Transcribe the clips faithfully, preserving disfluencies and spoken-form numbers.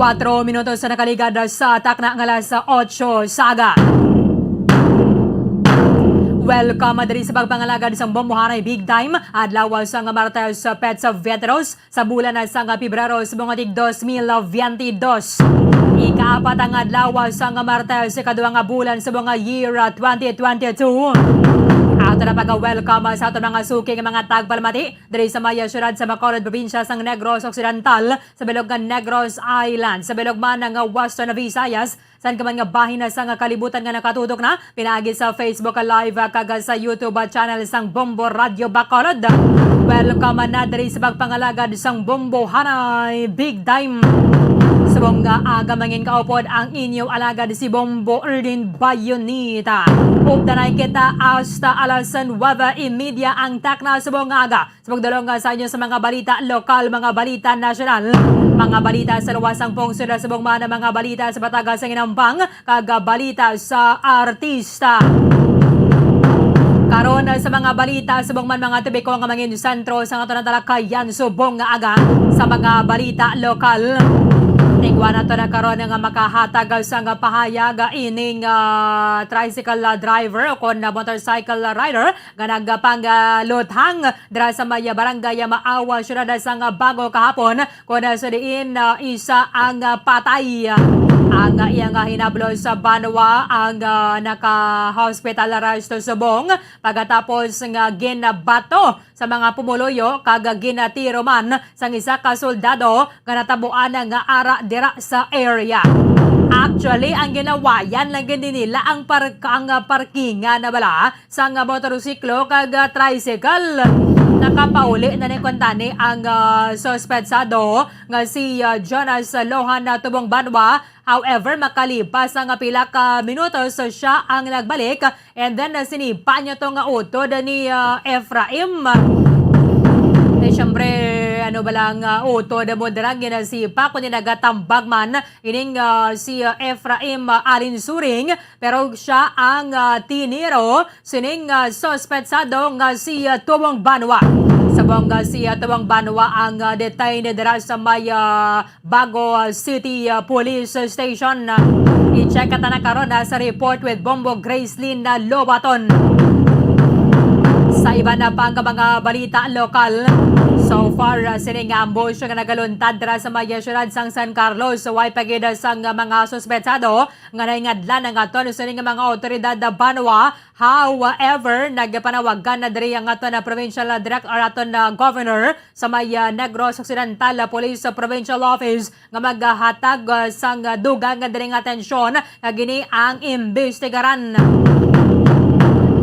Patro minutos sa nakaligad sa takna nga alas otso sa aga. Welcome diri sa pagpangalagad sang Bombo Hanay Big Time, adlaw sang Martes, Petsa Veteros, sa bulan sang Pebrero sa mga tig dos mil veintidós. Ikaapat ang adlaw sang Martes sa ikaduha nga bulan sa mga year twenty twenty-two. Ato na pag-welcome sa aton mga suki nga mga tagpalamati diri sa may siyudad sa Bacolod, probinsya sang Negros Occidental, sa bilog nga Negros Island, sa bilog man nga Western Visayas, san ka man nga bahin na sang kalibutan nga nakatutok na pinaagi sa Facebook Live kag sa YouTube channel sang Bombo Radio Bacolod. Welcome na diri sa pagpangalagad sang Bombo Hanay Big Time. Subong nga aga mangin kaupod ang inyo alagad si Bombo Erdin Bayonita. Updanay kita hasta alas nuebe y media ang takna subong nga aga. Sa pagdulong sa inyo sa mga balita lokal, mga balita nasyonal, mga balita sa luwas sang pungsod, subong man ang mga balita sa bataga sa Inampang, kag balita sa artista. Karon sa mga balita, subong man mga tubiko nga mangin sentro sa aton talakayan subong nga aga sa mga balita lokal. Tingwa nato na karon nga makahatag sa nga pahayag ining, ah, tricycle, ah, driver o kon, ah, motorcycle rider nga nagpangluthang dira sa may barangay Maawa, siyudad sang Bago kahapon, kon sa diin, ah, isa ang, ah, patay. Ang, ah, iya nga hinablos sa banwa ang, ah, naka-hospitalize subong pagkatapos nga ginabato sa mga pumuluyo kag ginatiro man sang isa ka soldado nga natabuan nga ara dira sa area. Actually, ang ginawayan lang gid nila ang park-, ang, ah, parkingan na bala sang motorsiklo kag, ah, tricycle. Nakapauli na ni kuntani ang, ah, suspetsado nga si, ah, Jonas Lohan na tubong banwa. However, makalipas ang pila ka minutos, siya ang nagbalik, and then, ah, sinipa niya to nga utod ni, ah, Efraim. Eh, syempre, ano ba lang, ah, utod mo dira ginasipa, kundi nagatambag man ining, ah, si, ah, Efraim, ah, Alinsuring, pero siya ang, ah, tiniro sining, ah, suspetsado nga si, ah, Tuwong Banwa. Subong nga si, ah, Tuwong Banwa ang, ah, detained dira sa may, ah, Bago, ah, City, ah, Police Station. I-check ka na karon, ah, sa report with Bombo Gracelyn, ah, Lobaton. Sa iban na pang mga balita lokal, so far, ah, sining ambush nga nagaluntad dira sa may, ah, siyudad sang San Carlos, way pa gid sang mga suspetsado nga naingadlan ang aton sining mga awtoridad sa banwa. However, nagpanawagan na diri ang aton na provincial, ah, direct-, or aton na governor sa may, ah, Negros Occidental, ah, Police, ah, Provincial Office nga maghatag, ah, sang, ah, dugang nga diri nga atensyon nga gini ang imbestigaran.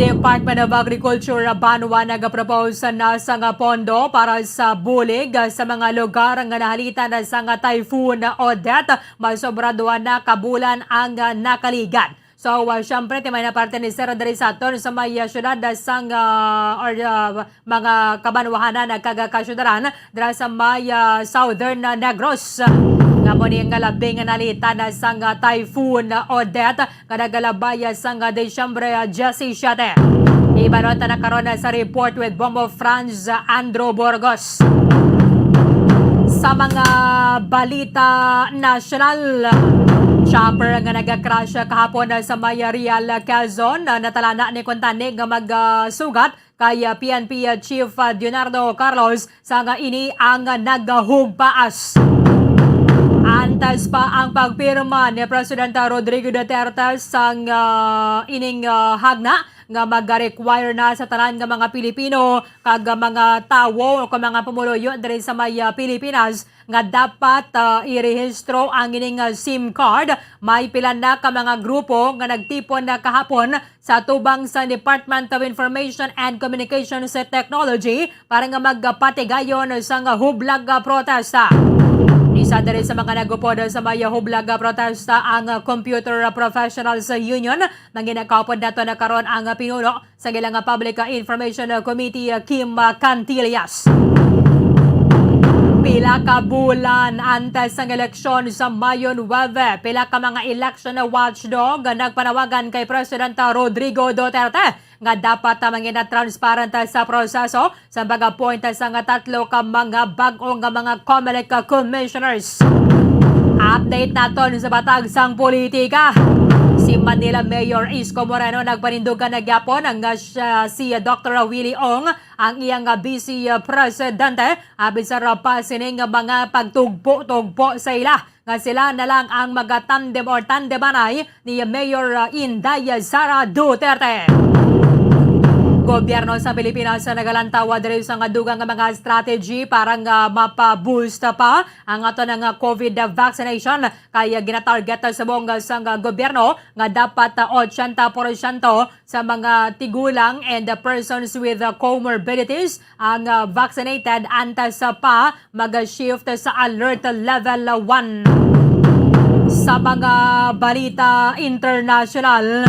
Department of Agriculture, ah, banwa nagapropose na sang pondo para sa bulig, ah, sa mga lugar nga nahalitan na sang Typhoon Odette. Masobra duha na ka bulan ang, ah, nakaligad. So, ah, syempre, ti may na parte ni Sir diri sa aton sa may, ah, syudad, ah, sang, ah, or, ah, mga kabanwahanan, ah, kag, ah, kasyudaran dira sa may, ah, Southern, ah, Negros. Nga mo ni nga labi nga nalitan na sang, ah, Typhoon, ah, Odette nga nagalabay, ah, sang, ah, Disyembre, ah, diyasisiete. Ibanot na karon, ah, sa report with Bombo Franz, ah, Andrew Burgos. Sa mga balita nasyonal, chopper nga nag-crash kahapon sa may Real, Quezon, natalana ni kuntani nga magsugat kay P N P Chief Leonardo Carlos, sa nga ini ang nagahugpaas. Antes pa ang pagpirma ni Presidente Rodrigo Duterte sang, ah, ining, ah, hagna nga mag-require na sa tanan nga mga Pilipino kag mga tawo o kung mga pumuluyo diri sa may, ah, Pilipinas nga dapat, ah, irehistro ang ining, ah, SIM card. May pila na ka mga grupo nga nagtipon na kahapon sa tubang sa Department of Information and Communications Technology para nga magpatigayon sang hublag nga protesta. Isa diri sa mga nagupod sa may hublag nga protesta ang Computer Professionals Union. Manginakapod nato na karon ang pinuno sa ilang Public Information Committee, Kim Cantillas. Pila ka bulan antes sang eleksyon sa Mayo nuebe, pila ka mga election watchdog nagpanawagan kay Presidente Rodrigo Duterte nga dapat mangin transparent sa proseso sa pag-appoint sa nga tatlo ka mga bag-o nga mga COMELEC commissioners. Update naton sa batag sang politika. Si Manila Mayor Isko Moreno nagpanindugan na gyapon nga siya, si Doktor Willie Ong ang iyang vice presidente, abin sa pa sining mga pagtugpo-tugpo sa ila nga sila na lang ang magatandem or tandemanay ni Mayor, uh, Inday Sara Duterte. Gobyerno sa Pilipinas sa nagalantaw diri sa nga dugang nga mga strategy para nga mapa-boost pa ang ato nga COVID vaccination, kay ginatarget sa subong sang gobyerno nga dapat, uh, ochenta porsyento sa mga tigulang and, uh, persons with, uh, comorbidities ang, uh, vaccinated, antas pa mag-shift sa alert level one. Sa mga balita international,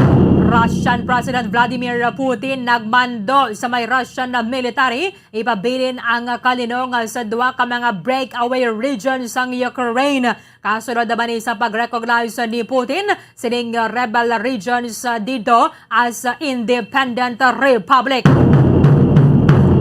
Russian President Vladimir Putin nagmando sa may Russian na military ipabilin ang kalinong sa duha ka mga breakaway region sang Ukraine. Kasunod naman ni sa pag-recognize ni Putin sining rebel regions dito as independent republic.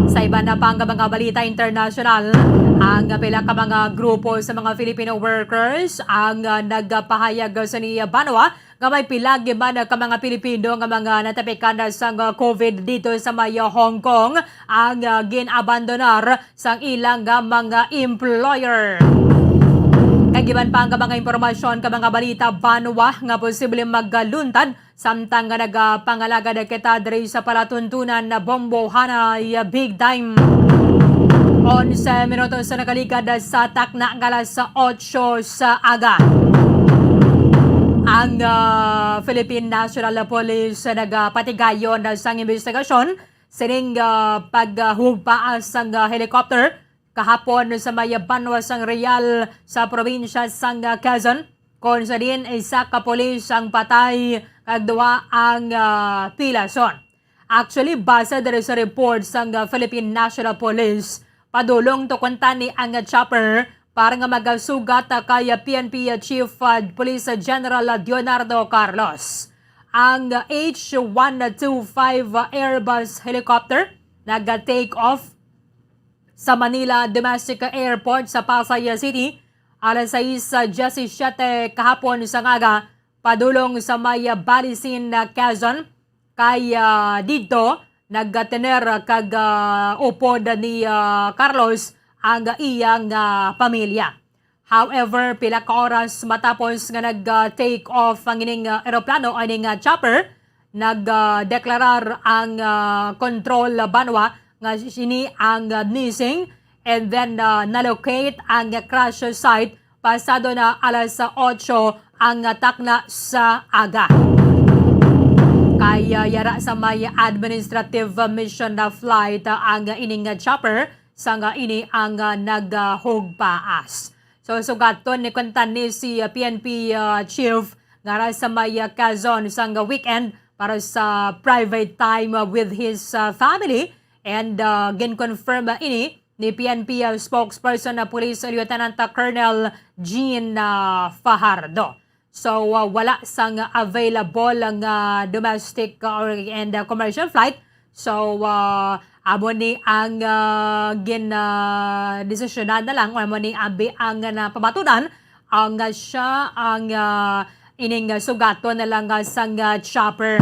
Sa iban na pang mga balita international, ang pila ka mga grupo sa mga Filipino workers ang, ah, nagpahayag sa ni Banwa nga may pila gid man ka mga Pilipino nga mga natapikan na sang COVID dito sa may Hong Kong ang, ah, gin-abandonar sang ilang, ah, mga employer. Kag iban pa nga mga impormasyon ka mga balita, Banwa nga posible magluntad samtang nga nagapangalagad kita diri sa palatuntunan na bombohanay, ah, big time. Onse minutos sa nakaligad sa takna nga alas otso sa aga. Ang, ah, Philippine National Police nagapatigayon sang investigasyon sining, ah, paghugpaas sang, ah, helicopter kahapon sa may banwa sang Real sa probinsya sang, ah, Quezon, kung sa diin isa ka pulis ang patay kag duha ang, ah, pilason. Actually, base diri sa report sang, ah, Philippine National Police, padulong to kuntani ang chopper para nga magasugat kay P N P Chief, ah, Police General Leonardo Carlos. Ang H one two five Airbus helicopter nag-take off sa Manila Domestic Airport sa Pasay City alas sais diyasisiete kahapon sa aga, padulong sa may Balisin, Quezon, kay, ah, didto nagtener kag, ah, upod ni, ah, Carlos ang iyang, ah, pamilya. However, pila ka oras matapos nga nag, ah, take off ang ining, ah, eroplano, ining, ah, chopper, nag, ah, deklarar ang, ah, control banwa nga sini ang, ah, missing, and then, ah, na-locate ang crash site pasado na alas otso ang takna sa aga. Kay, ah, yara sa may administrative mission na flight, ah, ang ining chopper, sang, ah, ini ang, ah, naghugpaas. So, sugaton ni kuntani si, ah, P N P, ah, chief nga ra sa may, ah, Quezon sang weekend para sa private time, ah, with his, ah, family, and, ah, gin-confirm, ah, ini ni P N P, ah, spokesperson na Police Lieutenant, ah, Colonel Jean, ah, Fajardo. So, ah, wala sang available nga domestic, ah, or, and, ah, commercial flight. So, ah, amo ni ang, ah, gin, ah, desisyonan na lang, or amo ni abi ang napamatudan, ang, ah, siya ang, ah, ining, ah, sugaton na lang, ah, sang, ah, chopper.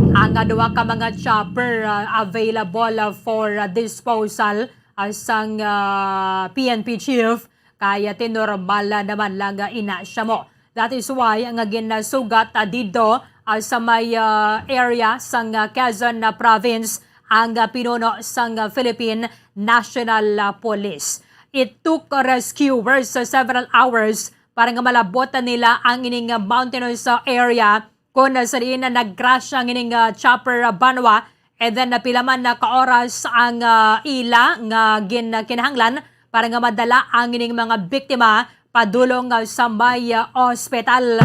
Ang, ah, duha ka mga chopper, ah, available, ah, for, ah, disposal, ah, sang, ah, P N P chief, kaya tinormal naman lang, ah, ina siya mo. That is why nga ginasugat, ah, didto, ah, sa may, ah, area sang, ah, Quezon, ah, province ang, ah, pinuno sang, ah, Philippine National, ah, Police. It took rescuers, ah, several hours para nga malabot nila ang ining, ah, mountainous, ah, area kung sa diin na nagkrasya ang ining, ah, chopper, ah, banwa, and then napila man na ka oras ang, ah, ila nga gin-, kinahanglan para nga madala ang ining mga biktima padulong, ah, sa may, ah, ospital.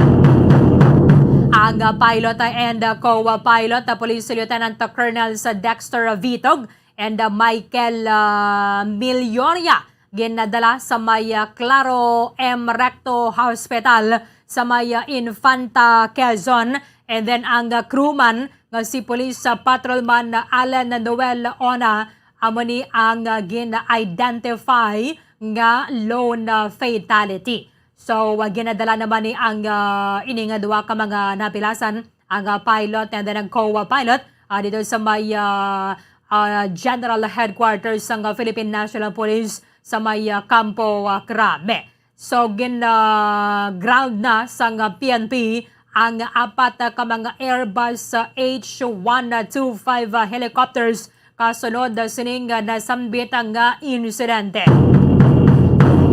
Ang, ah, pilot, ah, and, ah, co-pilot, ah, Police Lieutenant, ah, Colonel sa Dexter, ah, Vitog and, ah, Michael, ah, Milloria ginadala sa may, ah, Claro M Recto Hospital sa may, ah, Infanta, Quezon. And then ang, ah, crewman nga si Police, ah, Patrolman, ah, Alan Noel Ona, amo ni ang, ah, gin-identify nga lone, ah, fatality. So, ah, ginadala naman ni ang, ah, ini nga duha ka mga napilasan, ang, ah, pilot and then ang co-pilot, ah, dito sa may, ah, ah, General Headquarters sang, ah, Philippine National Police sa may, ah, Campo, ah, Crame. So, gin, ah, ground na sang, ah, P N P ang apat, ah, ka mga Airbus, ah, H one two five, ah, helicopters kasunod, ah, sining, ah, nasambit nga insidente.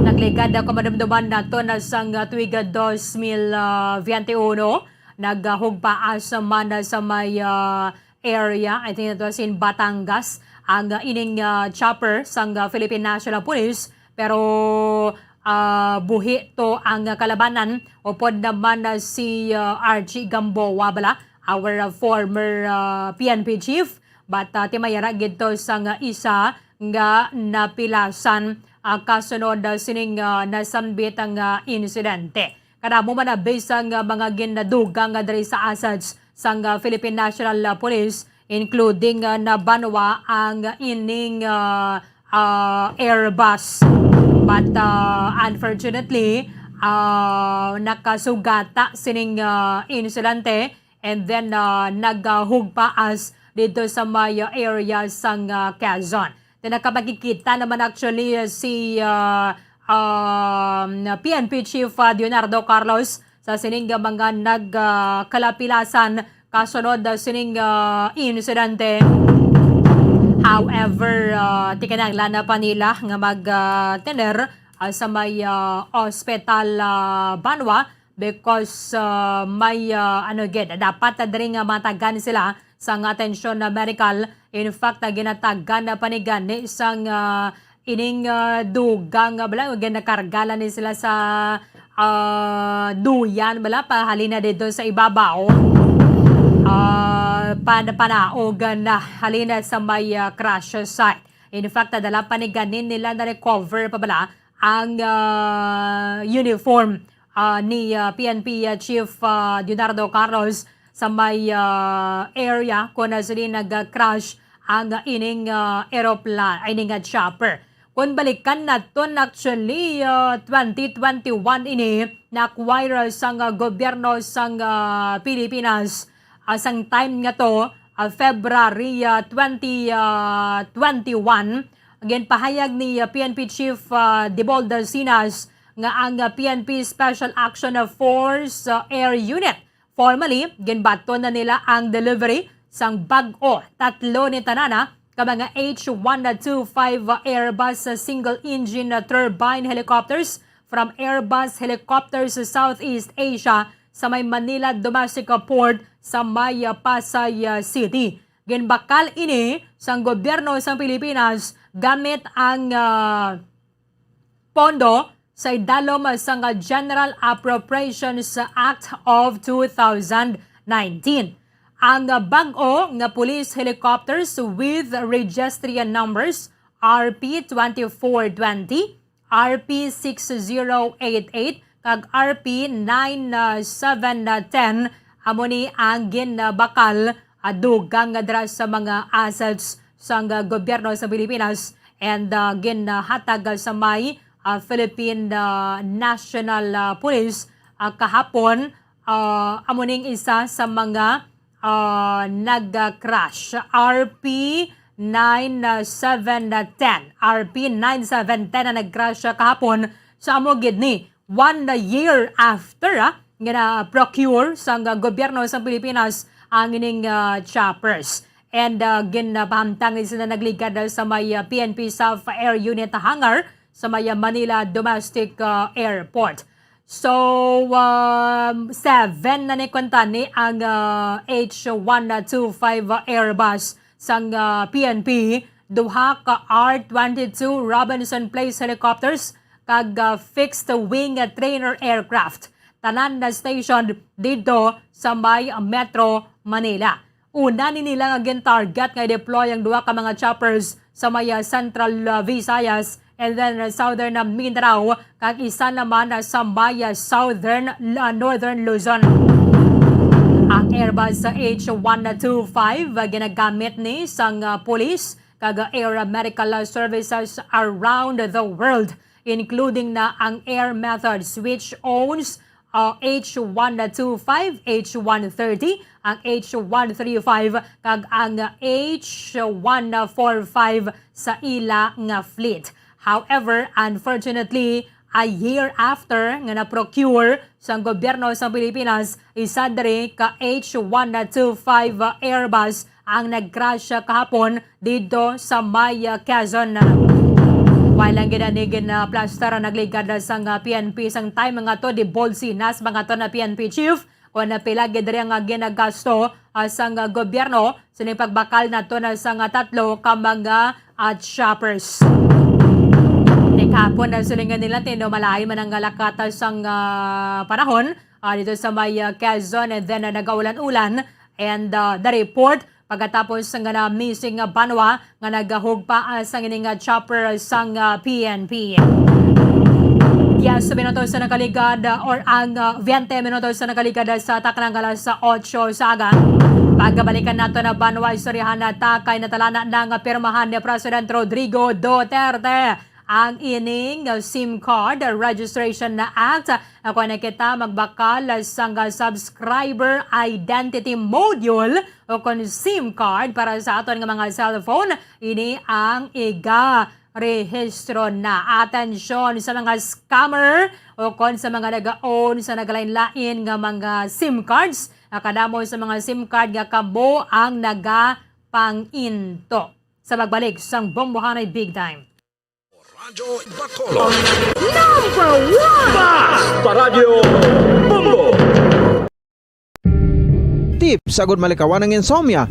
Nagligad, ah, kumadumduman nato na sang, ah, tuig, ah, dos mil, ah, veintiuno, naghugpaas man, ah, sa may, ah, area, I think it was in Batangas, ang, ah, ining, ah, chopper sang, ah, Philippine National Police, pero, ah, buhi to ang kalabanan. Upod naman, ah, si, ah, Archie Gamboa bala, our, ah, former, ah, P N P chief, but, ah, timayara gid to sang, ah, isa nga napilasan, ah, kasunod, ah, sining, ah, nasambit nga insidente. Kadamo man na bisan nga mga ginadugang nga diri sa assets sang, ah, Philippine National, ah, Police, including, ah, nabanwa ang ining, ah, ah, Airbus. But, ah, unfortunately, ah, nakasugata sining, ah, insidente and then, ah, naghugpaas dito sa may, ah, area sang, ah, Quezon. Then nakapagkikita naman actually, ah, si, ah, um, P N P Chief, ah, Leonardo Carlos sa sining nga mga nag, ah, kalapilasan kasunod, ah, sining, ah, insidente. However, ah, tikinahanglan na pa nila nga mag, ah, tener, ah, sa may, ah, ospital, ah, banwa because, ah, may, ah, ano gid, dapat na diri nga matagan sila sang atensyon na medical. In fact, ah, ginatagan na pa ni gani sang, ah, ining, ah, dugang nga bala, ginakarga lang ni sila sa, ah, duyan bala, pahalin na dito sa ibabaw. Ah, pan-, panaog na halin na sa may, ah, crash site. In fact, nadala pa ni ganin nila na-recover pa bala ang, ah, uniform, ah, ni, ah, P N P, ah, Chief, ah, Leonardo Carlos sa may, ah, area kung saan nag-crash ang ining, ah, eroplan-, ay, ining, ah, chopper. Kung balikan naton, actually, ah, twenty twenty-one ini na-acquire sang, ah, gobyerno sang, ah, Pilipinas, ah, sang time nga to, ah, February, ah, twenty, ah, twenty-one. Ginpahayag ni, ah, P N P Chief, ah, Debold Sinas nga ang, ah, P N P Special Action Force, ah, Air Unit formally, ginbaton na nila ang delivery sang bag-o, tatlo ni tanana ka mga H one two five Airbus single-engine turbine helicopters from Airbus Helicopters Southeast Asia sa may Manila Domestic Port sa may Pasay City. Ginbakal ini sang gobyerno sang Pilipinas gamit ang, ah, pondo sa idalom sang General Appropriations Act of two thousand nineteen. Ang bag-o nga police helicopters with registration numbers R P twenty-four twenty, R P six zero eight eight, kag R P nine seven ten, amo ni ang ginbakal, ah, dugang nga dira sa mga assets sang, ah, gobyerno sa Pilipinas and, ah, ginhatag sa may, ah, Philippine, ah, National, ah, Police, ah, kahapon. Ah, amo ning isa sa mga, ah, nag-crash, R P nine seven ten, R P nine seven ten na nag-crash kahapon. So, amo gid ni one year after, ah, nga na-procure sang gobyerno sa Pilipinas ang ining, ah, choppers. And, ah, ginapahamtang ni sila nagligad sa may, ah, P N P South Air Unit hangar sa may, ah, Manila Domestic, ah, Airport. So, um, seven na ni kuwenta ni ang, ah, H one two five Airbus sang, ah, P N P, duha ka R twenty-two Robinson Place helicopters, kag, ah, fixed wing trainer aircraft. Tanan na stationed dito sa may Metro Manila. Una ni nila nga gin-target nga i-deploy ang duha ka mga choppers sa may, ah, Central, ah, Visayas and then, ah, Southern, ah, Mindanao, kag isa naman, ah, sa may, ah, Southern, ah, Northern Luzon. Ang Airbus, ah, H one two five, ah, ginagamit ni sang, ah, police kag, ah, air medical, ah, services around the world. including na ang air methods, which owns, uh, H one two five, H one thirty, ang H one three five, kag ang H one four five sa ila nga fleet. However, unfortunately, a year after nga na-procure sang gobyerno sa Pilipinas, isa diri ka H one two five Airbus ang nag-crash kahapon didto sa may, ah, Quezon. While ang ginanig na plaster ang nagligad na sang, ah, P N P sang time nga to, di bolsinas mga to na P N P chief, kung pila gid diri ang, ah, ginagasto, ah, sang, ah, gobyerno sining pagbakal nato na sang, ah, tatlo ka mga, ah, choppers. Ni kahapon na silingan nila, tino malain man ang, ah, lakat, ah, sang, ah, panahon, ah, dito sa may, ah, Quezon, and then, ah, nagaulan-ulan, and, ah, the report pagkatapos nga na missing nga banwa nga nagahugpa, ah, sang ining, ah, chopper sang, ah, P N P. Diyes minutos sa nakaligad, ah, or ang, ah, veinte minutos sa nakaligad, ah, sa taknang alas otso sa aga. Pagkabalikan nato na banwa, istoryahan na ta kay natalana na nga pirmahan ni President Rodrigo Duterte ang ining SIM card Registration na Act. Ako na kita magbakal sang subscriber identity module o kon SIM card para sa aton nga mga cellphone. Ini ang iga rehistro na. Atensyon sa mga scammer o kon sa mga nag-own sa nagalain-lain nga mga SIM cards. Kadamo sa mga SIM card nga kamo ang nagapanginto. Sa pagbalik sang Bombohanay Big Time. Radyo Bacolod. Number one! Basta Radyo Bombo! Tips agud malikawan ang insomnia.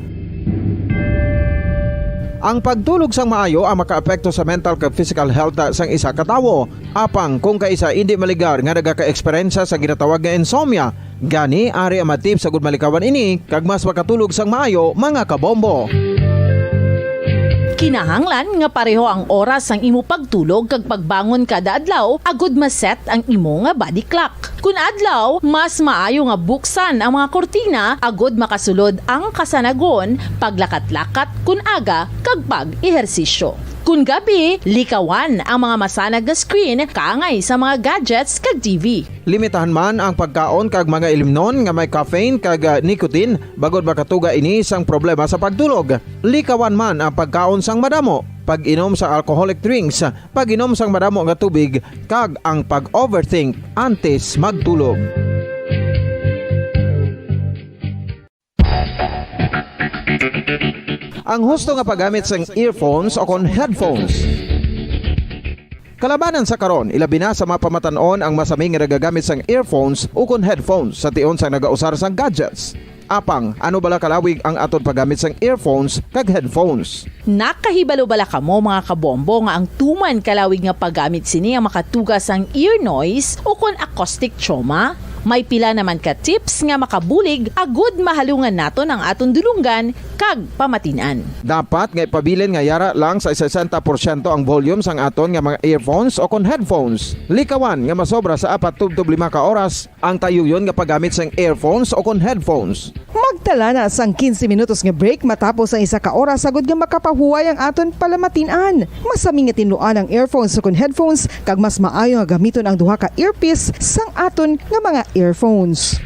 Ang pagtulog sang maayo ang makaapekto sa mental kag physical health sang isa ka tawo. Apang kung kaisa indi maligar nga nagaka-eksperyensya sa ginatawag nga insomnia, gani ari ang mga tips agud malikawan ini kag mas makatulog sang maayo, mga kabombo. Kinahanglan nga pareho ang oras sang imo pagtulog kag pagbangon kada adlaw agud ma-set ang imo nga body clock. Kun adlaw, mas maayo nga buksan ang mga kurtina agud makasulod ang kasanagon, paglakat-lakat kun aga, kag pag-ehersisyo. Kun gabi, likawan ang mga masanag nga screen kaangay sa mga gadgets kag T V. Limitahan man ang pagkaon kag mga ilimnon nga may caffeine kag, ah, nicotine, bangod makatuga ini sang problema sa pagtulog. Likawan man ang pagkaon sang madamo, pag-inom sa alcoholic drinks, pag-inom sang madamo nga tubig, kag ang pag-overthink antes magtulog. Ang husto nga paggamit sang earphones o kon headphones. Kalabanan sa karon, ilabi na sa mga pamatan-on ang masami nga nagagamit sang earphones o kon headphones sa tion sang nagausar sang gadgets. Apang, ano bala kalawig ang aton paggamit sang earphones kag headphones? Nakahibalo bala kamo, mga kabombo, nga ang tuman kalawig nga paggamit sini ang makatuga sang ear noise o kon acoustic trauma? May pila naman ka tips nga makabulig agud mahalungan naton ang aton dulonggan kag pamatin-an. Dapat nga ipabilin nga yara lang sa sesenta porsyento ang volume sang aton nga mga earphones o kon headphones. Likawan nga masobra sa apat tubtob lima ka oras ang tayuyon nga paggamit sang earphones o kon headphones. Magtala na sang quince minutos nga break matapos ang isa ka oras, agud nga makapahuway ang aton palamatin-an. Masami nga tinluan ang earphones o kon headphones, kag mas maayo nga gamiton ang duha ka earpiece sang aton nga mga earphones.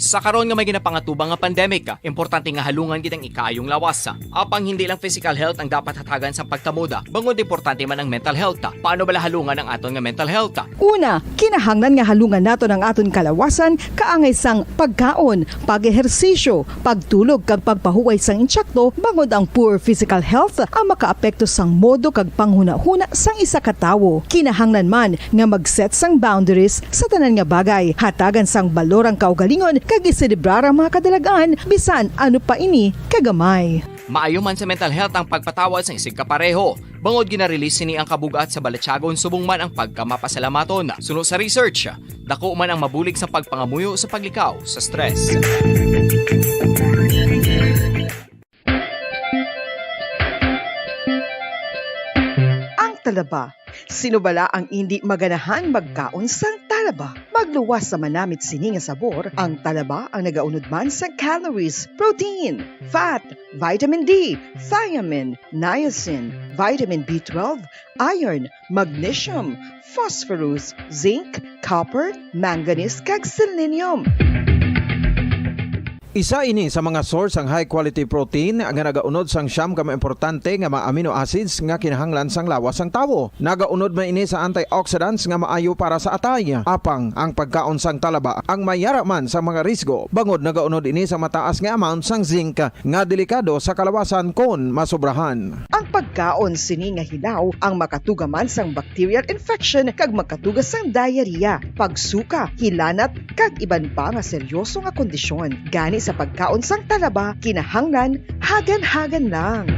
Sa karon nga may ginapangatubang nga pandemic, importante nga halungan gid ang ikaayong lawas. Apang hindi lang physical health ang dapat hatagan sa pagtamod, bangod importante man ang mental health. Paano bala halungan ang aton nga mental health? Una, kinahanglan nga halungan naton ang aton kalawasan kaangay sang pagkaon, pag-ehersisyo, pagtulog kag pagpahuway sang insakto, bangod ang poor physical health ang makaapekto sang modo kag panghunahuna sang isa ka tawo. Kinahanglan man nga mag-set sang boundaries sa tanan nga bagay, hatagan sang balor ang kaugalingon kag iselebrar ang mga kadalag-an, bisan ano pa ini kagamay. Maayo man sa mental health ang pagpatawad sang isigkapareho, bangod gina-release sini ang kabug-at sa balatyagon subong man ang pagkamapasalamaton. Suno sa research, dako man ang mabulig sa pagpangamuyo sa paglikaw sa stress. Ang talaba. Sino bala ang indi maganahan magkaon sang talaba? Mag Luwas sa manamit sini nga sabor, ang talaba ang nagaunod man sa calories, protein, fat, vitamin D, thiamine, niacin, vitamin B twelve, iron, magnesium, phosphorus, zinc, copper, manganese, kag selenium. Isa ini sa mga source sang high quality protein nga nagaunod sang siyam ka mga importante nga mga amino acids nga kinahanglan sang lawas sang tawo. Nagaunod man ini sa antioxidants nga maayo para sa atay. Apang ang pagkaon sang talaba ang may yara man sa mga risgo, bangod nagaunod ini sa mataas nga amount sang zinc nga delikado sa kalawasan kon masobrahan. Ang pagkaon sini nga hilaw ang makatuga man sang bacterial infection kag makatuga sang diarrhea, pagsuka, hilanat, kag iban pa nga seryoso nga kondisyon. Gani sa pagkaon sang talaba, kinahanglan hagan-hagan lang.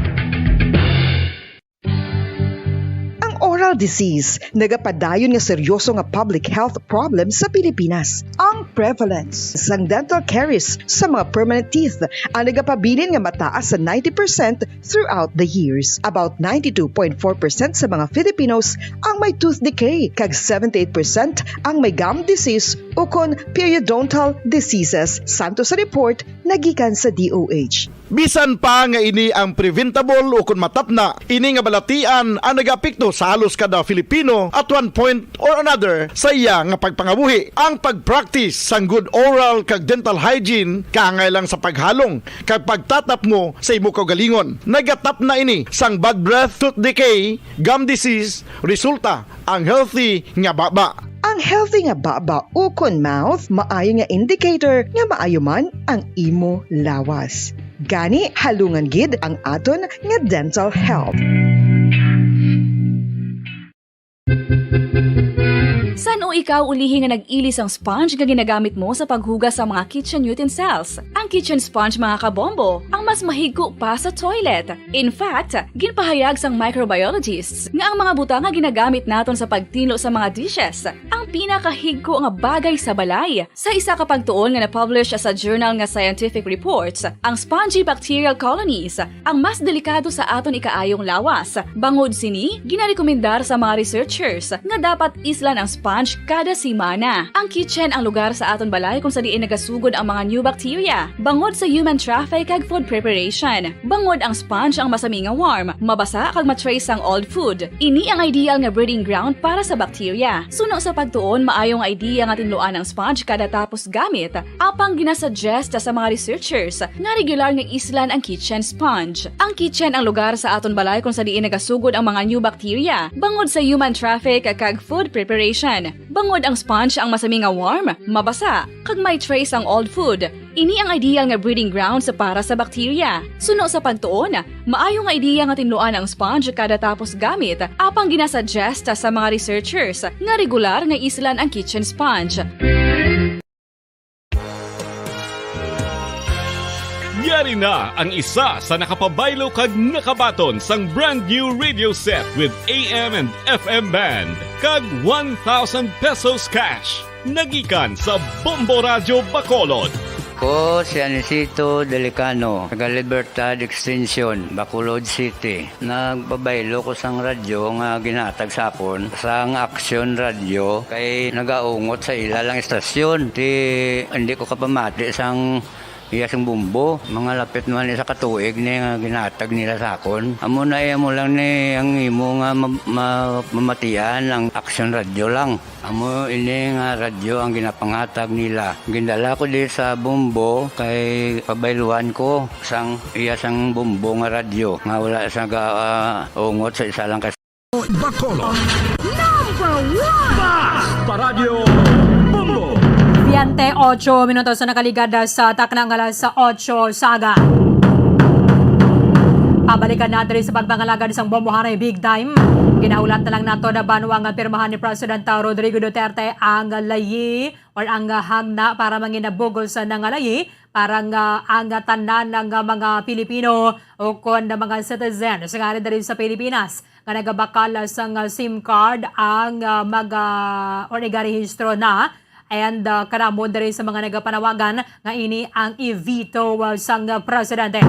Ang oral disease nagapadayon nga seryoso nga public health problem sa Pilipinas. Ang prevalence sang dental caries sa mga permanent teeth ang nagapabilin nga mataas sa ninety percent throughout the years. About ninety-two point four percent sa mga Filipinos ang may tooth decay, kag seventy-eight percent ang may gum disease ukon periodontal diseases, santo sa report nga gikan sa D O H. Bisan pa nga ini ang preventable ukon matapna, ini nga balatian ang nagaapekto sa halos kada Filipino at one point or another sa iya nga pagpangabuhi. Ang pag-practice sang good oral kag dental hygiene kaangay lang sa paghalong kag pagtatapmo sa imo kaugalingon. Nagatapna ini sang bad breath, tooth decay, gum disease, resulta ang healthy nga baba. Ang healthy nga baba ukon mouth maayo nga indicator nga maayo man ang imo lawas. Gani, halungan gid ang aton nga dental health. San-o ikaw ulihi nga nag-ili sang sponge nga ginagamit mo sa paghugas sa mga kitchen utensils? Ang kitchen sponge, mga kabombo, ang mas mahigko pa sa toilet. In fact, ginpahayag sang microbiologists nga ang mga butang nga ginagamit naton sa pagtinlo sa mga dishes ang pinakahigko nga bagay sa balay. Sa isa ka pagtuon nga na-publish sa journal nga Scientific Reports, ang spongy bacterial colonies ang mas delikado sa aton ikaayong lawas. Bangod sini, ginarekomendar sa mga researchers nga dapat islan ang sponge kada semana. Ang kitchen ang lugar sa aton balay kung sa diin nagasugod ang mga new bacteria, bangod sa human traffic kag food preparation. Bangod ang sponge ang masami nga warm, mabasa kag ma-trace sang old food. Ini ang ideal nga breeding ground para sa bacteria. Suno sa pagtuon, maayo nga idea nga tinluan ang sponge kada tapos gamit. Apang ginasuggest sa mga researchers nga regular nga islan ang kitchen sponge. Ang kitchen ang lugar sa aton balay kung sa diin nagasugod ang mga new bacteria, bangod sa human traffic kag food preparation. Bangod ang sponge ang masami nga warm, mabasa, kag may trace ang old food. Ini ang ideal nga breeding grounds para sa bacteria. Suno sa pagtuon, maayo nga idea nga tinluan ang sponge kada tapos gamit, apang ginasuggest sa mga researchers nga regular nga islan ang kitchen sponge. Yari na ang isa sa nakapabaylo kag nakabaton sang brand new radio set with A M and F M band kag one thousand pesos cash nagikan sa Bombo Radyo Bacolod. Ko si Anisito Delicano, taga Libertad Extension, Bacolod City. Nagpabaylo ko sang radyo nga ginhatag sa akon sang Action Radio kay nagaungot sa ila lang istasyon. Ti, hindi ko kapamati sang iya sang bombo. Mga lapit man isa ka tuig ni nga ginhatag nila sa akon. Amo na, eh, amo lang ni ang imo nga ma-, ma-, mamatian ang Action Radio lang. Amo ini nga radyo ang ginapanghatag nila. Gindala ko di sa bombo kay pabayluan ko sang iya sang bombo nga radyo nga wala sa ga, ah, ungot sa isa lang ka Bacolod. Number one! Basta Radyo Bombo! Veinte ocho minutos na nakaligad sa takna nga alas ocho sa aga. Pabalikan na diri sa pagpangalagad sang Bombohanay Big Time. Ginahulat na lang nato na banwa nga pirmahan ni President Rodrigo Duterte ang layi or ang hangna para manginabugos na nga layi para nga ang tanan nga mga Pilipino o kon na mga citizens nga ari diri sa Pilipinas nga nagabakal sang SIM card ang, ah, maga-, or igarehistro na. And, ah, kanamo diri sa mga nagapanawagan nga ini ang i-veto, ah, sang presidente.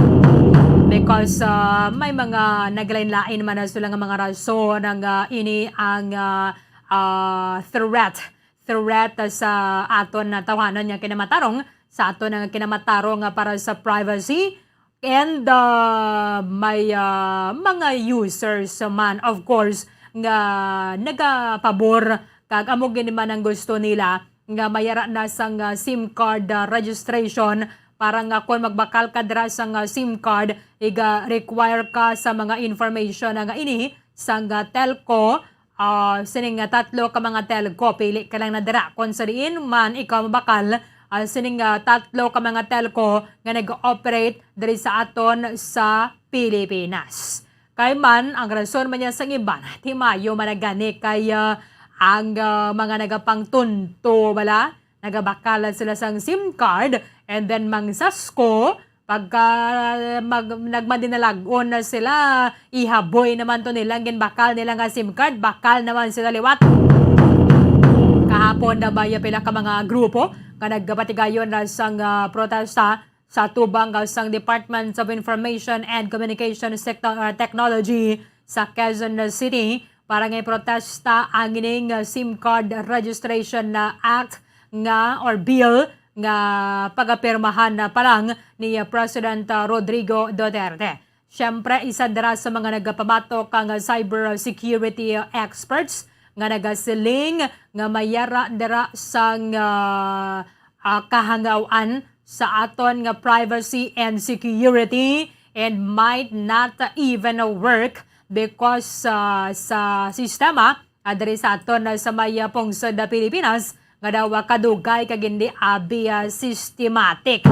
Because, ah, may mga naglain-lain man na sila nga mga rason nga ini ang, ah, ah, threat threat sa aton na tawhanon nga kinamatarong, sa aton nga kinamatarong nga para sa privacy, and, ah, may, ah, mga users man, of course, nga nagapabor kag amo gid man ang gusto nila nga mayara na sang, ah, SIM card, ah, registration para nga kon magbakal ka dira sang, ah, SIM card, iga-require ka sa mga information na nga ini sang, ah, telco, ah, sining, ah, tatlo ka mga telco, pili ka lang na dira kon sa diin man ikaw mabakal, ah, sining, ah, tatlo ka mga telco nga nag-ooperate diri sa aton sa Pilipinas. Kay man, ang rason man niya sang iban, timayo man na gani kay, ah, ang, ah, mga nagapangtunto bala, nagabakal sila sang SIM card, and then mangsasko, pagka mag-, nagmadinalag-on na sila, ihaboy naman to nila ang ginbakal nila nga SIM card, bakal naman sila liwat. Kahapon na ba yung pila ka mga grupo nga nagpatigayon na sang, ah, protesta sa tubang, ah, sang Department of Information and Communications Techno-, ah, Technology sa Quezon City para nga iprotesta ang ining, ah, SIM card registration na act nga or bill nga pagapirmahan na pa lang ni, ah, President, ah, Rodrigo Duterte. Siyempre, isa dira sa mga nagapamatok ang cyber security experts nga nagasiling nga mayara dira sang, ah, ah, kahangawan sa aton nga privacy and security and might not even work because, ah, sa sistema, ah, diri sa aton, ah, sa may, ah, pungsod na Pilipinas, nga daw, ah, kadugay kag hindi abi, ah, systematic.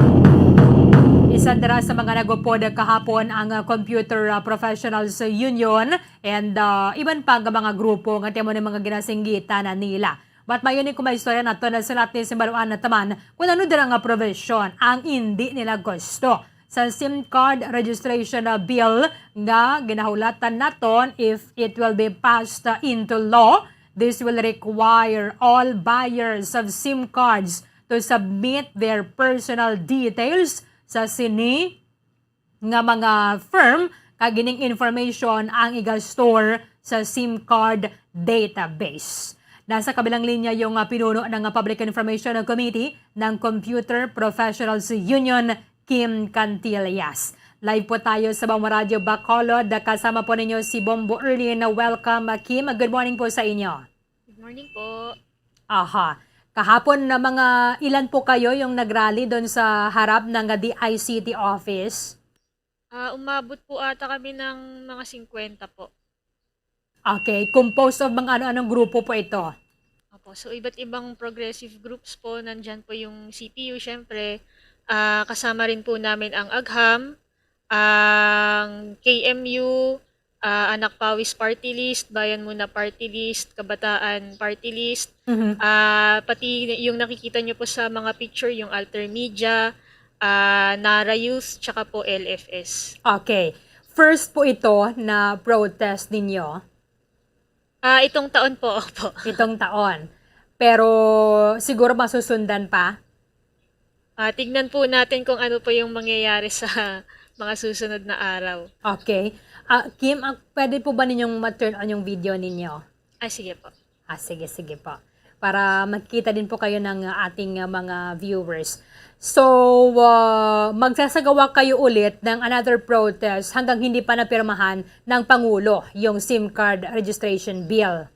Isa dira sa mga nagupod kahapon ang, ah, Computer, ah, Professionals Union and, ah, iban pa nga mga grupo nga timo ni mga ginasinggitan na nila. But mayo ni kung may istorya nato na sa lahat ni Simbaluan na taman kung ano dira nga provision ang hindi nila gusto sa SIM card registration, ah, bill nga ginahulatan naton. If it will be passed, uh, into law, this will require all buyers of SIM cards to submit their personal details sa sini nga mga firm, kag ining information ang iga-store sa SIM card database. Nasa kabilang linya yung, ah, pinuno ng, ah, Public Information Committee ng Computer Professionals Union, Kim Cantillas. Live po tayo sa Bangma Radio Bacolod. Kasama po ninyo si Bombo Erlin. Welcome, Kim. Good morning po sa inyo. Good morning po. Aha. Kahapon na mga ilan po kayo yung nagrally doon sa harap ng D I C T office? Ah, umabot po ata kami ng mga singkwenta po. Okay. Composed of mga ano-anong grupo po ito? Opo. So, iba't ibang progressive groups po. Nandyan po yung C P U, syempre. Ah, kasama rin po namin ang agham, ang K M U, ah, Anak Pawis Party List, Bayan Muna Party List, Kabataan Party List, Mhm. ah, pati yung nakikita nyo po sa mga picture, yung Alter Media, ah, Nara Youth, tsaka po L F S. Okay. First po ito na protest ninyo? Ah, itong taon po, opo. Itong taon. Pero siguro masusundan pa? Ah, tignan po natin kung ano po yung mangyayari sa mga susunod na araw. Okay. Ah, Kim, ah, pwede po ba ninyong ma-turn on yung video ninyo? Ah, sige po. Ah, sige, sige po. Para magkita din po kayo ng, ah, ating, ah, mga viewers. So, ah, magsasagawa kayo ulit ng another protest hanggang hindi pa napirmahan ng Pangulo yung SIM card registration bill.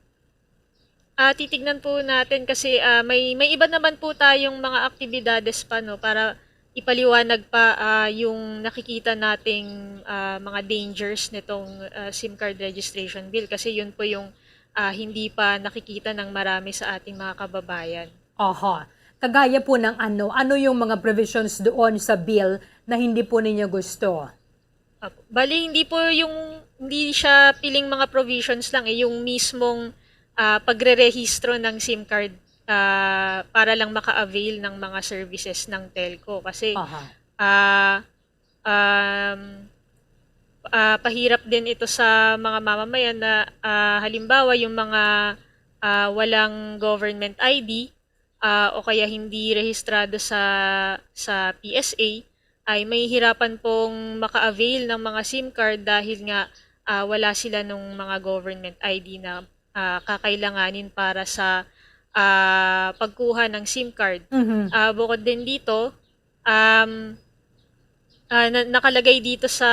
Ah, titignan po natin kasi, ah, may, may iba naman po tayong mga aktibidades pa, no, para ipaliwanag pa, ah, yung nakikita nating, ah, mga dangers nitong, ah, SIM card registration bill kasi yun po yung, ah, hindi pa nakikita ng marami sa ating mga kababayan. Oho. Kagaya po ng ano, ano yung mga provisions doon sa bill na hindi po ninyo gusto? Opo. Bali, hindi po yung, hindi siya piling mga provisions lang eh, yung mismong, ah, pagrerehistro ng SIM card, ah, para lang maka-avail ng mga services ng telco. Kasi, Aha. ah, um, ah, pahirap din ito sa mga mamamayan na, ah, halimbawa, yung mga, ah, walang government I D, ah, o kaya hindi rehistrado sa, sa P S A, ay mahihirapan pong maka-avail ng mga SIM card dahil nga, ah, wala sila nung mga government I D na, ah, kakailanganin para sa, ah, pagkuha ng SIM card. Mhm. Ah, bukod din dito, um, ah, na nakalagay dito sa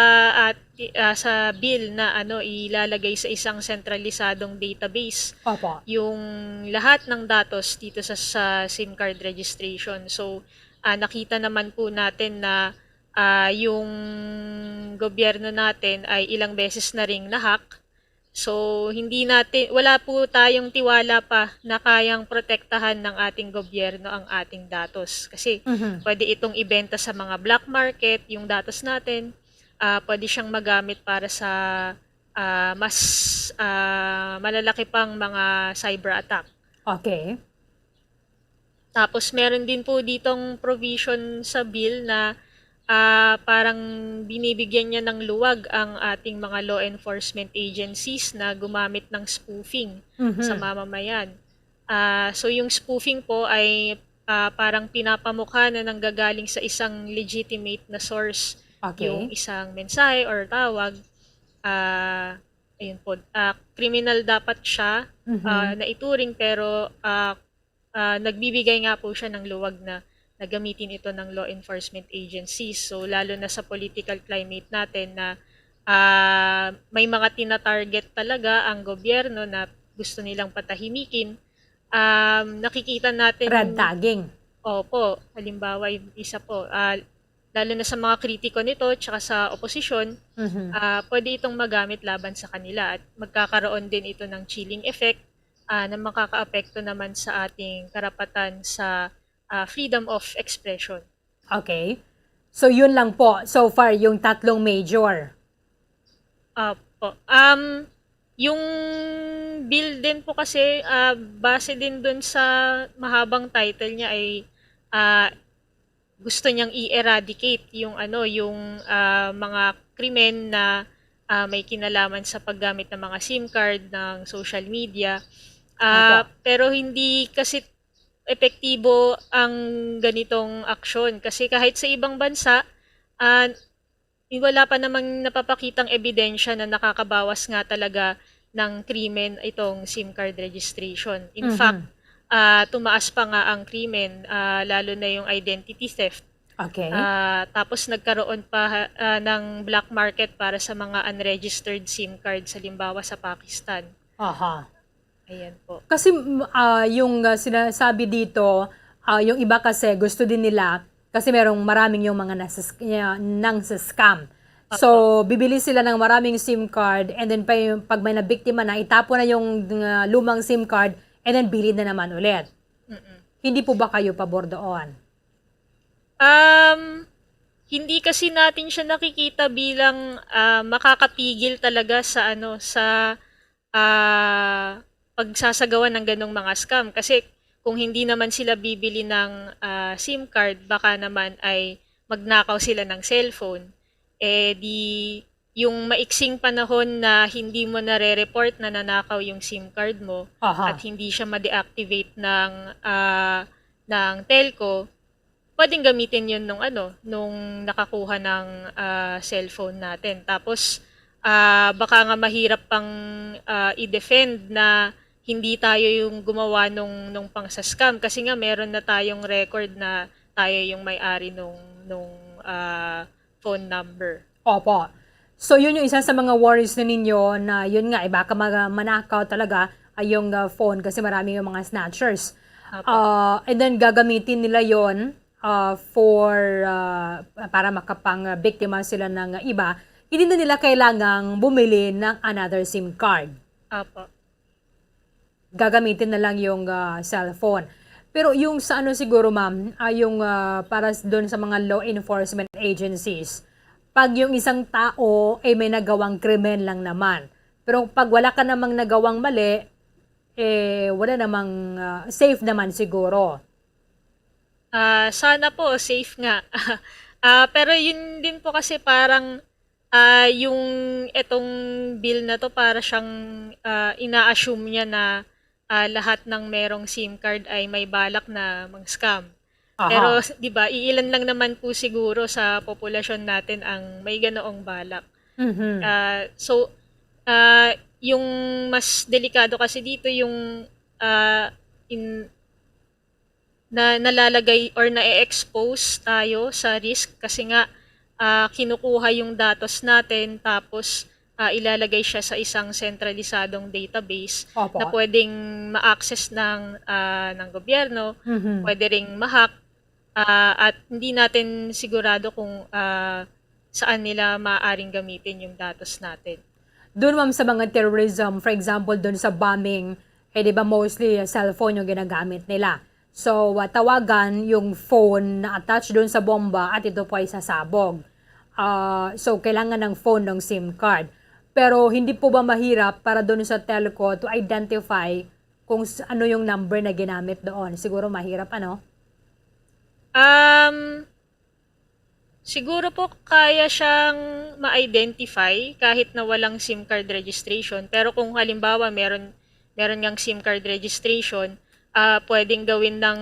at ah, sa bill na ano, ilalagay sa isang sentralisadong database Opo. yung lahat ng datos dito sa sa SIM card registration. So, ah, nakita naman po natin na, ah, yung gobyerno natin ay ilang beses na ring na-hack. So, hindi natin wala po tayong tiwala pa na kayang protektahan ng ating gobyerno ang ating datos. Kasi Mhm. pwede itong ibenta sa mga black market, yung datos natin. Ah, pwede siyang magamit para sa, ah, mas, ah, malalaki pang mga cyber attack. Okay. Tapos meron din po ditong provision sa bill na, ah, parang binibigyan niya ng luwag ang ating mga law enforcement agencies na gumamit ng spoofing Mhm. sa mamamayan. Ah, so yung spoofing po ay, ah, parang pinapamukha na nanggagaling sa isang legitimate na source Okay. yung isang mensahe or tawag. Ah, ayun po, ah, kriminal dapat siya, Mhm. ah, na ituring pero, ah, ah, nagbibigay nga po siya ng luwag na, na gamitin ito ng law enforcement agencies. So, lalo na sa political climate natin na, ah, may mga tina-target talaga ang gobyerno na gusto nilang patahimikin. Um, nakikita natin Red tagging. Opo, halimbawa, yung isa po, ah, lalo na sa mga kritiko nito tsaka sa oposisyon, Mhm. ah, pwede itong magamit laban sa kanila at magkakaroon din ito ng chilling effect, ah, na makakaapekto naman sa ating karapatan sa, ah, freedom of expression. Okay. So, yun lang po so far, yung tatlong major. Opo. Um, yung bill din po kasi, ah, base din dun sa mahabang title niya ay, ah, gusto niyang i-eradicate yung ano, yung, ah, mga krimen na, ah, may kinalaman sa paggamit ng mga SIM card, ng social media. Ah, Opo. Pero hindi kasi epektibo ang ganitong aksyon. Kasi kahit sa ibang bansa, ah, wala pa namang napapakitang ebidensya na nakakabawas nga talaga ng krimen itong SIM card registration. In Mhm. fact, ah, tumaas pa nga ang krimen, ah, lalo na yung identity theft. Okay. Ah, tapos nagkaroon pa, ah, ng black market para sa mga unregistered SIM cards, halimbawa sa Pakistan. Aha. Ayan po. Kasi, mm, ah, yung, ah, sinasabi dito, ah, yung iba kasi gusto din nila kasi merong maraming yung mga nasa-, ya-, nang sa scam. So, Opo. bibili sila ng maraming SIM card and then pa, pag may nabiktima na, itapon na yung, ah, lumang SIM card and then bilhin na naman ulit. Mm-mm. Hindi po ba kayo pabor doon? Um, hindi kasi natin siya nakikita bilang, ah, makakapigil talaga sa ano, sa, ah, pagsasagawa ng ganong mga scam. Kasi kung hindi naman sila bibili ng, ah, SIM card, baka naman ay magnakaw sila ng cellphone. Eh, di yung maiksing panahon na hindi mo nare-report na nanakaw yung SIM card mo Aha. at hindi siya ma-deactivate ng, ah, ng telco, pwedeng gamitin yun nung ano, nung nakakuha ng, ah, cellphone natin. Tapos, ah, baka nga mahirap pang, ah, i-defend na hindi tayo yung gumawa nung, nung pang sa scam kasi nga meron na tayong record na tayo yung may-ari nung, nung, ah, phone number. Opo. So, yun yung isa sa mga worries na ninyo na yun nga, eh, baka ma-, manakaw talaga ay yung, ah, phone kasi marami yung mga snatchers. Opo. Ah, and then gagamitin nila yon, ah, for, ah, para makapang-biktima sila ng iba. Hindi na nila kailangang bumili ng another SIM card. Opo. Gagamitin na lang yung, ah, cellphone. Pero yung sa ano siguro, ma'am, ah, yung, ah, para s-, dun sa mga law enforcement agencies, pag yung isang tao ay may nagawang krimen lang naman. Pero pag wala ka namang nagawang mali, eh, wala namang, ah, safe naman siguro. Ah, sana po safe nga. Ah, pero yun din po kasi parang, ah, yung etong bill na 'to para siyang, ah, ina-assume niya na, ah, lahat ng merong SIM card ay may balak na mang-scam. Aha. Pero, s-, 'di ba, iilan lang naman po siguro sa populasyon natin ang may ganoong balak. Mhm. Ah, so, ah, yung mas delikado kasi dito yung, ah, in na nalalagay or na-e-expose tayo sa risk kasi nga, ah, kinukuha yung datos natin tapos, ah, ilalagay siya sa isang sentralisadong database Opo. na pwedeng ma-access ng, ah, ng gobyerno, Mhm. pwede ring ma-hack, ah, at hindi natin sigurado kung, ah, saan nila maaaring gamitin yung datos natin. Doon, ma'am, sa mga terrorism, for example, doon sa bombing, eh, di ba, mostly, uh, cellphone yung ginagamit nila. So, uh, tawagan yung phone na attached doon sa bomba at ito po ay sasabog. Ah, so, kailangan ng phone ng SIM card. Pero hindi po ba mahirap para doon sa telco to identify kung s-, ano yung number na ginamit doon? Siguro mahirap, ano? Um, siguro po kaya siyang ma-identify kahit na walang SIM card registration. Pero kung halimbawa meron, meron ngang SIM card registration, ah, pwedeng gawin ng,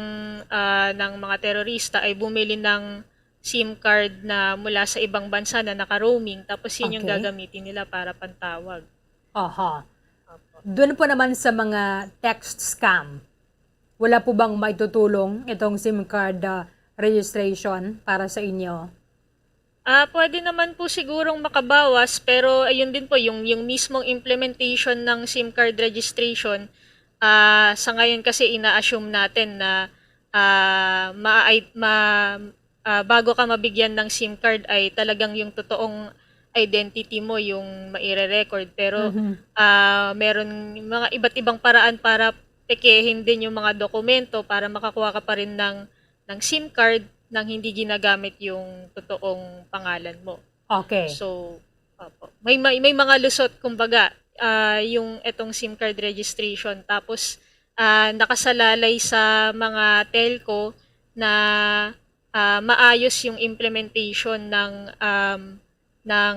ah, ng mga terorista ay bumili ng SIM card na mula sa ibang bansa na naka-roaming, tapos yun yung Okay. gagamitin nila para pantawag. Aha. Opo. Doon po naman sa mga text scam, wala po bang maitutulong itong SIM card, ah, registration para sa inyo? Ah, pwede naman po sigurong makabawas, pero ayun din po, yung, yung mismong implementation ng SIM card registration, ah, sa ngayon kasi ina-assume natin na, ah, ma-, ma-, ah, bago ka mabigyan ng SIM card ay talagang yung totoong identity mo yung maire-record. Pero, Mhm. ah, meron mga iba't ibang paraan para pekehin din yung mga dokumento para makakuha ka pa rin ng, ng SIM card nang hindi ginagamit yung totoong pangalan mo. Okay. So, opo. May, may, may mga lusot, kumbaga, ah, yung etong SIM card registration. Tapos, ah, nakasalalay sa mga telco na, ah, maayos yung implementation ng, um, ng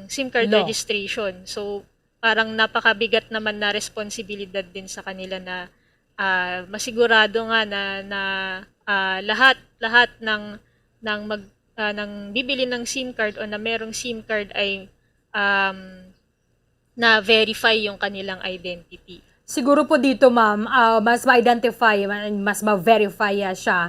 SIM card No. registration. So, parang napakabigat naman na responsibilidad din sa kanila na, ah, masigurado nga na, na, ah, lahat, lahat ng, ng mag-, ah, ng bibili ng SIM card o na merong SIM card ay, um, na-verify yung kanilang identity. Siguro po dito, ma'am, ah, mas ma-identify, ma-, mas ma-verify, ah, siya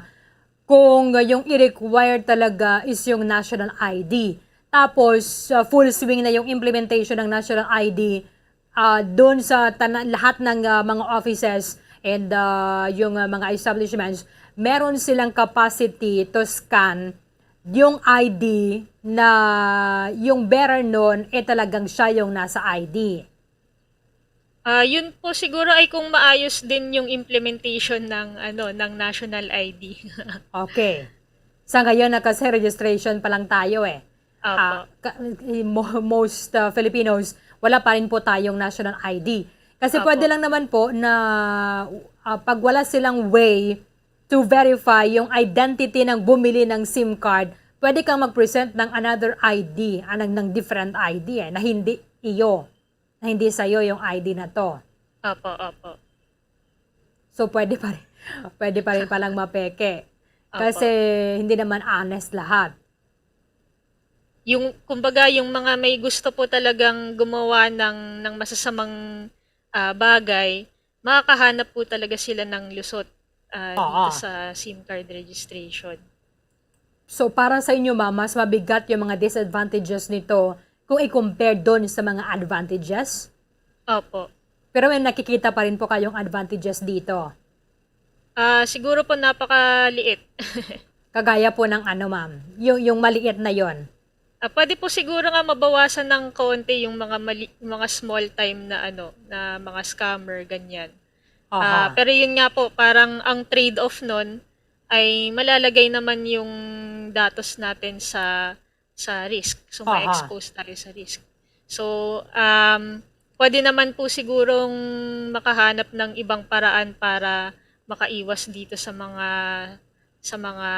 kung yung i-require talaga is yung national I D. Tapos, ah, full swing na yung implementation ng national I D, ah, doon sa tana-, lahat ng, ah, mga offices and, ah, yung, ah, mga establishments, meron silang capacity to scan yung I D na yung bearer nun, eh, talagang siya yung nasa I D. Ah, yun po siguro ay kung maayos din yung implementation ng, ano, ng national I D. Okay. Sa ngayon, na kasi registration pa lang tayo, eh. Opo. Ah, ka-, mo-, most, ah, Filipinos, wala pa rin po tayong national I D. Kasi Opo. pwede lang naman po na, ah, pag wala silang way to verify yung identity ng bumili ng SIM card, pwede kang mag-present ng another I D, ah, ng, ng different I D, eh, na hindi iyo, na hindi sa'yo yung I D na to. Opo, opo. So, pwede pa rin, pwede pa rin palang mapeke. Opo. Kasi hindi naman honest lahat. Yung, kumbaga, yung mga may gusto po talagang gumawa ng, ng masasamang, ah, bagay, makakahanap po talaga sila ng lusot, ah, dito Oo. sa SIM card registration. So, para sa inyo, ma'am, mas mabigat yung mga disadvantages nito kung i-compare dun sa mga advantages? Opo. Pero may nakikita pa rin po kayong advantages dito? Ah, siguro po napakaliit. Kagaya po ng ano, ma'am, yung, yung maliit na yon. Ah, pwede po siguro nga mabawasan ng kaunti yung mga mali-, mga small time na ano, na mga scammer, ganyan. Aha. Ah, pero yun nga po, parang ang trade-off nun ay malalagay naman yung datos natin sa, sa risk. So, Aha. ma-expose tayo sa risk. So, um, pwede naman po sigurong makahanap ng ibang paraan para makaiwas dito sa mga, sa mga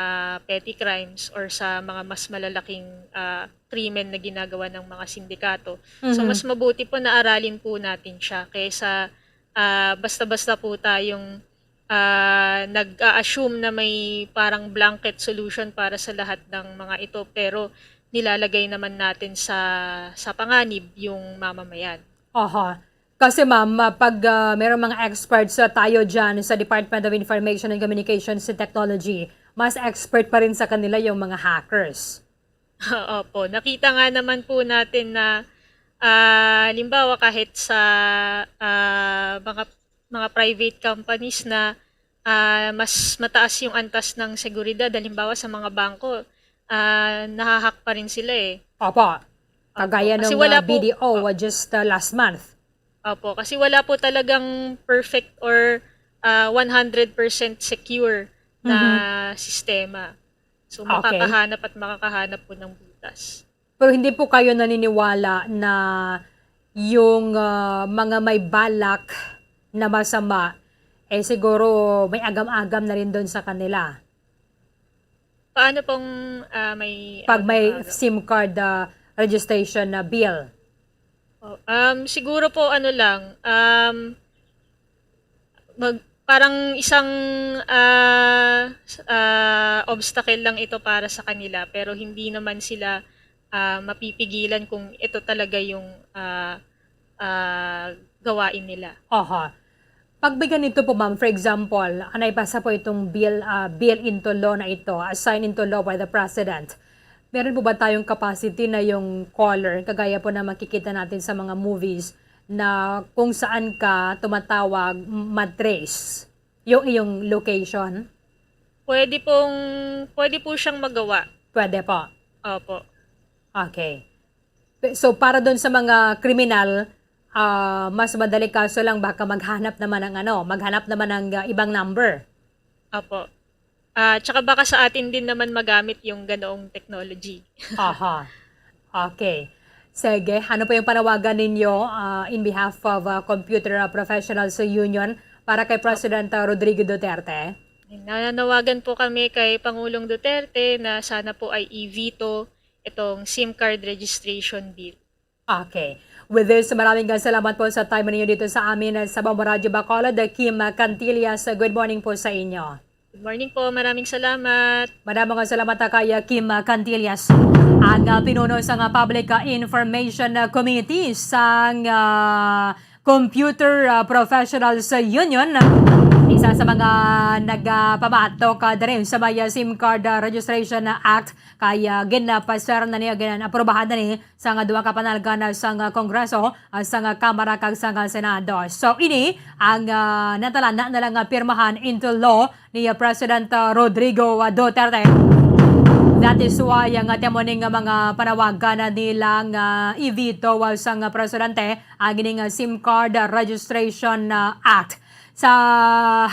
petty crimes or sa mga mas malalaking, ah, krimen na ginagawa ng mga sindikato. So, Mhm. mas mabuti po na aralin po natin siya kaysa, ah, basta-basta po tayong, ah, nag-a-assume na may parang blanket solution para sa lahat ng mga ito, pero nilalagay naman natin sa, sa panganib yung mamamayan. Aha. Kasi, ma'am, ah, pag, ah, merong mga experts, ah, tayo dyan sa Department of Information and Communications and Technology, mas expert pa rin sa kanila yung mga hackers. Opo, nakita nga naman po natin na, ah, halimbawa, kahit sa, ah, mga, mga private companies na, ah, mas mataas yung antas ng seguridad, halimbawa sa mga bangko, ah, nahahack pa rin sila eh. Opo. Opo, kagaya kasi nung, wala ah, po, B D O, ah, just, ah, last month. Opo, kasi wala po talagang perfect or, ah, one hundred percent secure na, mhm, sistema. So, okay, makakahanap at makakahanap po ng butas. Pero hindi po kayo naniniwala na yung, ah, mga may balak na masama, eh, siguro may agam-agam na rin doon sa kanila? Paano pong, ah, may, pag ano, may, ah, SIM card, ah, registration na bill? Oh, um, siguro po, ano lang, um, mag-, parang isang, ah, s-, ah, obstacle lang ito para sa kanila, pero hindi naman sila, ah, mapipigilan kung ito talaga yung, ah, ah, gawain nila. Aha. Pag may ganito po, ma'am, for example, anay pasa po itong bill, ah, bill into law na ito, a sign into law by the president. Meron po ba tayong capacity na yung caller, kagaya po na makikita natin sa mga movies, na kung saan ka tumatawag, m-, matrace yung iyong location? Pwede pong, pwede po siyang magawa. Pwede po. Opo. Okay. Pe-, so, para doon sa mga kriminal, ah, mas madali kaso lang baka maghanap naman ng ano, maghanap naman ng, ah, ibang number. Opo. Ah, tsaka baka sa atin din naman magamit yung ganoong technology. Aha. Okay. Sige, ano po yung panawagan ninyo, ah, in behalf of, ah, Computer, ah, Professionals Union para kay President, ah, Rodrigo Duterte? Nananawagan po kami kay Pangulong Duterte na sana po ay i-veto itong SIM card registration bill. Okay. With this, maraming salamat po sa time ninyo dito sa amin sa Bombo Radyo Bacolod. Kim Cantillas, good morning po sa inyo. Good morning po. Maraming salamat. Madamo nga salamat, ah, kay, ah, Kim, ah, Cantillas, ang, ah, pinuno sang, ah, Public, ah, Information, ah, Committee sang, ah, Computer, ah, Professionals Union. Isa sa mga nagapabatok, ah, diri sa may, ah, SIM Card, ah, Registration Act, kay, ah, ginapasar na ni, gin-aprobahan na ni sang duha ka panalgan sang Kongreso, ah, sang Kamara kag sang Senado. So, ini ang, ah, natalana na lang nga pirmahan into law ni, ah, President, ah, Rodrigo, ah, Duterte. That is why ang, ah, timo ning, ah, mga panawagan, ah, nila nga i-veto, ah, sang, ah, presidente ang ining, ah, SIM Card, ah, Registration, ah, Act. Sa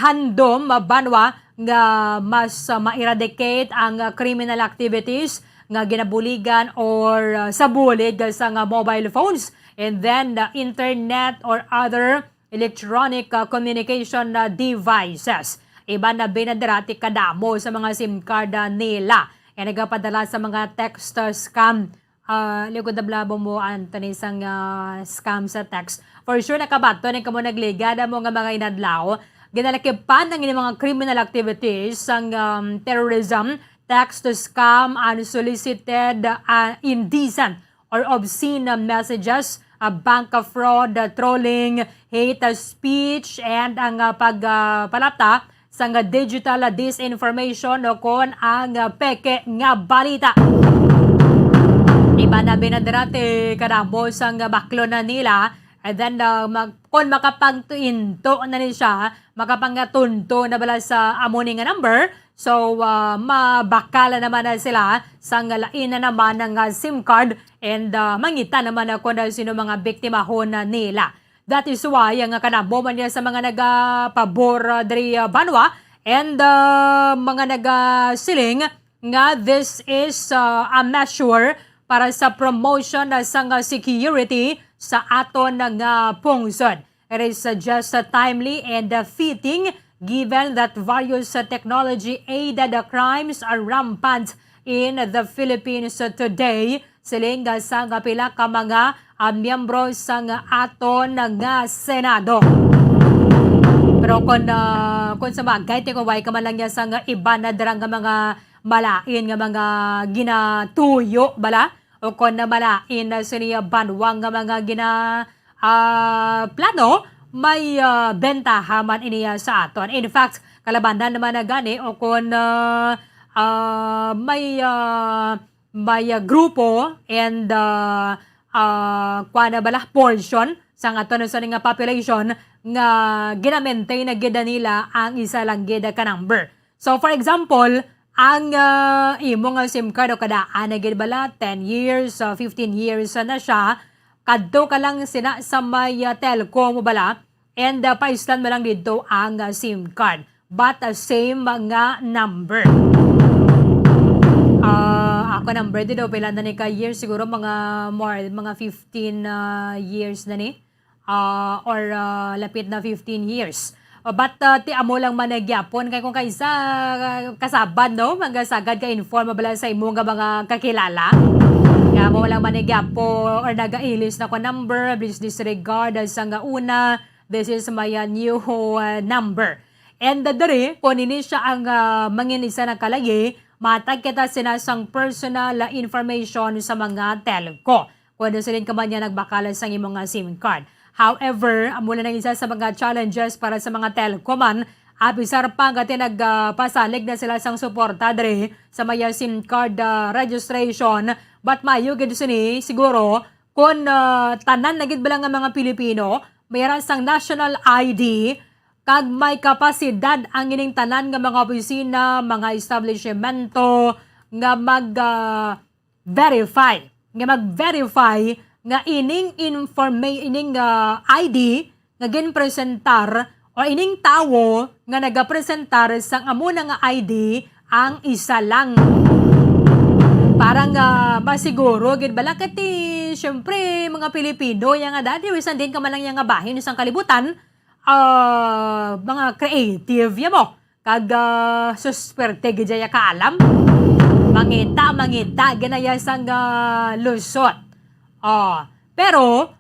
handom, ah, banwa nga mas, ah, ma-eradicate ang, ah, criminal activities nga ginabuligan or, ah, sa bulig sang, ah, mobile phones, and then the internet or other electronic, ah, communication, ah, devices. Iban na binaderati kadamo sa mga SIM card, ah, nila nga nagapadala sa mga text, ah, scam. Ah, lugod na blabo mo, Anthony, sang, ah, scam sa text. For sure, nakabaton ang kamo nagligad amo nga mga inadlaw. Ginalakipan ang inyong mga criminal activities sang, um, terrorism, text to scam, unsolicited, ah, indecent or obscene, ah, messages, ah, bank, ah, fraud, ah, trolling, hate, ah, speech, and ang, ah, pag, ah, palapta sang, ah, digital, ah, disinformation o kon ang, ah, peke nga balita. Iban na binaderati kadamo sang, ah, baklon na nila, and then, ah, mag-, kon makapagtuinto na ni siya, makapangatunto na bala sa amo ni nga number, so, ah, mabakal naman na sila sang lain na naman nga SIM card, and, ah, mangita naman na kon sino mga biktimahon na nila. That is why ang kadamo man niya sa mga nagapabor, ah, diri, ah, banwa, and, ah, mga nagasiling nga this is, ah, a measure para sa promotion, ah, sang, ah, security sa aton nga pungsod. It is, uh, just, uh, timely and, uh, fitting given that various, uh, technology-aided, uh, crimes are rampant in the Philippines, uh, today, siling, uh, sang pila ka mga, uh, miyembro sang aton nga Senado. Pero kung, uh, kung sa bagay, ti kung way ka man lang niya sang iban na dira nga mga malain nga mga ginatuyo bala, o kon na malain na sini banwa nga mga gina-, ah, plano, may, ah, bentaha man ini, ah, sa aton. In fact, kalabanan naman na gani o kon, ah, ah, may, ah, may, ah, grupo and, ah, ah, kuwan na bala, portion sang aton sa nga population nga gina-maintain na gid nila ang isa lang gid ka number. So, for example, ang, ah, imo nga SIM card o kadaan na gid bala, ten years, ah, fifteen years na siya, kadto ka lang sina sa may, ah, telco mo bala, and, ah, paislan mo lang dito ang, ah, SIM card. But, ah, same nga number. Ah, ako number dito, pila na ni ka years, siguro mga more, mga fifteen, ah, years na ni. Ah, or, ah, lapit na fifteen years. Ah, but, ah, ti amo lang man na gyapon, kay kung kaisa, ah, kasabad, no, magasagad ka inform bala sa imo nga mga kakilala. Nga amo lang man na gyapon, or nagailis na ko number, please disregard, ah, sa nga una, this is my, ah, new, ah, number. And, ah, diri, kung ini siya ang, ah, mangin isa na kalayi, matag kita sina sang personal, ah, information sa mga telco. Kuwando sa din ka man niya nagbakal sang imong nga SIM card. However, amo na ang isa sa mga challenges para sa mga telco man, apisar pa nga ti nagpasalig na sila sang suporta diri sa maya SIM card, ah, registration. But maayo gid sini siguro kung, ah, tanan na gid bala nga mga Pilipino may ara sang national I D kag may kapasidad ang ining tanan nga mga opisina, mga establishmento nga mag, ah, verify, nga mag-verify nga ining informa-, ining, ah, I D nga ginpresentar o ining tawo nga nagapresentar sang amo na nga I D ang isa lang. Para nga masiguro gid bala kay ti, syempre, mga Pilipino ya nga dati, bisan din ka man lang ya nga bahin sang kalibutan, ah, mga creative ya mo. Kag, ah, susperte gid ya kaalam. Mangita, mangita, ginaya sang, ah, lusot. Oh, pero,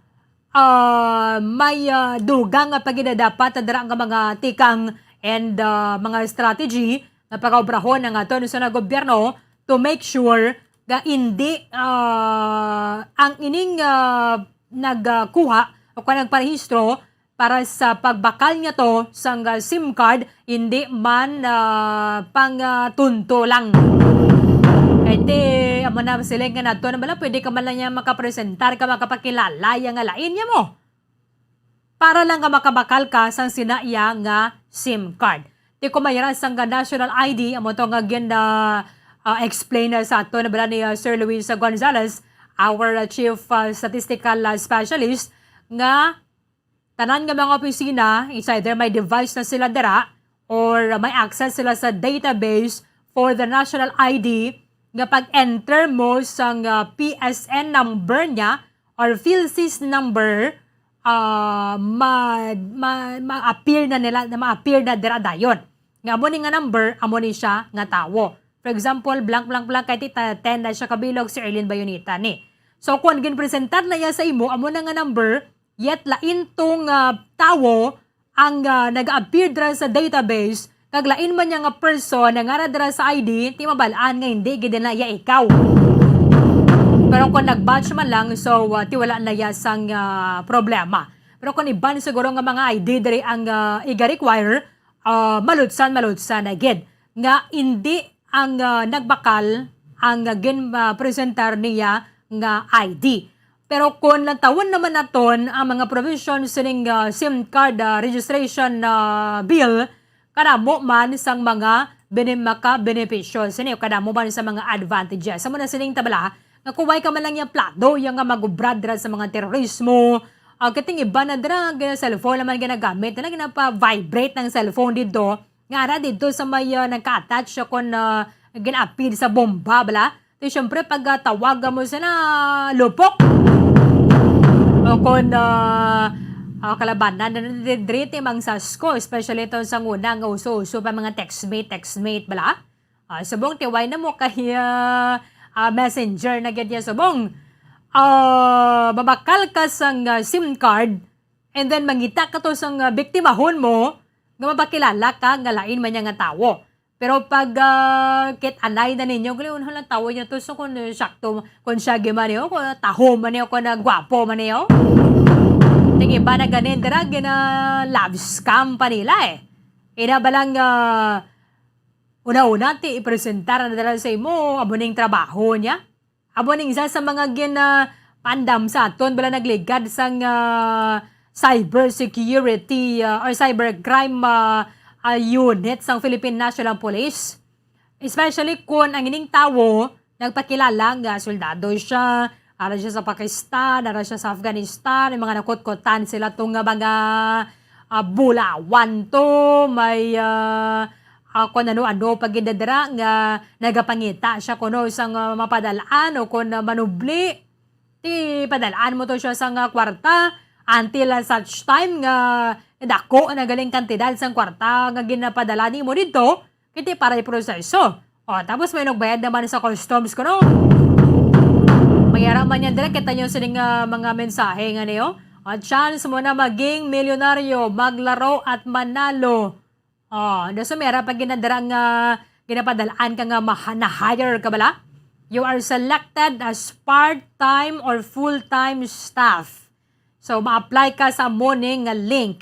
ah, may, ah, dugang nga pagidadapat dira nga mga tikang and, ah, mga strategy nga pagaobrahon ang aton sa gobyerno to make sure nga indi, ah, ang ining, ah, nagkuha o kung nagparehistro para sa pagbakal nga to sang, ah, SIM card, hindi man, ah, pang, ah, tunto lang. Kay ti, amo na sila nga nato na bala, pwede ka man lang niya makapresentar ka, makapakilala ya nga lain niya mo. Para lang nga makabakal ka sang sina iya nga SIM card. Ti kung mayra sang nga national I D, amo to nga gin, ah, ah, explain na sa ato na bala ni, ah, Sir Luis Gonzalez, our, ah, chief, ah, statistical, ah, specialist, nga tanan nga mga opisina, it's either may device na sila dira or may access sila sa database for the national I D, nga pag-enter mo sang, ah, P S N number niya or PhilSys number, ah, ma-, ma-, ma-appear na nila, na ma-appear na dira dayon. Nga amo ni nga number, amo ni siya nga tawo. For example, blank, blank, blank, kay ti ta-, ten na siya kabilog, si Erlin Bayonita ni. So, kung ginpresentar na iya sa imo, amo na nga number, yet lain tong, ah, tawo ang, ah, nag-appear dira sa database, kag lain man niya nga person nga ara dira sa I D, ti mabal-an nga hindi gid na iya ikaw. Pero kung nag-batch man lang, so, ah, ti wala na iya sang, ah, problema. Pero kung iban siguro nga mga I D diri ang, ah, iga-require, ah, malutsan, malutsan na gid nga hindi ang, ah, nagbakal ang, ah, gin, ah, presentar niya nga I D. Pero kung lantawon naman naton ang mga provision sining, ah, SIM card, ah, registration, ah, bill, kadamo man sang mga bene-, makabenepisyo sini, o kadamo man sa mga advantages. Amo na sining tabala nga kung way ka man lang yung plano yung nga mag-ubra dira sa mga terorismo, ah, kating iba na dira, gina-, cellphone naman ginagamit, na ginapa-vibrate ng cellphone dito, nga ara dito sa may, ah, nagka-attach siya kon, ah, gin-apid sa bomba, bala. Ti, syempre, pag, ah, tawagan mo sila, lupok. O kon, ah, ah, kalabanan na diri, ti, mang sasko, especially ito sa una nga uso-uso pa mga textmate, textmate, bala. Ah, subong ti way na mo kay, ah, ah, messenger na gid niya subong. Ah, mabakal ka sang, ah, SIM card, and then mangita ka to sang, ah, biktimahon mo, nga mapakilala ka nga lain man niya nga tawo. Pero pag, ah, kit-anay na ninyo, gali, unho lang tawo niya to, so kung, eh, sakto, kung siya man niyo, kung taho man niyo, kung, ah, gwapo man niyo. Ting iba na ganin dira, gina-love scam pa nila eh. Ina ba lang, ah, una-una, ti ipresentar na dala sa imo, amo ning trabaho niya. Amo ning isa sa mga gin, ah, pandam sa aton, bala nagligad sang, ah, cyber security, ah, or cyber crime, ah, ah, unit sang Philippine National Police. Especially kung ang ining tawo nagpakilala nga soldado siya, ara siya sa Pakistan, ara siya sa Afghanistan, may mga nakutkutan sila to nga mga, ah, bulawan to, may, ah, ah, kung ano-ano pa gid dira nga nagapangita siya kuno sang, ah, mapadal-an o kung, ah, manubli. Ti padal-an mo to siya sang, ah, kwarta until, ah, such time nga dako na galing kantidad sang kwarta nga ginapadala nimo didto, kay ti para iproseso. O, tapos may nagbayad naman sa customs kuno. Mayara man yan dira, kita nyo sining, ah, mga mensahe nga niyo. O, chance mo na maging milyonaryo, maglaro at manalo. O, da so mayara pa ginadara nga ginapadalaan ka nga maha-, na-hire ka bala? You are selected as part-time or full-time staff. So, ma-apply ka sa morning nga link.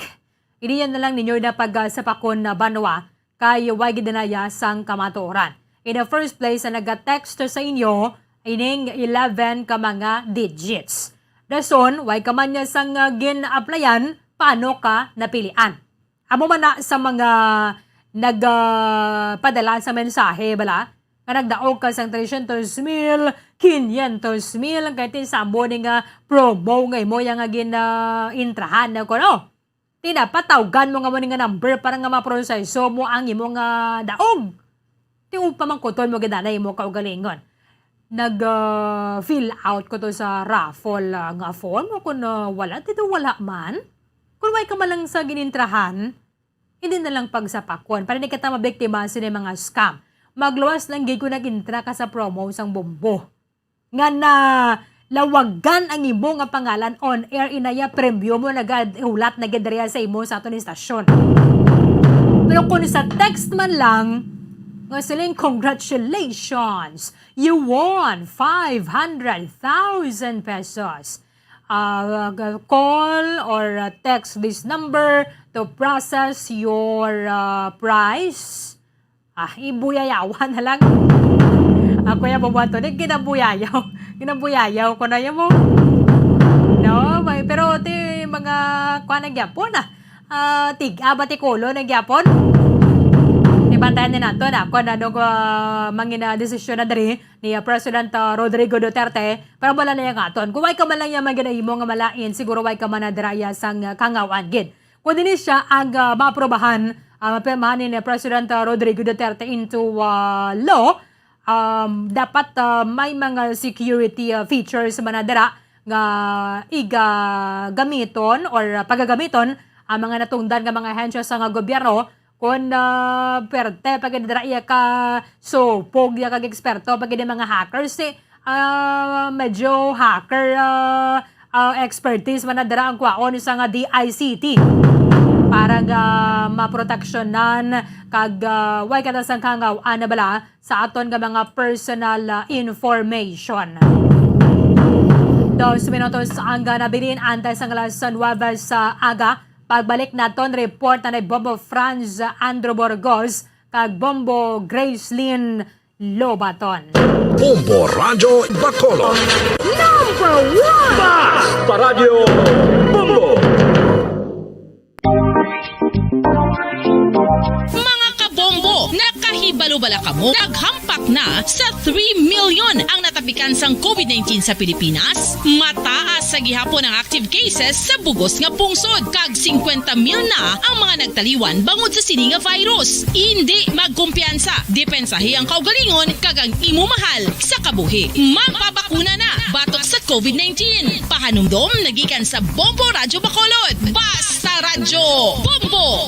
Iniyan na lang ninyo na pag, ah, sapakon na banwa kay way gid na ya sang kamatuoran. In the first place, ang naga-text sa inyo, ining eleven ka mga digits. Dason, way ka man niya sang, ah, gin-applyan, paano ka napilian? Amo man na sa mga nag, ah, padala sa mensahe, bala, nga nagdaog ka sang tresyentos mil, kinyentos mil, kay ti sambo ni nga promo nga imo ya nga gin, ah, intrahan na kuno. Ti dapat tawgan mo nga mo ni nga number para nga maproseso mo ang imo nga daog. Ti upamangkuton mo gid anay imo kaugalingon. Nag, ah, fill out ko to sa raffle, ah, nga form o kun, ah, wala, ti daw wala man. Kung way ka man lang sa ginintrahan, hindi na lang pagsapakon para di kita mabiktima sini mga scam. Magluwas lang gid kung nag-intra ka sa promo sang Bombo. Nga na lawagan ang imo nga pangalan on air, inaya premyo mo nagahulat na gid diri sa imo sa aton istasyon. Pero kung sa text man lang, nga siling, "Congratulations! You won five hundred thousand pesos." Ah, g-, call or, ah, text this number to process your, ah, prize. Ah, ibuyayawan na lang. Ako ya bubuhaton ni ginabuyayaw. Ginabuyayaw ko na yan mo. No, may, pero ti mga kuan na gyapon, ah. Ah, tig-a ba ti kulo na gyapon? Ti bantayan ni nato na kung ano ko, ah, mangina desisyon na diri ni, ah, President, ah, Rodrigo Duterte. Pero wala na yung aton. Kung way ka man lang yung mga imo nga malain, siguro way ka man na dira iya sang, ah, kangawan gid. Kung dili siya ang, ah, maaprobahan, ah, mapirmahan ni President, ah, Rodrigo Duterte into, ah, law, um, dapat, ah, may mga security, ah, features man na dira nga igagamiton or pagagamiton ang mga natungdan nga mga ahensya sa nga gobyerno kung, ah, perte pa gid dira iya ka supog, iya kag eksperto pa gid ang mga hackers, eh, ah, medyo hacker, ah, ah, expertise man na dira ang kwaon sa nga D I C T para nga maproteksyonan kag, ah, way ka na sang kangaw-an na bala sa aton nga mga personal, ah, information. Dos minutos ang, ah, nabilin antes ang alas nuwebe sa aga. Pagbalik naton, report na ni Bombo Franz Andrew Burgos kag Bombo Gracelyn Lobaton. Bombo Radyo Bacolod. Number one! Basta Radyo Bombo! Mga kabombo, nakahibalo bala kamo? Naghampak na sa three million ang natapikan sang COVID nineteen sa Pilipinas. Mataas sa gihapon ang active cases sa bugos nga pungsod, kag singkwenta mil na ang mga nagtaliwan bangod sa sini nga virus. Indi magkumpiyansa, depensahi ang kaugalingon kag ang imo mahal sa kabuhi. Magpabakuna na batok sa COVID nineteen. Pahanumdom nagikan sa Bombo Radyo Bacolod. Basta Radyo Bombo!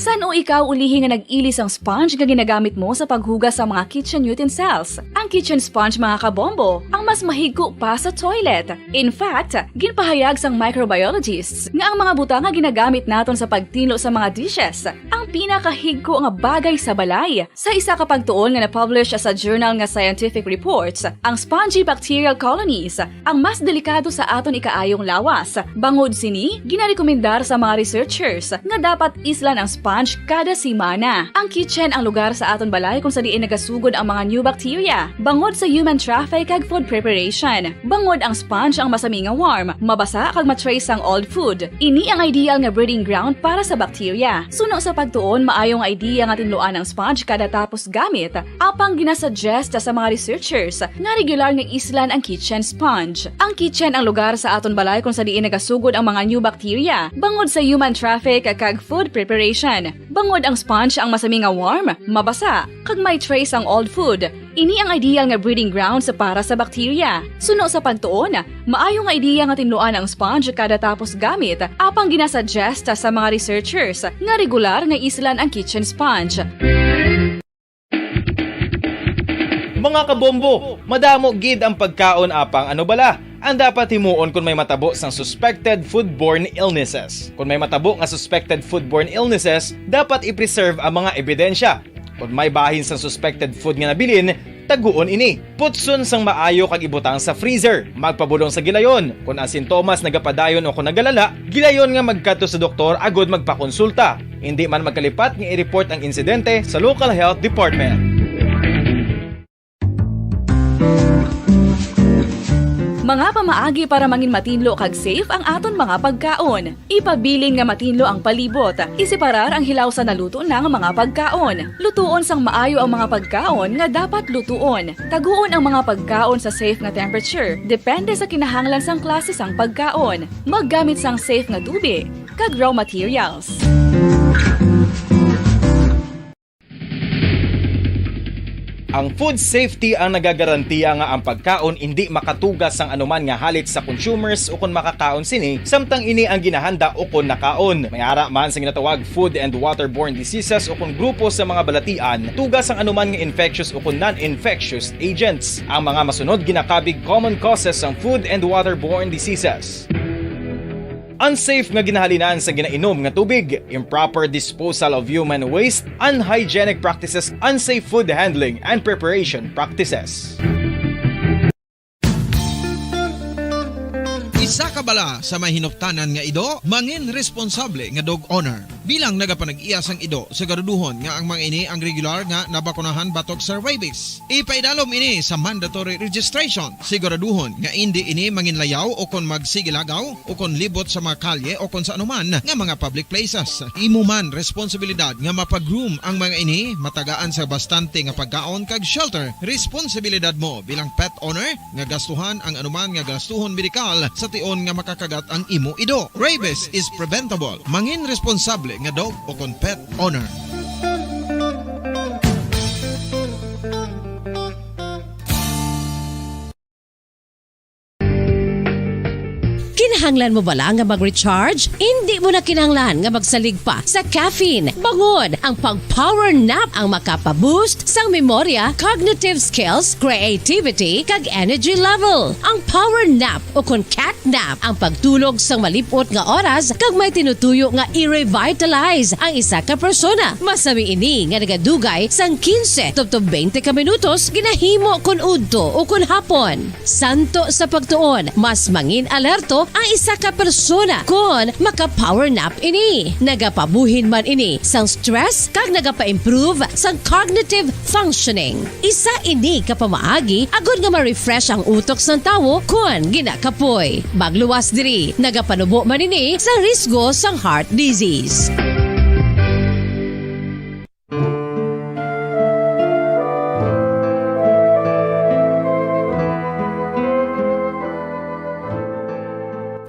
San-o ikaw ulihi nga nag-ili sang sponge nga ginagamit mo sa paghugas sa mga kitchen utensils? Ang kitchen sponge, mga kabombo, ang mas mahigko pa sa toilet. In fact, ginpahayag sang microbiologists nga ang mga butang nga ginagamit naton sa pagtinlo sa mga dishes, ang Pinakahigko nga bagay sa balay. Sa isa ka pagtuon nga na-publish sa journal nga Scientific Reports, ang spongy bacterial colonies ang mas delikado sa aton ikaayong lawas. Bangod sini, ginarekomendar sa mga researchers nga dapat islan ang sponge kada semana. Ang kitchen ang lugar sa aton balay kung sa diin nagasugod ang mga new bacteria. Bangod sa human traffic kag food preparation, bangod ang sponge ang masami nga warm, mabasa kag ma-trace ang old food. Ini ang ideal nga breeding ground para sa bacteria. Suno sa pagtuon, maayo nga idea nga tinluan ang sponge kada tapos gamit, apang ginasuggest sa mga researchers nga regular nga islan ang kitchen sponge. Ang kitchen ang lugar sa aton balay kung sa diin nagasugod ang mga new bacteria, bangod sa human traffic kag food preparation. Bangod ang sponge ang masami nga warm, mabasa, kag may trace ang old food. Ini ang ideal nga breeding grounds para sa bacteria. Suno sa pagtuon, maayo nga ideya nga tinluan ang sponge kada tapos gamit, apang ginasuggest sa mga researchers nga regular nga islan ang kitchen sponge. Mga kabombo, madamo gid ang pagkaon, apang ano bala ang dapat himuon kon may matabo sang suspected foodborne illnesses? Kon may matabo nga suspected foodborne illnesses, dapat i-preserve ang mga ebidensya. Kon may bahin sang suspected food nga nabilin, taguon ini. Putson sang maayo kag ibutang sa freezer. Magpabulong sa gilayon. Kon ang sintomas nagapadayon o kon nagalala, gilayon nga magkadto sa doktor agud magpakonsulta. Indi man magkalipat nga i-report ang insidente sa local health department. Mga pamaagi para mangin matinlo kag safe ang aton mga pagkaon. Ipabilin nga matinlo ang palibot. Iseparar ang hilaw sa naluto na nga mga pagkaon. Lutuon sang maayo ang mga pagkaon nga dapat lutuon. Taguon ang mga pagkaon sa safe nga temperature, depende sa kinahanglan sang klase sang pagkaon. Maggamit sang safe nga tubig kag raw materials. Ang food safety ang nagagarantiya nga ang pagkaon indi makatuga sang anuman nga halit sa consumers ukon makakaon sini, samtang ini ang ginahanda ukon nakaon. May ara man sa ginatawag food and waterborne diseases ukon grupo sa mga balatian tuga sang anuman nga infectious ukon non-infectious agents. Ang mga masunod ginakabig common causes sang food and waterborne diseases. Unsafe nga ginahalinan sa ginainom nga tubig, improper disposal of human waste, unhygienic practices, unsafe food handling and preparation practices. Isa ka bala sa may hinuptanan nga ido, mangin responsable nga dog owner. Bilang nagapanag-iya sang ido, siguraduhon nga ang mga ini ang regular nga nabakunahan batok sa rabies. Ipaidalom ini sa mandatory registration. Siguraduhon nga indi ini manginlayaw o kon magsigilagaw o kon libot sa mga kalye o kon sa anuman nga mga public places. Imo man responsibilidad nga mapa-groom ang mga ini, matagaan sa bastante nga pagkaon kag shelter. Responsibilidad mo bilang pet owner nga gastuhan ang anuman nga gastuhon medikal sa tion nga makakagat ang imo ido. Rabies is preventable. Mangin responsable nga dog o kon pet owner. Kinahanglan mo bala nga mag-recharge? Indi mo na kinahanglan nga magsalig pa sa caffeine, bangod ang pag-power nap ang makapa-boost sang memorya, cognitive skills, creativity, kag energy level. Ang power nap o kon cat nap ang pagtulog sang malip-ot nga oras kag may tinutuyo nga i-revitalize ang isa ka persona. Masami ini nga nagadugay sang quince tubtob twenty ka minutos, ginahimo kon udto o kon hapon. Santo sa pagtuon, mas mangin-alerto ang isa ka persona kon maka-power nap ini. Nagapabuhin man ini sang stress kag nagapa-improve sang cognitive functioning. Isa ini ka pamaagi agod nga ma-refresh ang utok sang tawo kon ginakapoy. Magluwas diri, nagapanubo man ini sa risgo sang heart disease.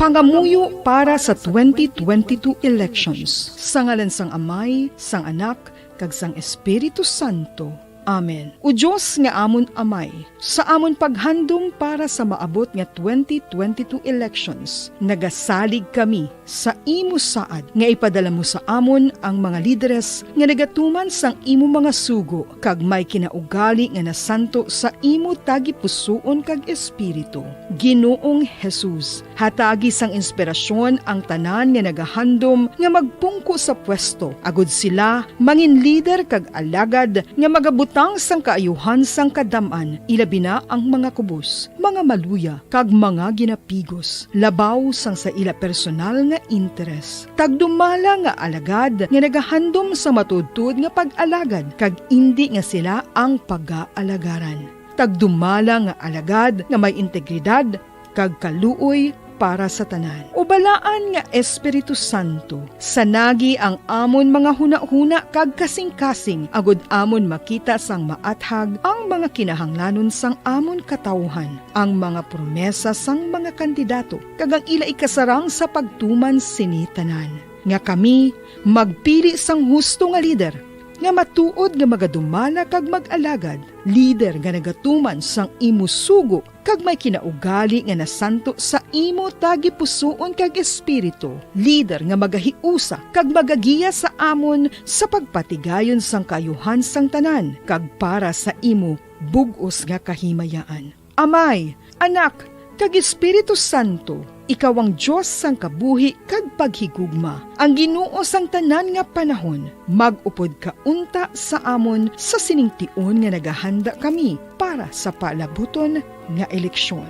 Pangamuyo para sa twenty twenty-two elections. Sa ngalan sang Amay, sang Anak, kag sang Espiritu Santo. Amen. O Dios nga amon Amay, sa amon paghandom para sa maabot nga twenty twenty-two elections, nagasalig kami sa imo saad nga ipadala mo sa amon ang mga lideres nga nagatuman sang imo mga sugo kag may kinaugali nga nasanto sa imo tagipusoon kag espiritu. Ginoong Jesus, Hatagi sang inspirasyon ang tanan nga nagahandom nga magpungko sa pwesto, agud sila mangin lider kag alagad nga magabutang sang kaayuhan sang kadam-an, ilabi na ang mga kubos, mga maluya, kag mga ginapigos, labaw sang sa ila personal nga interes. Tagdumala nga alagad nga nagahandom sa matuodtuod nga pag-alagad, kag indi nga sila ang pagaalagaran. Tagdumala nga alagad nga may integridad kag kaluoy para sa tanan. O Balaan nga Espiritu Santo, sanagi ang amon mga hunahuna kag kasingkasing, agud amon makita sang maathag ang mga kinahanglanon sang amon katawuhan, ang mga promesa sang mga kandidato, kag ang ila ikasarang sa pagtuman sini tanan, nga kami magpili sang husto nga lider, nga matuod nga magadumala kag mag-alagad, lider nga nagatuman sang imo sugo kag may kinaugali nga nasanto sa imo tagipusoon kag espiritu, lider nga magahiusa kag magagiya sa amon sa pagpatigayon sang kaayuhan sang tanan kag para sa imo bug-os nga kahimayaan. Amay, Anak, kag Espiritu Santo, ikaw ang Dios sang kabuhi kag paghigugma, ang Ginoo sang tanan nga panahon. Mag-upod ka unta sa amon sa sining tion nga nagahanda kami para sa palabuton nga eleksyon.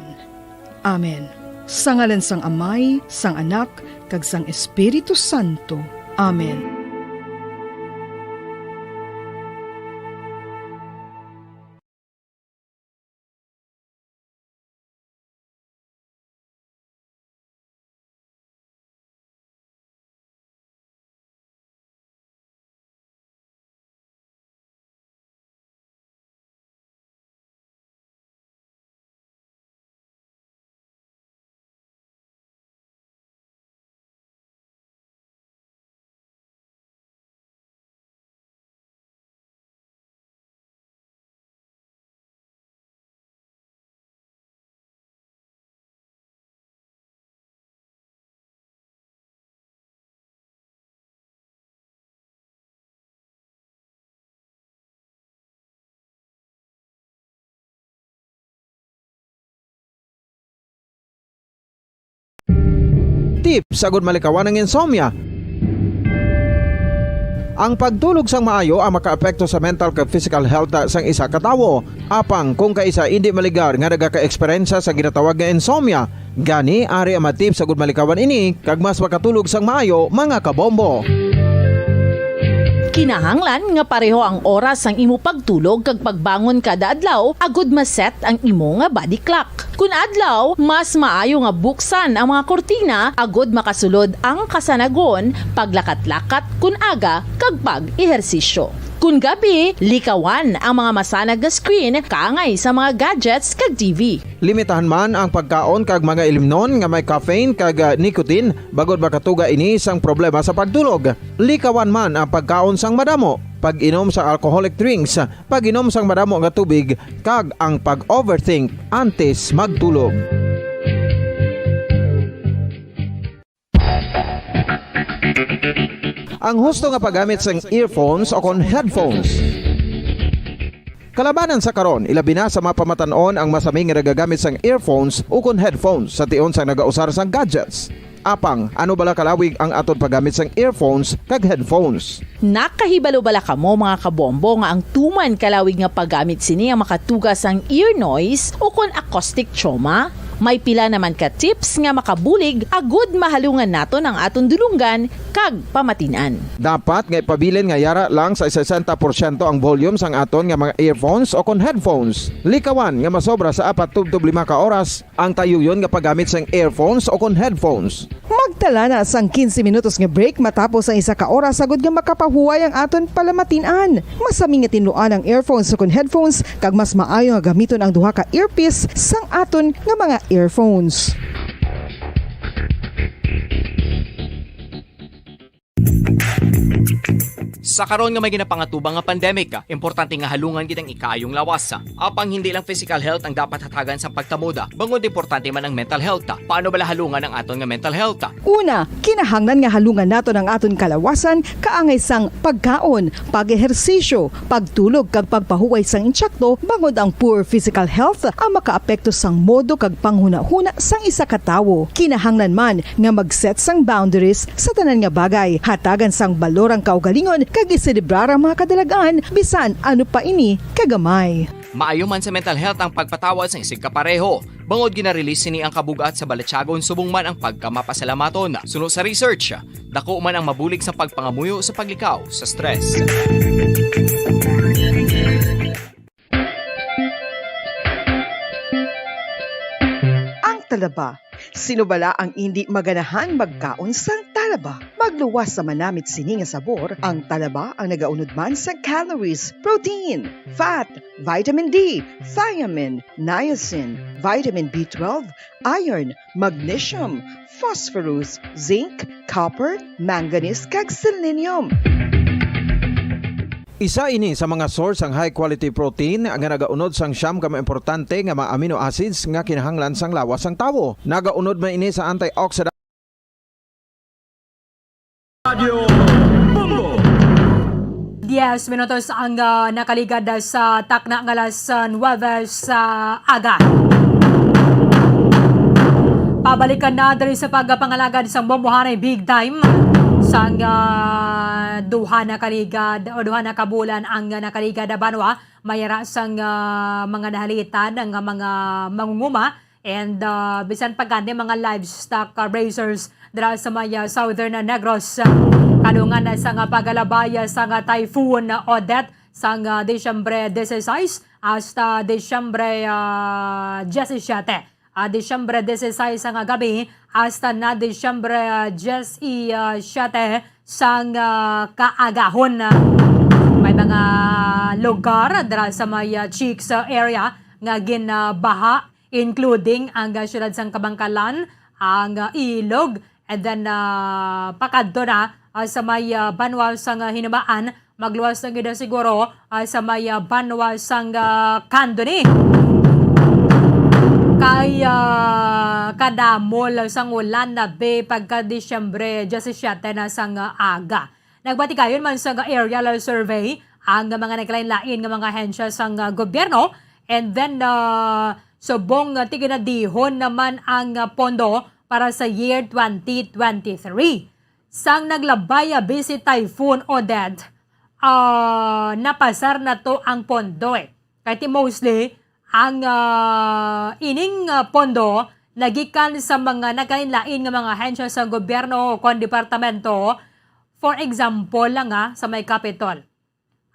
Amen. Sa ngalan sang Amay, sang Anak, kag sang Espiritu Santo. Amen. Tips agud malikawan ang insomnia. Ang pagtulog sang maayo ang makaapekto sa mental kag physical health sang isa ka tawo. Apang kung kaisa indi maligar nga nagaka-eksperyensya sa ginatawag nga insomnia, gani ari ang mga tips agud malikawan ini kag mas makatulog sang maayo, mga kabombo. Kinahanglan nga pareho ang oras sang imo pagtulog kag pagbangon kada adlaw agud ma-set ang imo nga body clock. Kun adlaw, mas maayo nga buksan ang mga kurtina agud makasulod ang kasanagon, paglakat-lakat kun aga, kag pag-ehersisyo. Kun gabi, likawan ang mga masanag nga screen kaangay sa mga gadgets kag T V. Limitahan man ang pagkaon kag mga ilimnon nga may caffeine kag, ah, nicotine, bangod makatuga ini sang problema sa pagtulog. Likawan man ang pagkaon sang madamo, pag-inom sang alcoholic drinks, pag-inom sang madamo nga tubig, kag ang pag-overthink antes magtulog. Ang husto nga paggamit sang earphones o kon headphones. Kalabanan sa karon, ilabi na sa mga pamatan-on ang masami nga nagagamit sang earphones o kon headphones sa tion sang nagausar sang gadgets. Apang, ano bala kalawig ang aton paggamit sang earphones kag headphones? Nakahibalo bala kamo, mga kabombo, nga ang tuman kalawig nga paggamit sini ang makatuga sang ear noise o kon acoustic trauma? May pila naman ka tips nga makabulig agud mahalungan naton ang aton dulonggan kag pamatin-an. Dapat nga ipabilin nga yara lang sa sesenta porsyento ang volume sang aton nga mga earphones o kon headphones. Likawan nga masobra sa apat tubtob lima ka oras ang tayuyon nga paggamit sang earphones o kon headphones. Magtala na sang quince minutos nga break matapos ang isa ka oras agud nga makapahuway ang aton palamatin-an. Masami nga tinluan ang earphones o kon headphones, kag mas maayo nga gamiton ang duha ka earpiece sang aton nga mga earphones. Sa karon nga may ginapangatubang nga pandemic, importante nga halungan gid ang ikaayong lawas. Apang hindi lang physical health ang dapat hatagan sa pagtamod, bangod importante man ang mental health. Paano bala halungan ang aton nga mental health? Una, kinahanglan nga halungan naton ang aton kalawasan kaangay sang pagkaon, pag-ehersisyo, pagtulog kag pagpahuway sang intsakto, bangod ang poor physical health ang makaapekto sang modo kag panghunahuna sang isa ka tawo. Kinahanglan man nga mag-set sang boundaries sa tanan nga bagay, hatagan sang balor ang kaugalingon kag iselebrar ang mga kadalagan, bisan ano pa ini kagamay. Maayo man sa mental health ang pagpatawad sa isig kapareho, bangod gina-release sini ang kabug-at sa balatyagon subong man ang pagkamapasalamaton. Suno sa research, dako man ang mabulig sa pagpangamuyo sa paglikaw sa stress. Ang talaba. Sino bala ang indi maganahan magkaon sang talaba? Magluwas sa manamit sini nga sabor, ang talaba ang nagaunod man sa calories, protein, fat, vitamin D, thiamine, niacin, vitamin B twelve, iron, magnesium, phosphorus, zinc, copper, manganese, kag selenium. Isa ini sa mga source sang high quality protein nga nagaunod sang siyam ka mga importante nga mga amino acids nga kinahanglan sang lawas sang tawo. Nagaunod man ini sa antioxidant. Radyo Bombo. Diez minutos ang, ah, nakaligad sa takna nga alas nuwebe sa aga. Pabalikan na diri sa pagpangalagad sang Bombohanay Big Time. Sang, ah, duha na kaligad o duha na kabulan ang, ah, nakaligad na banwa, may ara sang, ah, mga nahalitan nga mga mangunguma and, ah, bisan pa gani mga livestock, ah, raisers dira sa may, ah, Southern Negros. Kadungan na sa nga pagalabay, ah, sa nga Typhoon Odette sang, ah, Disyembre dieciséis hasta Disyembre, ah, diyesisiyete. Ah, Disyembre dieciséis nga gabi hasta na Disyembre, ah, diyesisiyete sang, ah, kaagahon. May mga lugar dira sa may, ah, Cheeks, ah, area nga ginbaha, including ang, ah, siyudad sang Kabankalan, ang, ah, Ilog, and then, ah, pakadto na, ah, sa may, ah, banwa sang, ah, Hinumaan, magluwas na gid siguro, ah, sa may, ah, banwa sang, ah, Candoni. Kay, ah, kadamo lang sang ulan na be pagka Disyembre diyesisiyete na sang, ah, aga. Nagbatigayon man sang aerial survey ang mga nagkalain-lain nga mga ahensya sang, ah, gobyerno, and then, ah, subong, ah, tiginadihon naman ang, ah, pondo para sa year twenty twenty-three. Sang naglabay, ah, bisi Typhoon Odette, ah, napasar na to ang pondo, eh. Kay ti mostly, ang, ah, ining, ah, pondo nagikan sa mga nagkalain-lain nga mga ahensya sa gobyerno o kon departamento. For example lang, ah, sa may Capitol.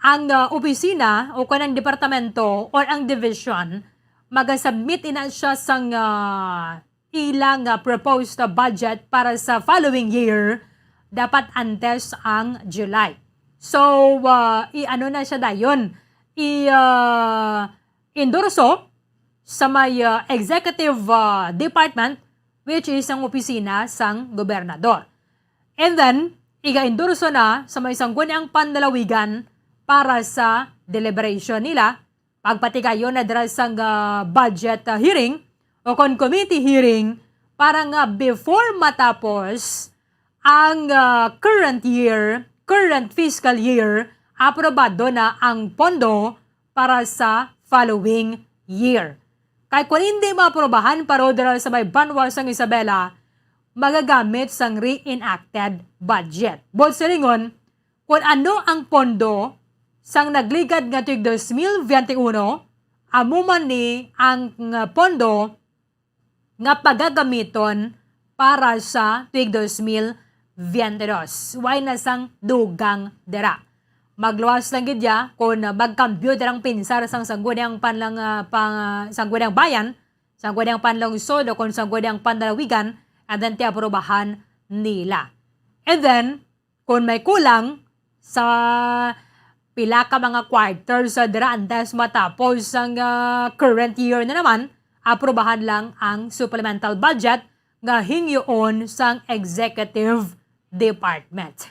Ang, ah, opisina o kon ang departamento or ang division, magasubmit ina siya sang, ah, ilang, ah, proposed budget para sa following year, dapat antes ang July. So, ah, i-ano na siya dayon? I, ah, endorso sa may, ah, executive, ah, department, which is ang opisina sang gobernador. And then, iga-endorso na sa may Sangguniang Panlalawigan para sa deliberation nila, pagpatigayon na dira sang, ah, budget, ah, hearing o kon committee hearing para nga before matapos ang, ah, current year, current fiscal year, aprobado na ang pondo para sa following year. Kay kung hindi maaprobahan pa ro dira sa may banwa sang Isabela, magagamit sang reenacted budget. Buot silingon, kung ano ang pondo sang nagligad nga tuig dos mil veintiuno, amo man ni ang, ah, pondo nga pagagamiton para sa tuig dos mil veinte dos. Way na sang dugang dira. Magluwas lang gid ya kung magkambyo dirang pinsar sang Sangguniang Panlang-, ah, pang-, Sangguniang Bayan, Sangguniang Panlungsod o kung Sangguniang Panlalawigan, and then ti aprobahan nila. And then, kung may kulang sa pila ka mga quarters, ah, dira antes matapos ang, ah, current year na naman, aprobahan lang ang supplemental budget nga hingyoon sang executive department.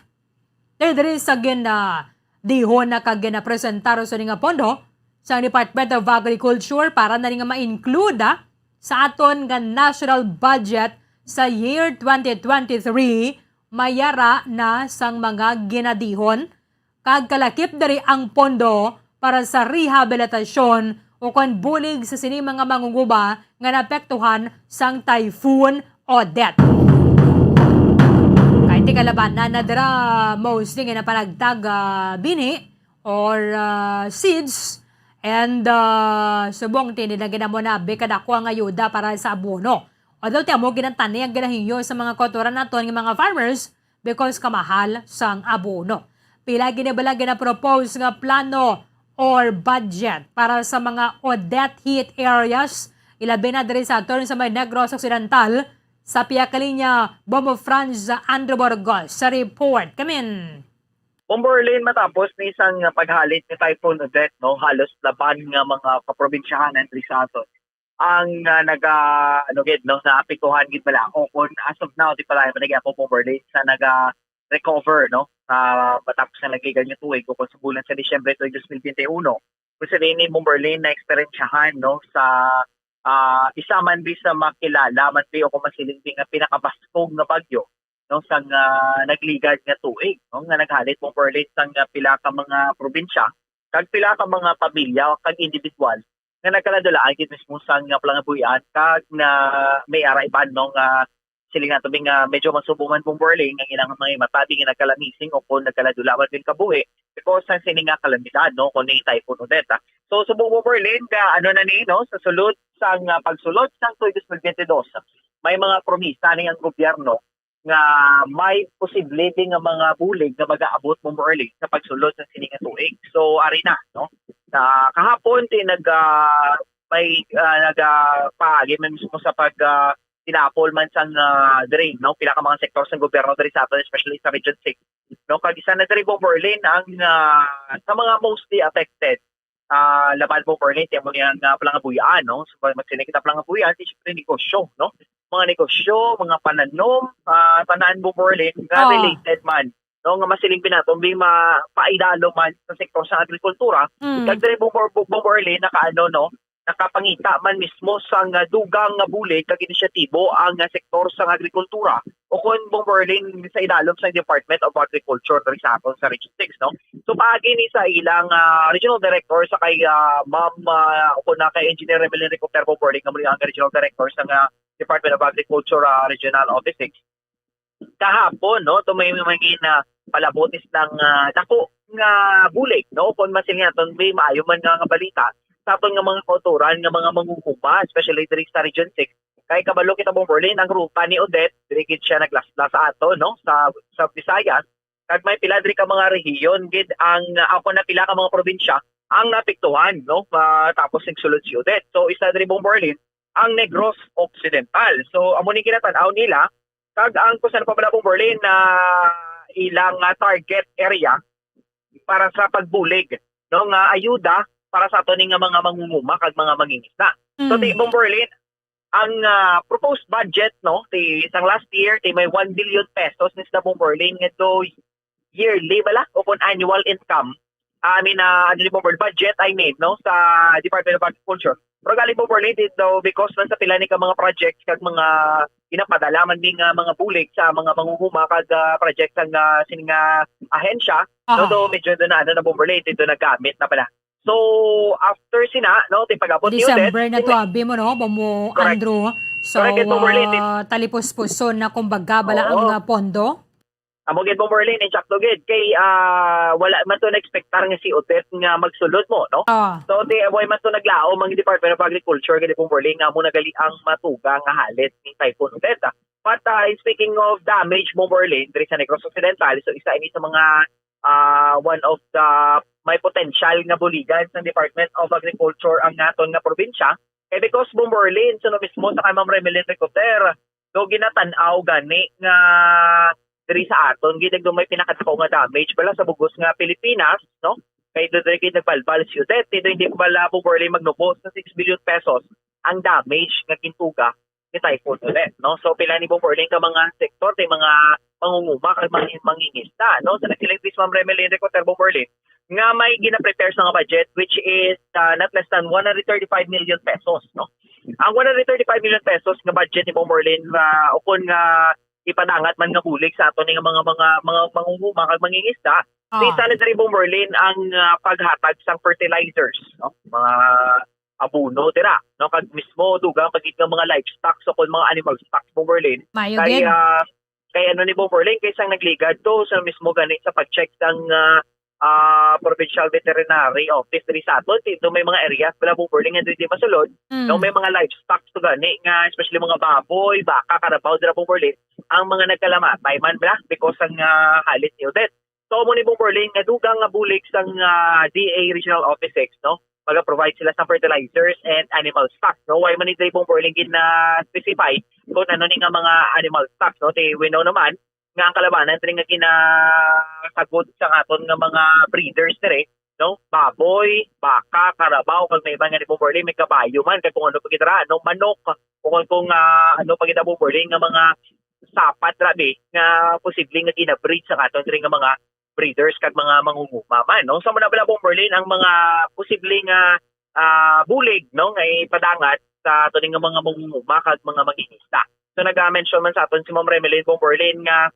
Diri, diri sa gin-, ah, Dihon na kag ginapresentar sa nga pondo sang Department of Agriculture para na ni nga ma-include, ah, sa aton nga national budget sa year twenty twenty-three, mayara na sang mga ginadihon kag kalakip diri ang pondo para sa rehabilitasyon o kon bulig sa sini mga mangunguba nga naapektuhan sang Typhoon Odette. Kay ti kalabanan na dira mostly nga napanagtag, ah, bini or, ah, seeds, and, ah, subong ti nila ginamo na abi kadako ang ayuda para sa abono. Although ti amo ginantani ang ginahinyo sa mga kautoran naton nga mga farmers because kamahal sang abono. Pila gini bala ginapropose nga plano or budget para sa mga Odette hit areas, ilabi na diri sa aton sa may Negros Occidental? Sa pihak kalinya, Bombo Franz Andrew Burgos sa report. Kamin. Bombo Erlin, matapos ni isang paghalit ni Typhoon Odette, no, halos laban nga mga kaprobinsyahan diri sa aton ang, ah, naga, ano gid, no, naapektuhan gid bala. O kung as of now, di pala man nagyapon, Bombo Erlin, sa naga-recover, no, sa matapos na nagligan nga tuig o kung sa bulan sa Disyembre tuig dos mil bente uno. Kung sa dini, Bombo Erlin, na-eksperyensyahan, no, sa, ah, isa man di sa makilala man di o kung masiling di nga pinakabaskog nga bagyo, no, sang, ah, nagligad nga tuig, no, nga naghalit, Bombo Erlin, sang, ah, pila ka mga probinsya kag pila ka mga pamilya kag individual nga nagkaladulaan gid mismo sang, ah, palangabuhian kag na may ara iban, no, nga siling nato nga medyo masubo man, Bombo Erlin, nga ilang mga matabi nga nagkalamising o kon nagkaladula man gid kabuhi because sang sini nga kalamidad, no, kon ni Typhoon Odette, ah. So, subong, Bombo Erlin, nga ano na ni, no, sa sulod sang, ah, pagsulod sang tuig dos mil bente dos, may mga promisa ni ang gobyerno nga may posible din nga mga bulig nga mag-aabot, Bombo Erlin, sa pagsulod sa sini nga tuig. So, ari na, no? Sa kahapon, ti nag, ah, may, ah, nagapaagi man mismo sa pag, ah, tinapol man sang, ah, diri, no? Pila ka mga sektor sang gobyerno diri sa aton, especially sa Region six, no? Kag isa na diri, Bombo Erlin, ang, ah, sa mga mostly affected, ah, laban, Bombo Erlin, ti amo ni ang, ah, palangabuhian, no? So, pag magsiling kita palangabuhian, ti syempre negosyo, no? Mga negosyo, mga pananom, ah, tanan, Bombo Erlin, nga Ah. related man, no? Nga masiling pinatumbi, mapaidalo man sa sektor sa agrikultura. Mm. Kag diri, Bombo, Bombo Erlin, nakaano, no? Nakapangita man mismo sang, ah, dugang nga bulig kag inisyatibo ang, ah, sektor sang agrikultura o kon, Bombo Erlin, sa idalom sang Department of Agriculture diri sa aton sa Region six, no? So, paagi ni sa ilang, ah, regional director sa kay, ah, Ma'am, ah, o kon na kay Engineer Remelin Recupero, Bombo Erlin, nga muli ang regional director sa nga Department of Agriculture, ah, Regional Office six. Kahapon, no, to may mangin na palabot is ng, ah, dako nga bulig, no, kung masiling naton may maayo man nga, nga balita sa aton nga mga kautoran nga mga mangunguba, especially diri sa Region six. Kay kabalo kita, Bombo Erlin, ang ruta ni Odette, diri gid siya naglaslas sa aton, no, sa, sa Visayas. Kag may pila diri ka mga rehiyon gid ang, ah, ako na pila ka mga probinsya ang naapektuhan, no, matapos nagsulod si Odette. So, isa diri, Bombo Erlin, ang Negros Occidental. So, amo ni ginatan-aw nila, kag ang kung saan pa bala, Bombo Erlin, na ilang, ah, target area para sa pagbulig, no, nga ayuda para sa ato ni nga mga mangunguma kag mga mangingisda. So, Mm. ti, Bombo Erlin, ang, ah, proposed budget, no, ti sang last year, ti may one billion pesos ni sila, Bombo Erlin, nga to yearly bala o kung annual income. Ah, I mean, ah, ano ni, Bombo Erlin, budget, I mean, no, sa Department of Agriculture. Pero gali, Bombo Erlin, dito, because man sa pila ni ka mga projects kag mga ginapadala man ni nga mga bulig sa mga mangunguba kag, ah, project sang, ah, sini nga ahensya, no, Aha. so medyo doon na, ano na, Bombo Erlin, dito nagamit na pala. So, after sina, no, ti pag-abot ni Odette, December na to, sina- abi mo, no? Bombo Correct. Andrew. So, Correct, Bombo Erlin. ah, talipuspuson na, kumbaga, bala ang, Oo. ah, pondo? Amo gid, Bombo Erlin, insakto gid. Kay, ah, wala man to na-expectar nga si Odette nga magsulod mo, no? Ah. So, ti, wala man to naglaom ang Department of Agriculture, gid, Bombo Erlin, nga mo nagali ang matugang nga halit ni Typhoon Odette, ah. But, ah, in speaking of damage, Bombo Erlin, diri sa Negros Occidental, so isa ini sa mga, ah, one of the may potential nga buligan sa Department of Agriculture ang naton nga probinsya. Kay because, Bombo Erlin, suno mismo sa kay Ma'am Remelin Recupero, so ginatan-aw gani nga diri sa aton gid ang may pinakadako nga damage bala sa bugos nga Pilipinas, no? Kay do diri gid nagbalbal si Odette, dito hindi ko bala, Bombo Erlin, magnubo sa six billion pesos ang damage nga gintuga ni Typhoon Odette, no? So, pila ni, Bombo Erlin, ka mga sektor, kay mga mangunguma kag mangin-, mangingisda, no? So, nagsiling si Ma'am Remelin Recoter, Bomberlin, nga may gina-prepare sa nga budget, which is, ah, not less than one hundred thirty-five million pesos, no? Ang one hundred thirty-five million pesos nga budget ni Bomberlin, ah, ukon nga ipadangat man nga bulig sa ato ni nga mga, mga, mga mangunguma kag mangingisda, Ah. isa na diri, Bomberlin, ang, ah, paghatag sang fertilizers, no? Mga abono dira, no? Kag mismo dugang pa gid nga mga livestock, so kung mga animal stocks, Bomberlin, Maayo kay, gid. ah, kay ano ni Bomberlin, kay sang nagligad to, sa mismo gani sa pag-check sang, ah, ah, Provincial Veterinary Office diri sa aton, dito may mga areas bala, Bomberlin, nga dili masulod, Mm. no? May mga livestock to gani nga, especially mga baboy, baka, karabaw dira, Bomberlin, ang mga nagkalamatay man bala because sang, ah, halit ni Odette. So, amo ni, Bomberlin, nga dugang nga bulig sang, ah, D A Regional Office six, no? Maga-provide sila sa fertilizers and animal stocks, no? Why man ni, Bomberlin, gina-specify kung ano ni nga mga animal stocks, no? Di, we know naman nga ang kalabanan diri nga ginasagod sa aton nga mga breeders diri, no? Baboy, baka, karabaw, kag may iba nga ni, Bomberlin, may kabayo man, kag kung ano pa gid ra, no? Manok, o kung, kung, ah, ano pa gid, Bomberlin, nga mga sapat, grabe, nga posible nga ginabreed sa aton diri nga mga breeders kag mga mangunguma man, no? Sa muna bala, Bomberlin, ang mga posible nga, ah, bulig, no, nga ipadangat sa ato ni nga mga mangunguma kag mga mangingisda. So, nag-mention man sa aton si Ma'am Remelin, Bomberlin, nga,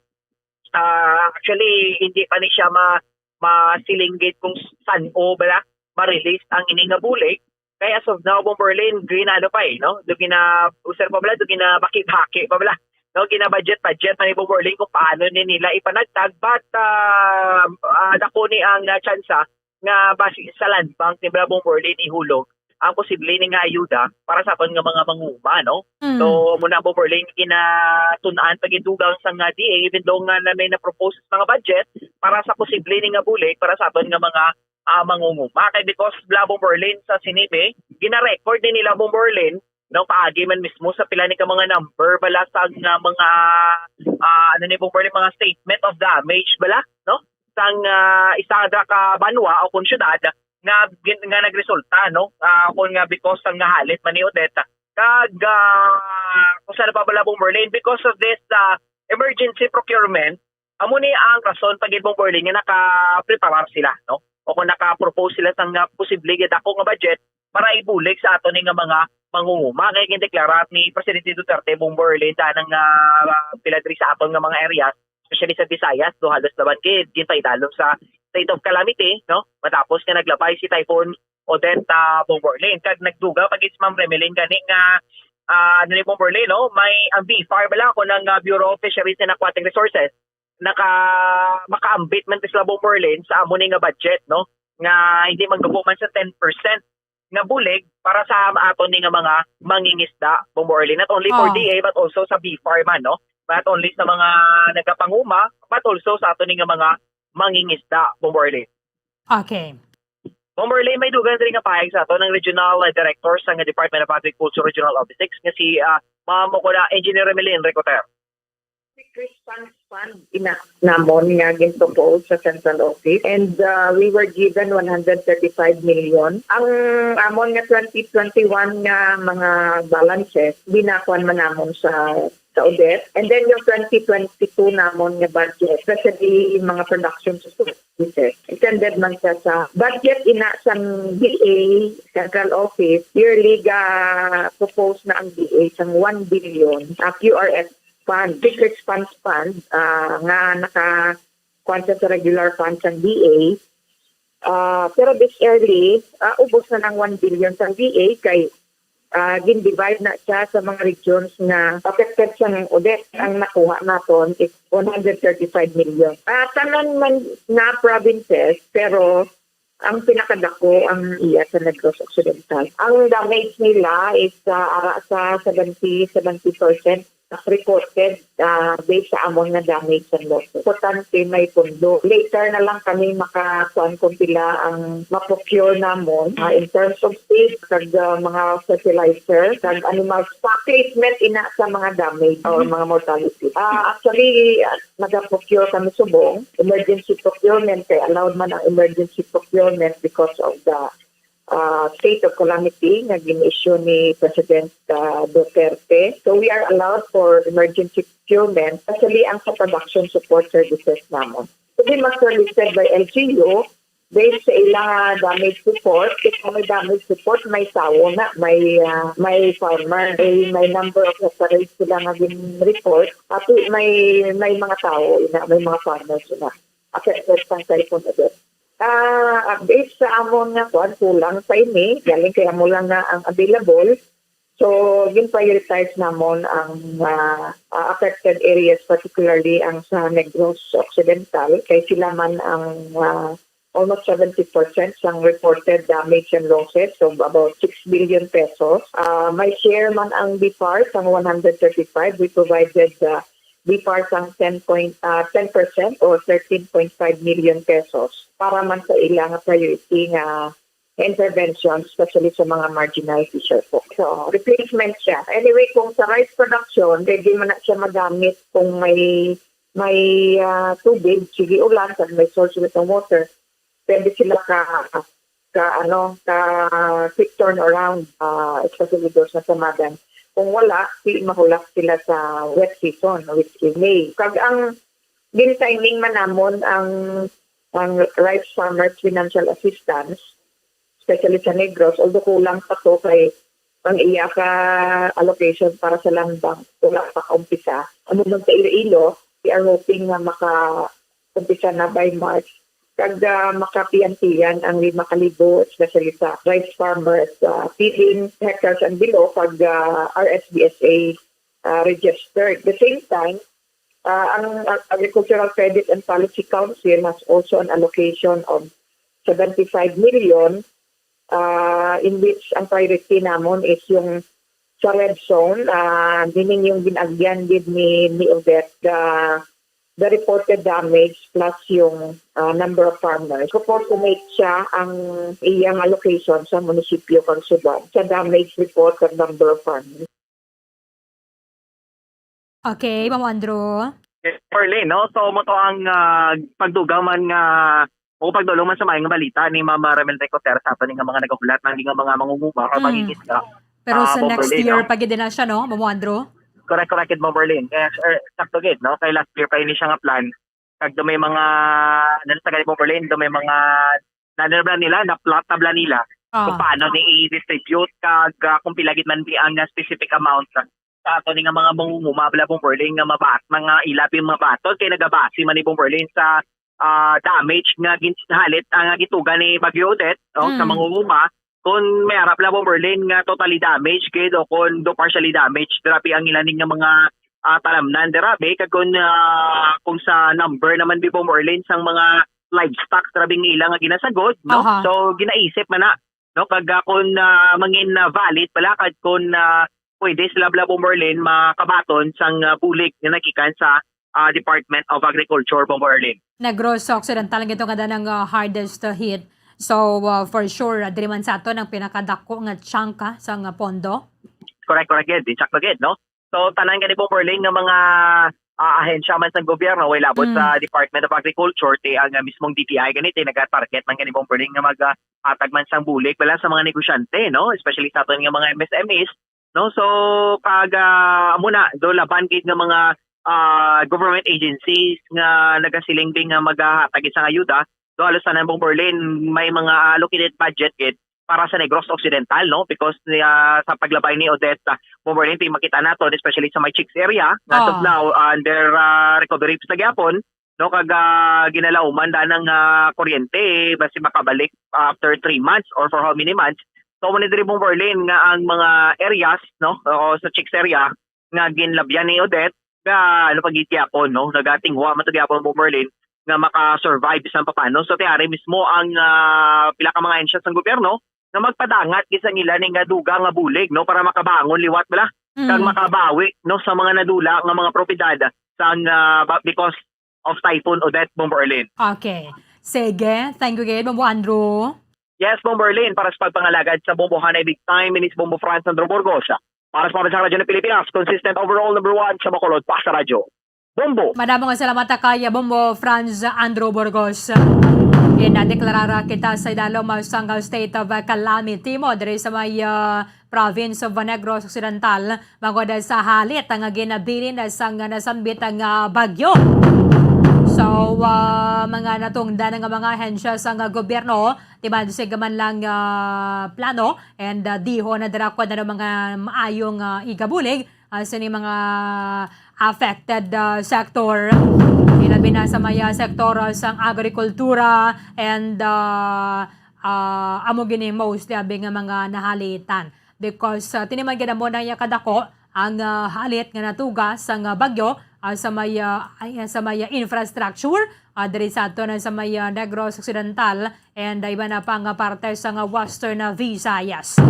ah, actually, hindi pa ni siya ma-, masiling gid kung san-o bala ma-release ang ini nga bulig. Kay as of now, Bomberlin, ginano pa eh, no? Do gina-, usar pa bala, do ginabaki-baki pa bala. No, gina-budget-budget man ni, Bomberlin, kung paano ni nila ipanagtag, but, ah, ah, dako ni ang, ah, tsansa nga basi sa Land Bank ni bala, Bomberlin, ihulog ang posible ni nga ayuda para sa aton nga mga manguma, no? Mm. So, muna, Bomberlin, ginatun-an pa gid dugang sa nga D A, even though nga na may na-propose mga budget para sa posible ni nga bulig para sa aton nga mga, ah, mangunguma. Kay because bala, Bomberlin, sa sini, gina-record ni nila, Bomberlin, no, paagi man mismo sa pila ni ka mga number bala sa nga mga, ah, ano ni, Bomberlin, mga statement of damage bala, no? Sang, ah, isa dira ka banwa o kung syudad nga gin-, nga nagresulta, no? Ah, kung nga because sang nga halit man ni Odette, kag, ah, kung saan pa bala, Bomberlin, because of this, ah, emergency procurement, amo ni ang rason pa gid, Bomberlin, nga nakapreparar sila, no? O kung naka-propose sila sang, ah, posible nga dako nga budget para ibulig sa ato ni nga mga mangunguma. Kay gindeklara ni Presidente Duterte, Bomberlin, danang, ah, pila diri sa aton nga mga areas, especially sa Visayas, do halos naman gid ginpaidalom sa state of calamity, no? Matapos nga naglabay si Typhoon Odette, ah, Bomberlin. Kag nagdugang pa gid si Ma'am Remelin gani nga, ah, ano ni, Bomberlin, no? May ang BFAR bala, kung ang, ah, Bureau of Fisheries and Aquatic Resources, naka-, makaambit man sila, Bomberlin, sa amo ni nga budget, no? Nga hindi magtubo man sa ten percent nga bulig para sa aton ni nga mga mangingisda, Bomberlin. Not only for Oh. D A, but also sa BFAR man, no? Not only sa mga nagapanguma, but also sa aton ni nga mga mangingisda, Bomberlin. Okay. Bomberlin, may dugang diri nga pahayag sa aton ang Regional, uh, Director sa nga Department of Agriculture Regional Office six nga si, uh, Ma'am Okola, Engineer Remelin Recoter. Six Response Fund ina namon nga gin-propose sa Central Office, and, uh, we were given one hundred thirty-five million. Ang amon nga twenty twenty-one nga mga balances, ginakuan man namon sa, sa Odette. And then yung twenty twenty-two namon nga budget, especially yung mga production services, intended man siya sa budget ina sang D A Central Office, yearly ga propose na ang D A sang one billion, ah, Q R S fund, Quick Response Fund, ah, nga naka-, kuwan siya sa regular fund sang D A. Ah, pero this yearly, ah, ubos na ng one billion sang D A kay, ah, gin-divide na siya sa mga regions nga affected sang Odette. Ang nakuha naton is one hundred thirty-five million. Ah, tanan man na provinces, pero ang pinakadako ang iya sa Negros Occidental. Ang damage nila is, ah, ara sa seventy, seventy percent reported, ah, based sa amon nga damage and losses. Importante may pundo. Later na lang kami makakuan kung pila ang ma-procure namon, ah, in terms of seed, kag, ah, mga fertilizer, kag animal stock, placement ina sa mga damage or mga mortality. Ah, actually, ah, naga-procure kami subong, emergency procurement, kay allowed man ang emergency procurement because of the, ah, state of calamity nga gin-issue ni President, ah, Duterte. So we are allowed for emergency procurement, especially ang sa production support services namon. So we must listed by L G U, based sa ilang, ah, damage report. Kung may damage report, may tawo na, may, ah, may farmer, may, may number of hectares sila nga gin-report. Ato may, may mga tawo ina, may mga farmers ina affected sang Typhoon Odette. Ah, based sa amon nga kuan, kulang pa ini, galing kay amo lang na ang available. So, gin-prioritize namon ang, ah, ah, affected areas, particularly ang sa Negros Occidental, kay sila man ang, ah, almost seventy percent sang reported damage and losses of about six billion pesos. Ah, may share man ang BFAR sang one hundred thirty-five. We provided, ah, BFAR sang ten point, ah, ten percent or thirteen point five million pesos para man sa ila nga priority nga intervention, especially sa mga marginal fisher folk. So, replacement siya. Anyway, kung sa rice production, pwede man na siya magamit kung may, may, ah, tubig, sige ulan, kag may source of water, pwede sila ka, ka, ano, ka quick turnaround, ah, especially doon sa Samadan. Kung wala, di mahulak sila sa wet season, which is May. Kag ang gin-timing man namon ang, ang rice farmers financial assistance, especially sa Negros, although kulang pa to kay ang iya ka allocation para sa land bank, wala pa kaumpisa. Amo man sa Iloilo, we are hoping nga maka-umpisa na by March. Kag, ah, makapian-pian ang lima ka libo, especially sa rice farmers, ah, feeding hectares and below, pag, ah, R S B S A, ah, registered. The same time, ah, ang, ang Agricultural Credit and Policy Council has also an allocation of seventy-five million, ah, in which ang priority namon is yung sa red zone, ah, meaning yung gin-agyan gid ni, ni Odette, the, the reported damage plus yung, ah, number of farmers. Proportionate siya ang iyang allocation sa munisipyo kag syudad sa damage report kag number of farmers. Okay, Ma'am Andrew. Yes, Marlene, no? So, mo to ang ah, pagdugang man nga o pagdulong man sa maayong balita ni Ma'am Ramel Recotera sa aton nga mga nagahulat, nga mga mangunguma or Mm. mangingisda. Pero Ah, sa Ma'am next Marlene, year no? pa gid na siya, no, Ma'am Andrew? Correct, correct, Ma'am Marlene. Yes, er, sakto gid, no? Kay last year pa ini siya nga plan. Kag do may mga, ano sa gani, Ma'am Marlene, do may mga, ano na bala nila, na-plot na bala nila kung Ah, paano ni i-distribute, kag ah, kung pila gid man di ang ah, specific amount sa, sa ato ni nga mga mangunguma bala, Ma'am Marlene, nga mabat, mga ila bi mabaton kay nagabase man ni, Ma'am Marlene, sa ah, damage nga ginhalit, ah, nga gituga ni Bagyo Odette, no, sa Mm. mangunguma, kung may arap lang, Ma'am Marlene, nga totally damage gid o kung do partially damage, grabe ang ilaning nga mga ah, talamnan dira, be, kag kung ah, kung sa number naman, be, Ma'am Marlene, sang mga livestock, grabe ang ila nga ginasagod, no? Aha. So ginaisip man na, no, kag ah, kung ah, mangin ah, valid pala, kag kung ah, pwede sila bala, Ma'am Marlene, makabaton sang ah, bulig nga nagikan sa ah, Department of Agriculture, Ma'am Marlene. Negros Occidental ang ito nga danang ah, hardest hit. So, ah, for sure, ah, diri man sa aton ang pinakadako nga chunk ah, sa nga pondo. Correct, correct, gid. Insakto gid, no? So, tanan gani, Ma'am Marlene, nga mga ah, ahensya man sa gobyerno, way labot Mm. sa Department of Agriculture, ti ang ah, mismong D T I gani, ti nagatarget man gani, Ma'am Marlene, nga maghatag man sang bulig bala sa mga negosyante, no? Especially sa aton nga mga M S M Es, no? So, kag ah, amo na, do laban gid nga mga ah, government agencies nga nagasiling din nga maghahatag sang ayuda, do halos tanan, Ma'am Marlene, may mga allocated budget gid para sa Negros Occidental, no? Because ah, sa paglabay ni Odette, ah, Ma'am Marlene, ti makita naton, especially sa may Chicks area, nga as of Ah. now, under ah, recovery pa sa gyapon, no? Kag ah, ginalauman da ng ah, kuryente, basi makabalik after three months or for how many months. So, mo ni diri, Ma'am Marlene, nga ang mga areas, no, o sa Chicks area, nga ginlabyan ni Odette, nga ano, pag-ityapon, no, nagatingwa man to gyapon, Ma'am Marlene, nga maka-survive bisan papano. So, tiari mismo ang ah, pila ka mga ahensya sang gobyerno nga magpadangat gid sang ila ni nga dugang nga bulig, no, para makabangon liwat bala kag Mm. makabawi, no, sa mga nadula nga mga propiedad sang ah, ba- because of Typhoon Odette, Ma'am Marlene. Okay. Sige. Thank you gid, Ma'am Andrew. Yes, Ma'am Marlene, para sa pagpangalagad sa Bombohanay Big Time, inis Bombo Franz Andrew Burgos. Para sa Pambansang Radyo ng Pilipinas, consistent overall number one sa Bacolod pa sa radyo. Bombo! Madamo nga salamat kay Bombo Franz Andrew Burgos. Ginadeklara kita sa idalom sang state of calamity mo diri sa may, ah, province of Negros Occidental, bangod sa halit nga ginabilin sang nasambit nga bagyo. So, ah, mga natungdan nga mga ahensya sang gobyerno, tibansig man lang, ah, plano, and, ah, dihon na dira kuno mga maayong, ah, igabulig, ah, sini mga affected, ah, sector. Ilabi na sa may, ah, sektor, ah, sang agrikultura and, ah, ah, amo gini mostly abi nga mga nahalitan. Because, ah, tiniman gid amo na iya kadako ang, ah, halit nga natuga sang, ah, bagyo, ah, sa may, ah, ay, sa may, ah, infrastructure, ah, diri sa aton, ah, sa may, ah, Negros Occidental and, ah, iba na pa nga parte sang, ah, Western, ah, Visayas.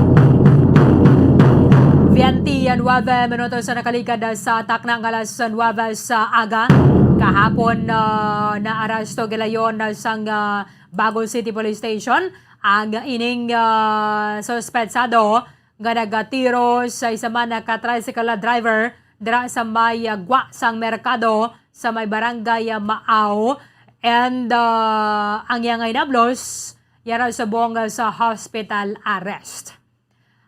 Veinte y nueve minutos sa nakaligad, ah, sa takna nga alas nueve sa aga. Kahapon, ah, naaresto gilayon, ah, sang, ah, Bago City Police Station ang ining, ah, suspetsado nga nagatiro sa isa man ka tricycle driver dira sa may, ah, gwa sang merkado sa may barangay, ah, Maaw. And, ah, ang iya nga hinablos, yara subong, ah, sa hospital arrest.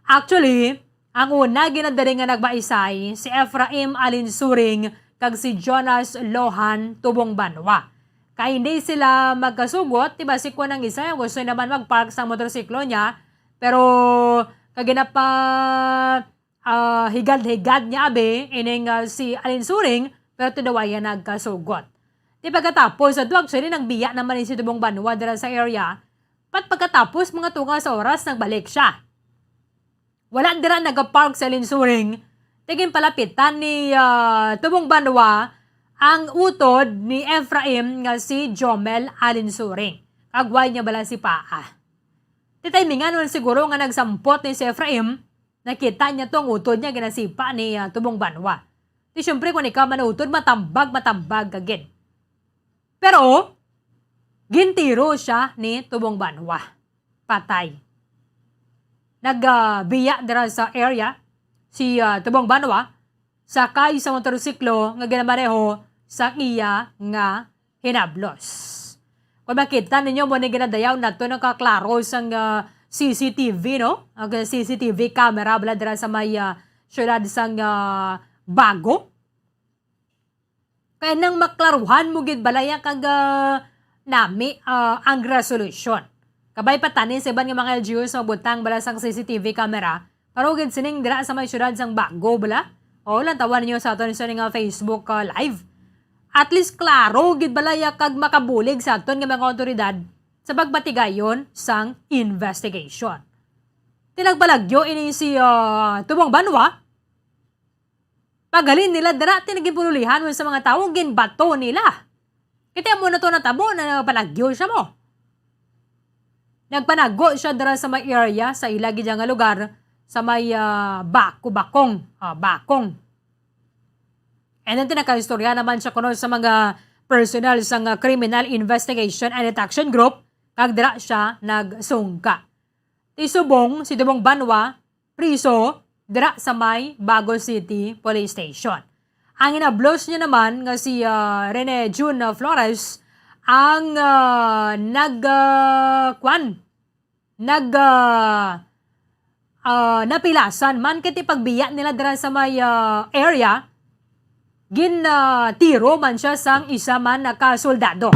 Actually, ang una ginadali nga nagbaisay si Efraim Alinsuring kag si Jonas Lohan Tubong Banwa. Kay hindi sila magkasugot, di ba, si kuan ang isa, gusto naman mag-park sa motorsiklo niya, pero kag ginapa, ah, higad-higad niya abi ining, ah, si Alinsuring, pero tudawayan nagkasugot. Di pagkatapos, ato actually nagbiya naman ni si Tubong Banwa dira sa area, pat pagkatapos mga tunga sa oras nagbalik siya. Wala dira nagapark sa Alinsuring, tigin palapitan ni, ah, Tubong Banwa ang utod ni Efraim nga si Jomel Alinsuring. Kagway niya bala si paa. Titimingan man siguro nga nagsampot ni si Efraim, nakita niya to ang utod niya ginasipa ni, ah, Tubong Banwa. Di siyempre kung ikaw man utod, matambag, matambag ka gid. Pero, gintiro siya ni Tubong Banwa. Patay. Nagbiya dira sa area si, ah, Tubong Banwa, sakay sa motorsiklo nga ginamaneho sa iya nga hinablos. Kung makita ninyo mo ni ginadayaw nato nakaklaro sang, ah, C C T V, no? Ang C C T V camera bala dira sa may, ah, syudad sang, ah, Bago. Kaya nang maklaruhan mo gid balaya kag, ah, nami, ah, ang resolusyon. Kabay pa tani sa iban nga mga L G Us nga butang bala sang C C T V camera, pero gid sining dira sa may syudad sang Bago bala. O, lantawan ninyo sa aton sa nga Facebook, ah, live. At least klaro gid balaya kag makabulig sa aton nga mga awtoridad sa pagpatigayon sang investigation. Tinagbalagyo ini si, ah, Tubong Banwa, paghalin nila dira, ti naging pululihan mo sa mga tawo, ginbato nila. Kita mo na to natabo na nagpalagyo siya mo. Nagpanago siya dira sa may area, sa ila gid nga lugar, sa may, ah, Bako, Bakong. Ah, Bakong. And then, tinakaistorya naman siya kuno sa mga personnel sa nga Criminal Investigation and Detection Group, kag dira siya nagsungka. Ti subong, si Tubong Banwa, priso dira sa may Bago City Police Station. Ang inablos niya naman nga si, ah, Rene Jun, ah, Flores ang, ah, nag, ah, kwan, nag, ah, ah, napilasan man kay ti pagbiya nila dira sa may, ah, area, gin, ah, tiro man siya sang isa man ka soldado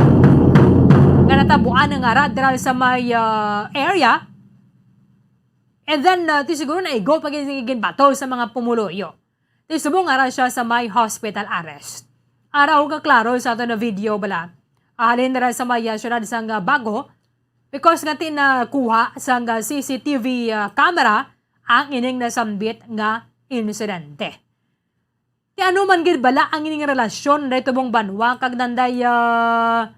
nga natabuan nga ara dira sa may, ah, area. And then, ah, ti siguro naigo pa gid ginbato sa mga pumuluyo. Ti subong ara siya sa may hospital arrest. Ara, o, kaklaro sa ato na video bala. Ahalin ra sa may, ah, syudad sang, ah, Bago, because nga ti nakuha sang, ah, C C T V, ah, camera ang ining nasambit nga insidente. Ti ano man gid bala ang ining relasyon day Tubong Banwa kag nanday, ah,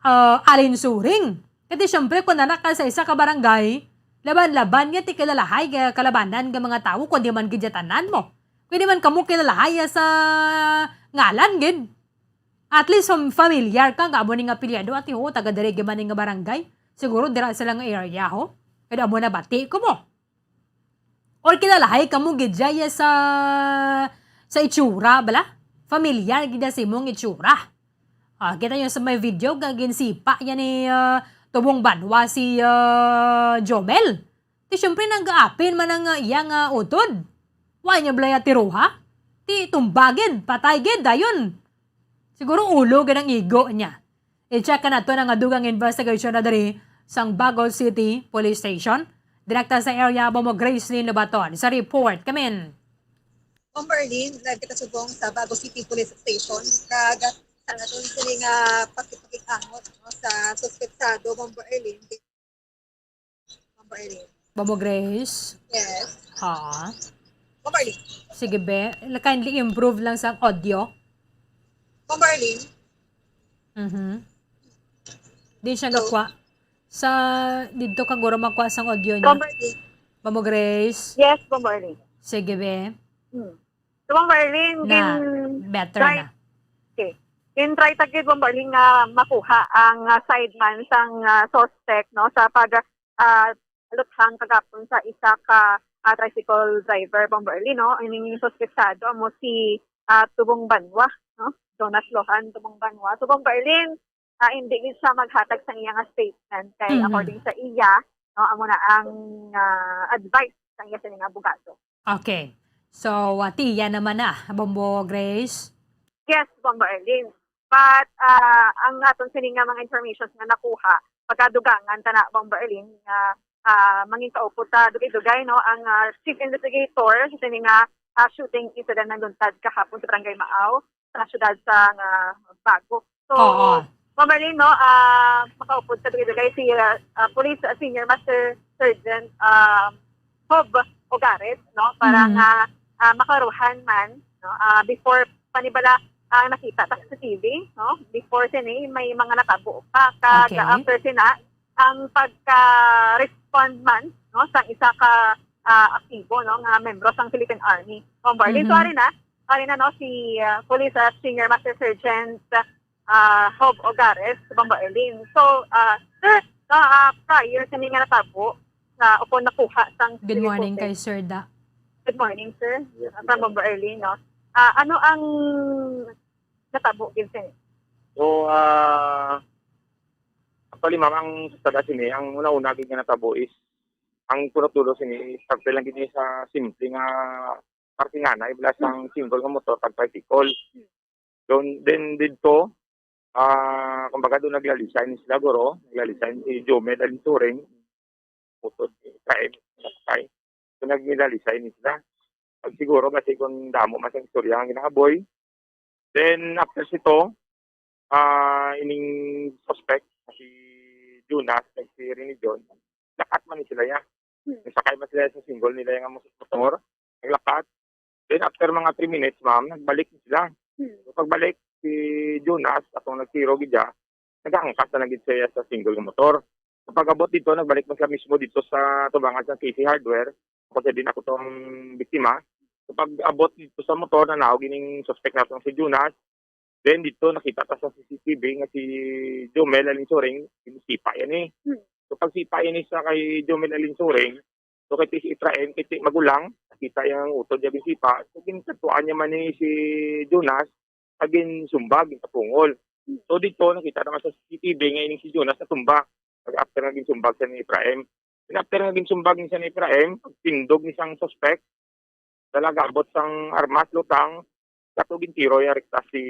ah, Alinsuring? Kay ti siyempre, kung anak ka sa isa ka barangay, laban-laban nga ti kilalahay ka kalabanan nga mga tawo, kundi man gid ya tanan mo. Kundi man kamo kilalahay ya sa ngalan gid. At least fam-, familiar ka nga amo ni nga apelyido, ati ho, taga diri gid man ni nga barangay. Siguro dira sila nga area ho. Kaya amo na bati ko mo. Or kilalahay kamo gid dya sa, sa itsura, bala? Familiar gid na sa imong itsura. Ah, kita nyo sa may video, nga ginsipa yan ni, ah, Tubong banwa si, ah, Jomel. Ti siyempre nag-aapin man ang, ah, iya nga utod. Wa niya balay tiroha. Ti tumba gid, patay gid, dayon. Siguro ulo gid ang igo niya. I-check ka nato na nga dugang investigation na diri sang Bago City Police Station. Direkta sa area, Bombo Grace Lynn Lobaton. Sa report, kamin. Bombo Arlene, live kita subong sa Bago City Police Station. Kag sa naton sini nga pakipakig-angot, no, sa suspetsado, Bombo Arlene. Bombo Arlene. Bombo Grace? Yes. Ha? Bombo Arlene. Sige, be. Kindly improve lang sa audio. Bombo Arlene. Mhm. Di siya Hello? gakwa. Sa, dito ka guro makwa sang audio niya. Bombo Arlene. Bombo Grace. Yes, Bombo Arlene. Sige, be. Hmm. So, Bombo Arlene, Na, gin-, better try, na. Okay. Gin-try ta gid, Bombo Arlene, nga makuha ang, ah, sideman sang, ah, suspect, no, sa pag, ah, luthang kagapon sa isa ka, ah, tricycle driver, Bombo Arlene, no? Ining suspetsado amo si, ah, Tubong Banwa, no? Jonas Lohan Tubong Banwa. So, Bombo Arlene, ah, hindi gid siya maghatag sa iya nga statement kay Mhm. according sa iya, no, amo na ang, ah, advice sa iya sa mga abogado. Okay. So, ah, tiya naman na, Bombo Grace? Yes, Bombo Arlene. But, ah, ang aton sini nga mga informations nga nakuha, pagkadugangan ta na, Bombo Arlene, nga, ah, mangin kaupod ta dugay-dugay, no, ang, ah, chief investigator sa sini nga, ah, shooting incident nagluntad kahapon sa Barangay Maaw, sa siyudad sa nga Bago. So, Oo. Bombo Arlene, no, ah, makaupod sa dugay-dugay si, ah, ah, Police, ah, Senior Master Sergeant, ah, Hob Ogares, no, para Mhm. nga, ah, makaruhan man, no, ah, before panibala, ah, nakita ta sa T V, no, before sini may mga natabo pa. Kag Okay. after sina, ang pagka-respond man, no, sa isa ka, ah, aktibo, no, nga membro sang Philippine Army. Bombo Arlene, so Mhm. ari na, ari na, no, si, ah, Police, ah, Senior Master Sergeant, ah, Hob Ogares, Bombo Arlene. So, ah, sir, no, ah, prior sa nga natabo, sa, o kung nakuha sang Good morning reporter. Kay Sir Da. Good morning, sir. Yes, Ah, good from morning. Bombo Arlene, no? Ah, ano ang natabo gid, sir? So, ah, actually, ma'am, ang sa sini, ang una-una gid nga natabo is, ang puro tulo sini, parte lang gid ni sa simple nga parkingan, ay, wala sang single nga motor kag tricycle. Doon, then didto, ah, kumbaga doon naglalisay ni sila, guro. Naglalisay si Jomel Alinsuring, utod ni Efraim, sakay. So, naglalisay ni sila. Pag siguro, kasi kung damo man sa istorya ang ginahaboy. Then, after sito, ah, ining suspect, si Jonas, kag si Rene John, lakat man ni sila ya. Hmm. Nagsakay man sila sa single nila nga motor, naglakat. Then, after mga three minutes, ma'am, nagbalik na sila. Hmm. So, pagbalik, si Jonas, atong nagtiro gid siya, nagahangkas na lang gid siya sa single nga motor. So, pag-abot dito, nagbalik man sila mismo dito sa tubangan sa K C Hardware. Ako siya din ako tong biktima. So, pag-abot dito sa motor, nanaog ining suspect nato si Jonas. Then, dito, nakita ta sa C C T V nga si Jomel Alinsuring, ginsipa yan eh. Hmm. So, pagsipa ini sa kay Jomel Alinsuring, so, kay si Efraim, kay ti magulang, nakita yang utod niya ginsipa. So, ginsadtuan niya man ni si Jonas, pag ginsumbag, ginkapungol. Hmm. So, dito, nakita naman sa C C T V nga ining si Jonas natumba. Pag after nga ginsumbag siya ni Efraim. Then, after nga ginsumbag ni siya ni Efraim, pagtindog ni sang suspect, sa nag-abot sang armas, lutang, kato gintiro ya rekta si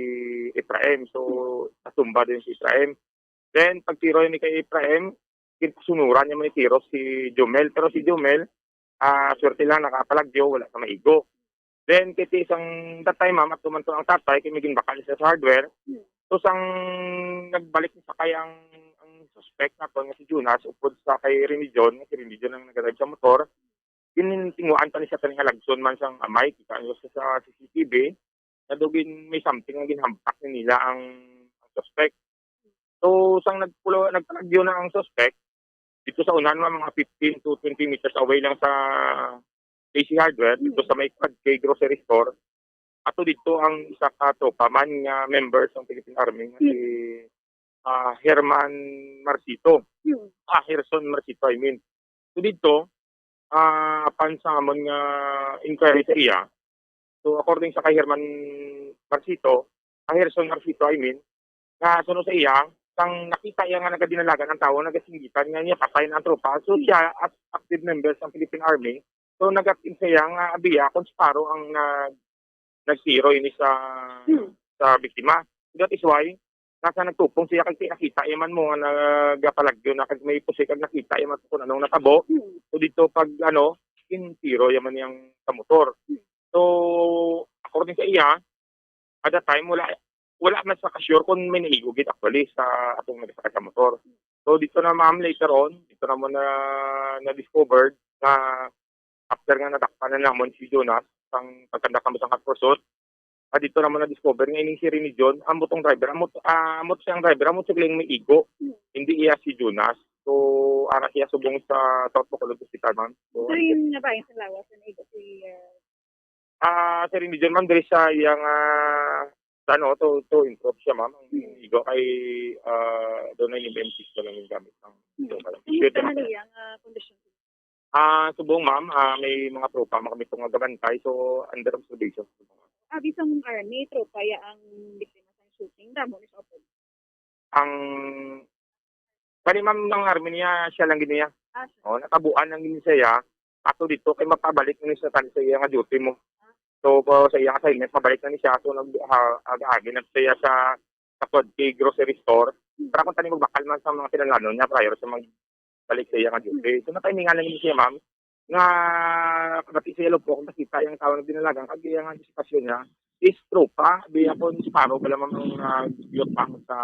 Efraim. So, natumba din si Efraim. Then, pagtiro ni kay Efraim, ginpasunuran niya man ni tiro si Jomel. Pero si Jomel, ah, swerte lang, nakapalagyo, wala sa maigo. Then, kay ti isang tatay, ma'am, at tuman to ang tatay, kay may ginbakal siya sa hardware. So, sang nagbalik ni sakay ang, ang suspect naton nga si Jonas, upod sa kay Rene John, nga si Rene John ang nagadrive sa motor, ginintinguan pa ni siya tani nga lagson man sang amay, kita nyo sa, sa C C T V, na daw gin-, may something nga ginhampak ni nila ang, ang suspect. So, sang nagpulo, nagpalagyo na ang suspect, dito sa unahan, mga fifteen to twenty meters away lang sa K C Hardware, dito Mm. sa may Quad K grocery store, ato dito ang isa ka tropa man nga member sa Philippine Army nga si, Mm. ah, Herman Marcito. Mm. Ah, Herson Marcito, I mean. So dito, ah, apan sa amon nga inquiry sa iya, so according sa kay Herman Marcito, ah, Herson Marcito, I mean, nga suno sa iya, sang nakita iya nga nagadinalagan ang tawo, nagasinggitan nga niya patay na ang tropa. So, siya, as active member sa Philippine Army, so, nag-active siya nga abiya kung si Paro ang nag-, nagtiro ini sa, Hmm. sa biktima. That is why, nasa nagtupong siya kay nakita iya man mo nga nagapalagyo na kag may pusik kag nakita iya man kung anong natabo. Hmm. So, dito pag, ano, gintiro iya man yang sa motor. Hmm. So, according sa iya, at that time, wala, wala man sa ka-sure kung may naigo gid actually sa atong nagasakay sa motor. So, dito na, ma'am, later on, dito na mo na na-discovered na after nga nadakpan na namon si Jonas, sang pagkandak namo sang hot pursuit, ah, dito na mo na-discover nga ining si Rene John, ang motong driver, amo, ah, amo siya ang driver, amo siya galing may igo, hindi iya si Jonas. So, ara siya subong sa South Bacolod Hospital, ma'am. So, Ito yung nabayan sa lawas na igo si, ah, Ah, si Rene John, ma'am, diri sa iyang, ah, sa ano, to, to improve siya, ma'am. Ang Hmm. igo kay, ah, doon na yung M six na lang yung gamit ng Hmm. igo. Kumusta na niya ang, ah, kondisyon? Ah, subong, ma'am, ah, may mga tropa man kami itong nagabantay, so under observation. Ah, bisang army, tropa ya ang biktima sa shooting, damo ni sa open. Ang, kani, ma'am, ang army niya, siya lang gid niya. Ah, siya. Oh, natabuan lang gid siya. Ato dito kay mapabalik ni sa tan-, sa iya nga duty mo. So, pa, sa iya nga assignment, mabalik na ni siya. So, nag-, ha-, ag-agi na siya sa, sa Quadki grocery store. Hmm. Para kung tani magbakal man sa mga kinahanglanon niya prior sa magbalik sa iya nga duty. Hmm. So, natimingan lang ni siya, ma'am, nga kabati sa yellow po, kung nakita yung tao na dinalagan, kag iya nga antisipasyon niya is tropa, di ako si Paro, wala man ang, ah, giyot pa sa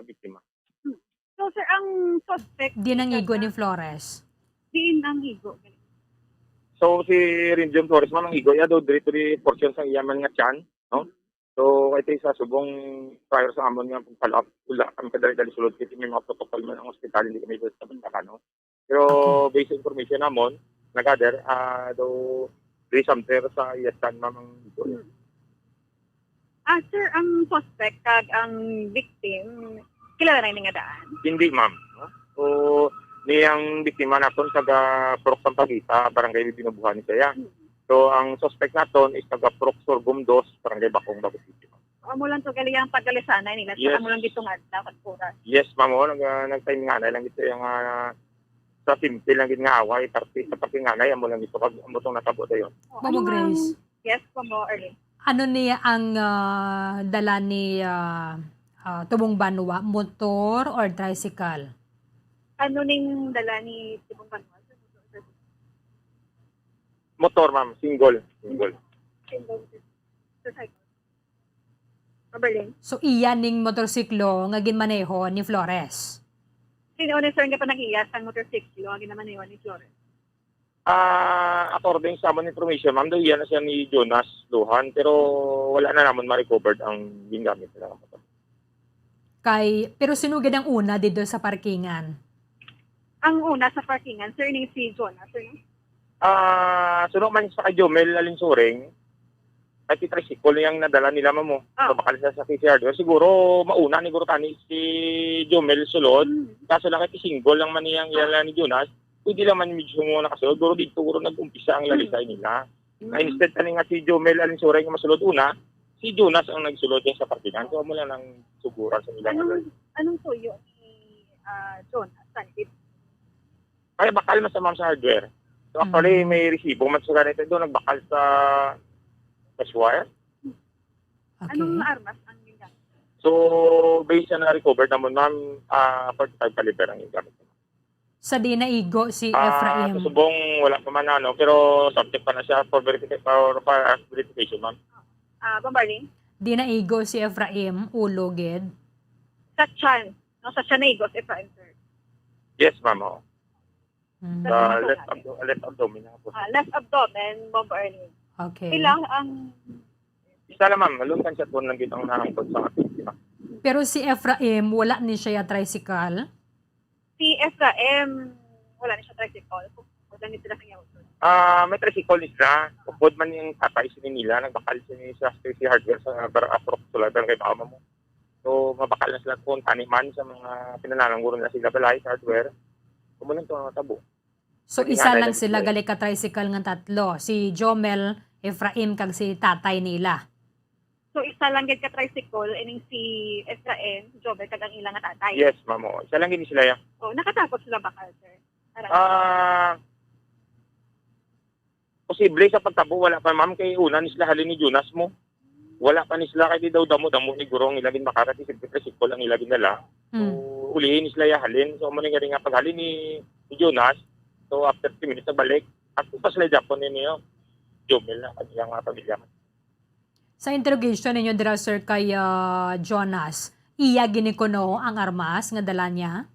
biktima. Hmm. So, sir, ang suspect Di nang igo ni Flores. Diin ang igo? So, si Renjon Flores, ma'am, ang igo niya, do, diri to di portion sa iya man nga tiyan, no? So, kay sa subong prior sa amon nga pag-follow up, wala kami kadali-dali sulod kasi may mga protocol man ang ospital, hindi kami basta-basta, no? Pero Okay. based sa information namon, nag-gather, ah, daw, di somewhere sa iya tiyan, ma'am, ang igo. Hmm. Ah, sir, ang suspect kag ang victim, kilala na ini nga daan? Hindi, ma'am. So, ni ang biktima naton taga Purok Sampaguita, Barangay Binubuhan ni siya. Hmm. So, ang suspect naton is taga Purok Sorgum dos, Barangay Bacong, Davao City, ma'am. Amo lang to, gali ang pagkalisanay nila, sir. Yes. Amo lang gitungad na pagkura. Yes, ma'am. Oh, nag-, ah, nagtiminganay lang ito yung, ah, sa simple lang gid nga away, parte sa pakinganay, amo lang ito, kag amo tong natabo dayon. Oh, Ma'am ano ang Grace. Yes po mo, Arlene. Ano niya ang, ah, dala ni, ah, ah, Tubong Banwa? Motor or tricycle? Ano ning dala ni Tubong Banwa? Motor, ma'am. Single. Single. Single. Motorcycle. Mabalin? So, iya ning motorsiklo nga ginmaneho ni Flores? Sino ni sir nga panag-iya sang motorsiklo nga ginamaneho ni Flores? Ah, according sa amon information, ma'am, daw iya na siya ni Jonas Lujan, pero wala na namon ma-recovered ang gingamit nila nga motor. Kay, pero sino gid ang una didto sa parkingan? Ang una sa parkingan, sir, ni si Jonas, sir, no? Ah, suno man sa kay Jomel Alinsuring, ay, si tricycle yang nadala nila, ma'am, oh. Ah. So, bakal siya sa K C Hardware. Siguro, mauna ni guro tani si Jomel sulod. Hmm. Kaso lang, kay single lang man niyang iyala ni Jonas. Pwede lang man medyo mo nakasulod. Guro dito, guro nag-umpisa ang Hmm. lalisay nila. Hmm. Na instead tani nga si Jomel Alinsuring nga masulod una, si Jonas ang nagsulod niya sa parkingan. So, amo lang ang suguran sa nila. Anong, anong tuyo ni, ah, Jonas? Sandit? Ay, bakal man sa, ma'am, sa hardware. So, actually, Mm. may resibo man sa ganito doon, nagbakal sa cash wire. Okay. Anong armas ang gingamit? So, based sa na-recover naman, ma'am, ah, forty-five caliber ang gingamit. Sa di naigo si Ah, Efraim? Sa subong, wala pa man, ano, pero subject pa na siya for verifica-, for, for verification, ma'am. Ah, Bombarling? Di naigo si Efraim, ulo gid? Sa tiyan. No, sa tiyan naigo si Efraim, sir. Yes, ma'am, oo. Mm. Sa Sa mga left abdo-, left abdomen na po. Ah, left abdomen, Bombarling. Okay. Ilang ang Isa lang, ma'am. Malungkan siya po lang gid ang naangkot sa ating biktima. Pero si Efraim, wala ni siya tricycle? Si Efraim, wala ni siya tricycle. Wala ni sila kanya. Ah, may tricycle ni sila. Upod man yung tatay sini nila, nagbakal sini sa Stacy Hardware sa Bar-, Apro, Sulay, Barangay Baama mo. So, mabakal na sila kung tani man sa mga pinananangguran na sila balay sa hardware. Kumulang to ang tabo. So, Pwede isa nga lang lang sila sila. gali ka tricycle nga tatlo, si Jomel, Efraim, kag si tatay nila. So, isa lang gid ka tricycle, ining si Efrain, Jobel, kag ang ila nga tatay? Yes, ma'am. Oo. Isa lang gid sila, ya. Oh, nakatapos sila ba ka, sir? Aray. Ah, posible sa pagtabo, wala pa, ma'am, kay una ni sila halin ni Jonas mo. Wala pa ni sila, kay di daw damo-damo ni guro ang ila ginbakara, kay siyempre tricycle ang ila gindala. So, Hmm. Ulihin ni sila ya halin. So, amo ni nga rin nga paghalin ni, ni Jonas. So, after fifteen minutes, nagbalik. At pa sila Japon ni niyo. Jomel na, kanya nga pamilya. Sa interrogation ninyo dira, sir, kay ah, Jonas, iya gini kuno ang armas nga dala niya?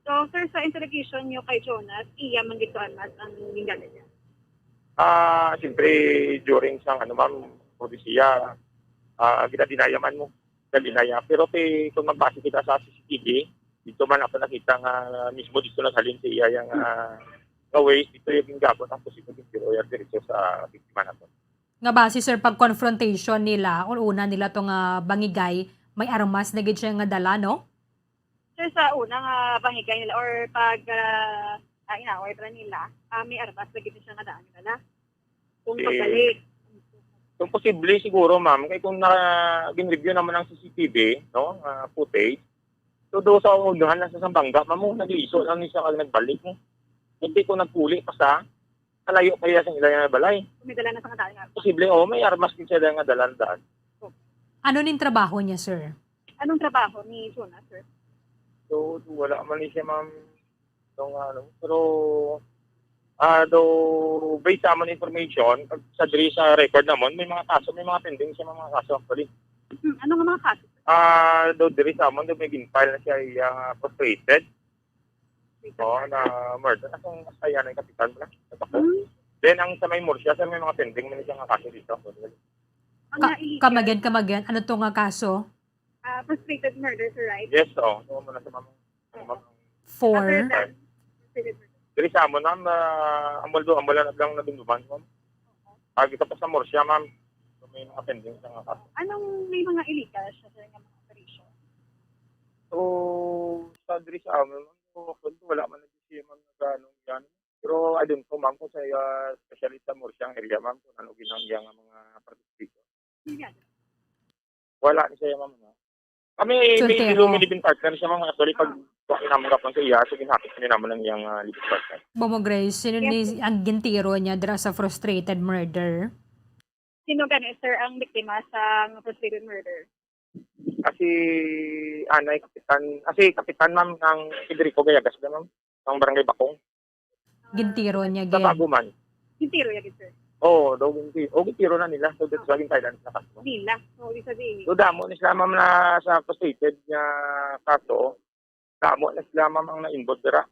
So, sir, sa interrogation niyo kay Jonas, iya man gid to armas ang gingamit niya. Ah, siyempre, during sa, ano, ma'am, propesya, ah, ginadinaya man mo. Ginadinaya. Pero ti, kung magbase kita sa C C T V, dito man ako nakita nga mismo dito naghalin sa iya yang ah, nga ways, dito yung gabot ang posibleng tiro yung diretso sa biktima nato. Nga base, sir, pag confrontation nila or una nila to nga bangigay, may armas na gid siya nga dala, no? Sir, sa una nga bangigay nila or pag uh, ah, inaway pa nila, ah, may armas na gid siya nga daan nila. Kung Eh, pagbalik. Kung posible siguro, ma'am, kay kung na gin-review naman ang C C T V, no, nga footage, so do sa unahan lang sa Sambanga, ma'am, mo nagliso lang ni siya kag nagbalik mo. Hindi ko nagpuli pa sa kalayo pa iya sa ila nga balay. Kung may dala na sa kadaan nga. Posible, oh, may armas din siya nga dala na daan. Ano ning trabaho niya, sir? Anong trabaho ni Jonas, sir? So, wala man ni siya, ma'am, itong ano, pero ah do based sa amon information, pag sa diri sa record namon, may mga kaso, may mga pending siya, mga kaso actually. Hmm, ano nga mga kaso? Ah, do diri sa amon, do may gin-file na siya iya frustrated. Oo, na murder. Asong kaya na yung kapitan mo na? Sa Bako. Hmm? Then, ang sa may Murcia, sa may mga pending man siya nga kaso dito. Ang Ka, nailigtas, kamagyan, kamagyan. Ano to nga kaso? Ah, frustrated murder, sir, right? Yes, oo. Oo, muna sa mga For? Other than frustrated murder. Diri sa amon, ma'am, uh, ambol do, ambol na lang nadumduman, ma'am. Pag ito pa sa Murcia, ma'am, so may mga pending sa nga kaso. Anong may mga illegal siya, sir, nga mga operation? So, sa diri sa amon, ma'am, so, actually, wala man nag siya, ma'am, nag-ano yan. Pero I don't know, ma'am, kung sa uh, especially sa Murcia ang area, ma'am, kung ano ginang iya nga mga partisipante. Illegal. Wala ni siya, ma'am, no? Kami, may Soltero. may living partner siya, ma'am, actually, pag tuwa naman ka sa iya, so ginhapit ni naman ang iyang uh, living partner. Bomo Grace, sino ni ang gintiro niya dira sa frustrated murder? Sino gani, sir, ang biktima sa frustrated murder? Kasi, anay, kapitan, kasi kapitan, ma'am, ng Federico Gayagas na, ma'am, ng Barangay Bakong. Gintiro niya Sa gid. Bago man. Gintiro niya gid, sir. Oo, daw ginti. O, gintiro na nila. So, that's why gintilan sa kaso. Nila. So, ibig sabihin, So, damo na sila, ma'am, na sa frustrated nga kaso. Damo na sila, ma'am, ang na-involved dira.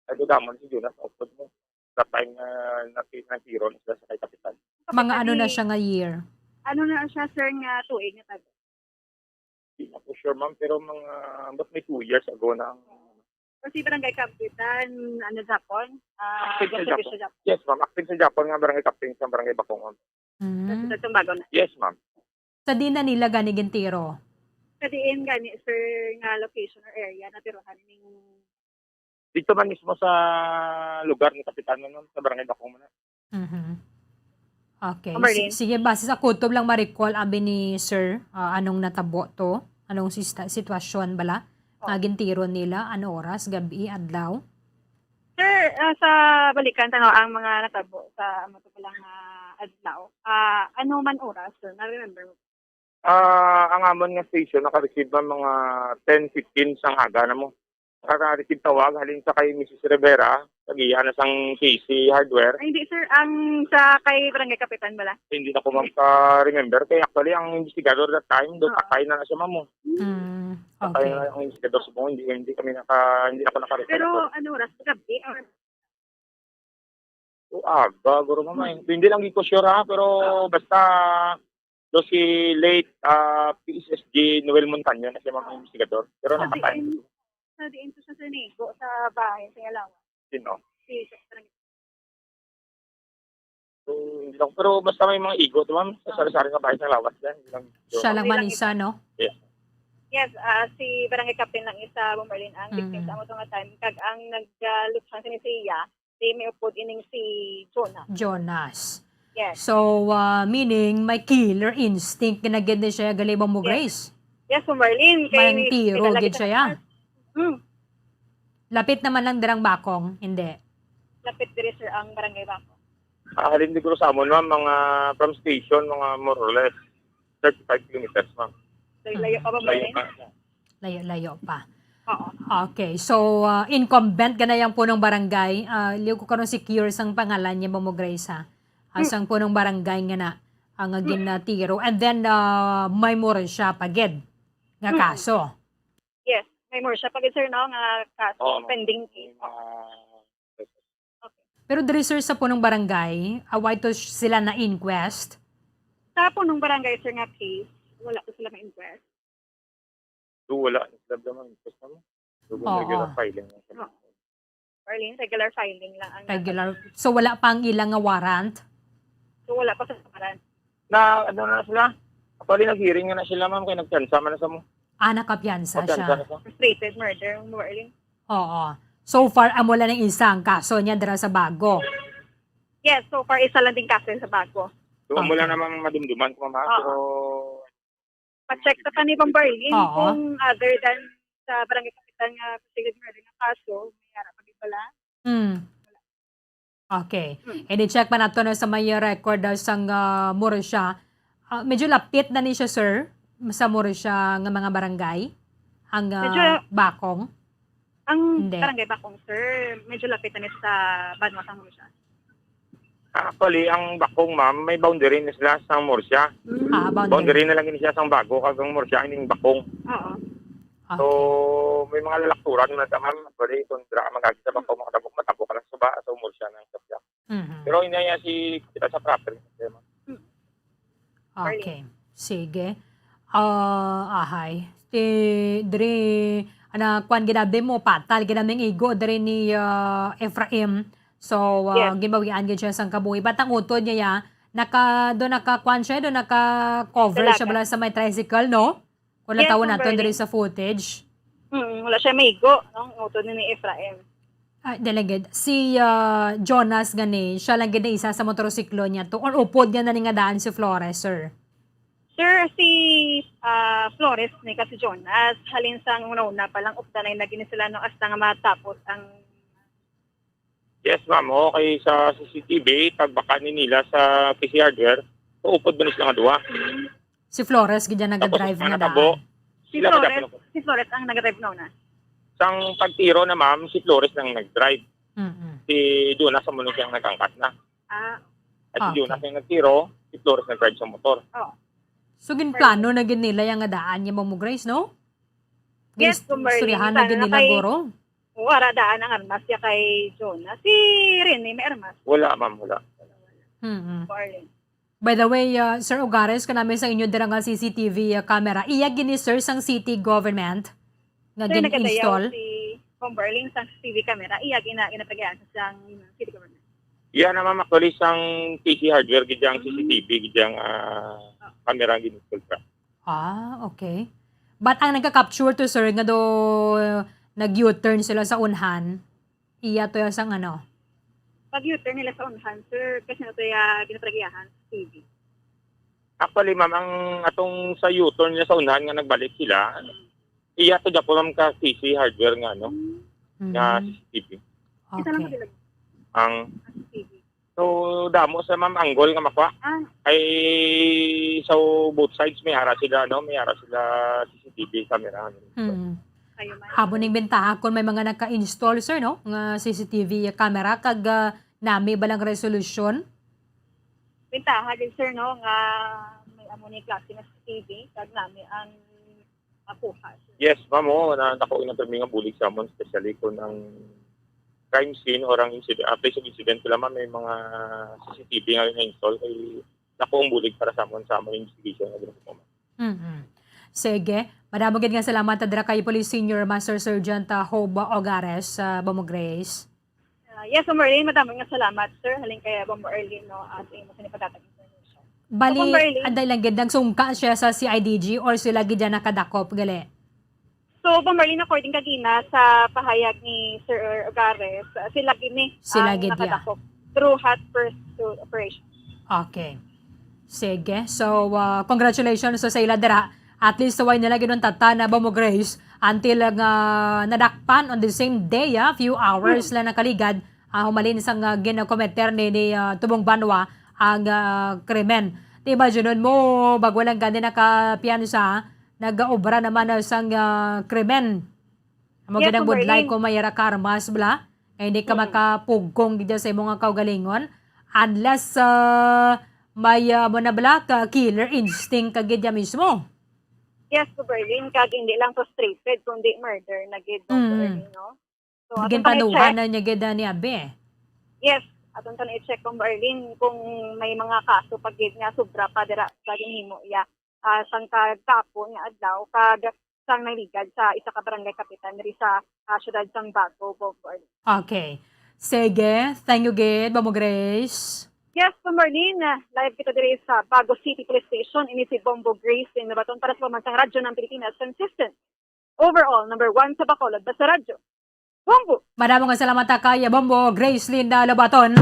Ay, so, damo na si Jonas, output mo. Sa time nga nati- natiro na sila sa kay kapitan. Mga ano na siya nga year? Ano na siya, sir, nga tuig nga tago? Hindi na po sure, ma'am, pero mga, but may two years ago na ang Kasi barangay kapitan, ano, Japon? Ah, Active sa Joseph Japon. Bishop Japon. Yes, ma'am. Active sa Japon nga barangay captain sa barangay Bakong, ma'am. Sa Mm. Sitio Sumbagon na. Yes, ma'am. Sa di na nila gani gintiro? Sa diin gani, sir, nga location or area na tirohan ning Dito man mismo sa lugar ni Kapitan, ma'am, sa barangay Bakong man. Mhm. Okay. Marlene? S- Sige, base sa kutob lang ma-recall, abi ni Sir, ah, anong natabo to? Anong sista- sitwasyon bala? Oh. Nga gintiro nila, ano oras? Gabi, adlaw? Sir, ah, sa balikan tanaw ang mga natabo sa amo to pala nga adlaw. Ah, ano man oras, sir? Na-remember mo? Ah, ang amon nga station naka-receive man mga ten fifteen sang aga na mo. Naka-receive tawag halin sa kay Missus Rivera, tagiya na sang K C Hardware. Ay, hindi, sir. Ang sa kay Barangay Kapitan bala? Hindi na ko magka-remember kay actually ang investigador that time do Oo. patay na na siya, ma'am. Mm, Patay okay. na ang investigador, subong hindi hindi kami naka hindi ako naka-receive. Pero ano oras? Gabi? Or O aga, guro, ma'am. Hindi lang gid ko sure, ha, pero basta do si late ah, P S S G Noel Montaño na siya, ma'am, ang investigador. Pero Sa nakatay. diin, sa diin to siya sa Nigo, sa bahay, sa Yalawa. Sino? Si Sir. So, hindi lang. Pero basta may mga igo, di ba? Sa sari-sari nga bahay sa lawas yan. Hindi lang. Siya lang Hindi man lang isa, no? Yes, ah, si Barangay Captain lang isa, Bomberlin, ang victim Mm. sa amo to nga time. Kag ang nag-lutsan sini siya, si may upod ining si Jonah. Jonas. Yes. So, ah, meaning may killer instinct na gid ni siya gali, Ma'am Yes. Grace. Yes, Ma'am Marlene, kay May tiro gid siya, ya. Hmm. Lapit naman lang dirang Bacong, hindi. Lapit diri, sir, ang Barangay Bacong. Ah, halin siguro sa amon, ma'am, mga from station, mga more or less thirty-five kilometers, ma'am. So, layo pa ba, Layo Marlene? pa. Layo-layo pa. Oo. Okay. So, ah, incumbent ka na yang punong barangay. Ah, liw ko karon si Cure sang pangalan niya, Ma'am Grace, ha? Ah, Hmm. sang punong barangay nga na ang, ah, Hmm. ginatiro. And then, ah, may more siya pagid nga Hmm. kaso. Yes, may more siya pagid, sir, no, nga kaso, Oo, ma'am. pending case. May mga Okay. Pero diri, sir, sa punong barangay, ah, way to sh-, sila na-inquest? Sa punong barangay, sir, nga case, wala to sila ma-inquest. Do, wala na sila, ma'am, inquest na mo. Do, Oo. regular filing lang sila. Oo. Marlene, regular filing lang ang Regular. So, wala pa ang ilang nga warrant? So, wala pa sa warrant. Na, ano na sila? Actually, nag-hearing na sila, ma'am, kay nagpiyansa man na sa mo. Ah, nakapiyansa Nagpiyansa siya. na siya. Frustrated murder, Marlene. Oo. So far, amo lang ang isa ang kaso niya dira sa Bago. Yes, so far, isa lang din kaso sa Bago. So, amo lang Okay. namang madumduman ko, ma'am, ha? Oo. Pero, Pa-check ta pa ni Ma'am Barlene Oo. kung other than sa barangay kapitan nga Frustrated Murder nga kaso, may ara pa gid bala. Hmm. Okay. Hmm. And i-check pa nato na sa may record, ah, sang, ah, Murcia. Ah, medyo lapit na ni siya, sir, sa Murcia nga mga barangay, ang, ah, Medyo Bacong? Ang Hindi. Barangay Bacong, sir, medyo lapit na ni sa banwa sang Murcia. Actually, ang Bacong, ma'am, may boundary na sila sang Murcia. Mm. Ah, boundary. Boundary na lang ni siya sang Bago, kag ang Murcia, ining Bacong. Oo. So, Okay. may mga lalakturan na ta, ma'am. Actually, kung dira ka mag-agi sa Bacong, makatabok, matabok ka lang sa ba, sa Murcia na siya. Mhm. Pero inaya si kita sa proper, ma'am. Mm. Okay. Sige. Ah, ahay. Ti, diri, ana, kwan ginabi mo, patal ginaming igo diri ni, ah, Efraim. So, ah, Yes. ginbawian gid siya sang kabuhi. But ang utod niya, ya, naka, do naka, kwan siya, do naka-cover siya Dalaga. bala sa may tricycle, no? Kung Yes, natawon Ma'am naton diri Berlin. sa footage. Mm, wala siya maigo, no? Ang utod ni Efraim. Ah, dili gid. Si, ah, Jonas gani, siya lang gid ang isa sa motorsiklo niya to, or upod niya na ni nga daan si Flores, sir? Sir, si, ah, Flores ni ka si Jonas, halin sang una-una pa lang, updanay na gini sila, no, hasta nga matapos ang Yes, ma'am. Okay, sa C C T V, pagbaka ni nila sa P C Hardware, upod man sila nga duha. Si Flores gid ang Tapos, nagadrive mga nga natabo, daan. Si sila Flores, kadapit. Si Flores ang nagadrive na una. Sang pagtiro na, ma'am, si Flores lang nagdrive. Mm-mm. Si Jonas amo na siyang nagangkat na. Ah. At si Okay. Jonas ang nagtiro, si Flores nagdrive sa motor. Oh. So, ginplano na gid nila yang nga daan niya, Ma'am Grace, no? Yes, Gin-, Ma'am Berlin, istoryahan na sana gid na nila, kay guro. Wala daan ang armas ya kay Jonas. Si Rene may armas. Wala, ma'am, wala. Mm-mm. Marlene. By the way, uh, Sir Ogares, kanami sa inyo dira nga C C T V, uh, camera. Iya gini, sir, sang city government nga Sir, nagadayaw gin-install? Si Bomberling sang C C T V camera. Iya gina-, ginapagayaan sang city government. Iya na, ma'am, actually, sang P C Hardware, gid yang Mm. C C T V, gid yang, ah, Oh. camera ang gin-install, sir. Ah, okay. But ang nagka-capture to, sir, nga do nag-U-turn sila sa unhan, iya to ya sang ano? Pag U-turn nila sa unhan, sir, kasi na to ya ginaparagiyahan sa T V. Actually, ma'am, ang atong sa U-turn niya sa unhan nga nagbalik sila, Mm. iya to Japan, ma'am, ka C C Hardware nga, ano, Mm. nga Mm. C C T V. Kita lang Okay. ko dilag Ang ang C C T V. So, damo sa, ma'am, angle nga makuha. Ah. Ay, so, both sides, may ara sila, no? May ara sila C C T V camera. Mm. Kayo, ma'am. Amo ning bentaha kung may mga naka-install, sir, no? Nga C C T V camera, kag, ah, nami ba lang resolution? Bentaha din, sir, no? Nga may amo ni klase nga C C T V, kag nami ang makuha, sir. Yes, ma'am, oo, na, nako, ina, pirmi nga bulig sa amon, especially kung ang crime scene or ang incident, ah, place of incident, sila, ma'am, may mga C C T V nga na-install, kay dako ang bulig para sa amon, sa amon investigation nga ginagawa, ma'am. Mm-mm. Sige. Madamo gid nga salamat, ah, dira kay Police Senior Master Sergeant, ah, Hob Ogares, ah, Bombo Grace. Ah, yes, Ma'am Erlene, madamo nga salamat, sir. Halin kay Bombo Erlene, no, at imo sa nipathatag information. Bali, Bombo Erlene. Anday lang gid, nagsungka siya sa C I D G or sila gid yan nakadakop, gali? So, Bombo Erlene, according kagina sa pahayag ni Sir Ogares, ah, sila gini Sila ang gid, yeah. nakadakop through hot pursuit operation. Okay. Sige. So, ah, congratulations sa, sa ila dira. At least, way nila ginuntatan na Bombo Grace until nga nadakpan on the same day, ah, few hours lang nakaligad, ah, humalin sang, ah, ginakometer ni, ni, ah, Tubong Banwa ang, ah, krimen. Di ba, junon mo, bago lang gani nakapiyansa, nagaobra naman na sang, ah, krimen. Amo Yes, gid ang Ma'am budlay Arlene. Kung may ara ka armas, bala, nga hindi ka Mm. makapugkong gid sa imo nga kaugalingon. Unless, ah, may, ah, amo na bala, ka killer instinct ka gid ya mismo. Yes, Ma'am Arlene, kag hindi lang frustrated, kundi murder na gid, Ma'am Mm. Arlene, no? So, aton pa na-check. Ginpanuhan na niya gid, ah, ni Abi. Yes, aton pa na-check, Ma'am Arlene, kung may mga kaso pa gid nga sobra pa dira sa ginhimo iya, ah, sang kagapo nga adlaw, kag sang naligad sa isa ka barangay kapitan diri sa, ah, siyudad sang Bago, Ma'am Arlene. Okay. Sige. Thank you gid, Ma'am Grace. Yes, Ma'am Arlene, live kita diri sa Bago City Police Station. Ini si Bombo Grace Lin Lobaton para sa Pamansang Radyo ng Pilipinas, consistent. Overall, number one sa Bacolod, basta radyo. Bombo! Madamo nga salamat ta kay Bombo Grace Lin, ah, Lobaton.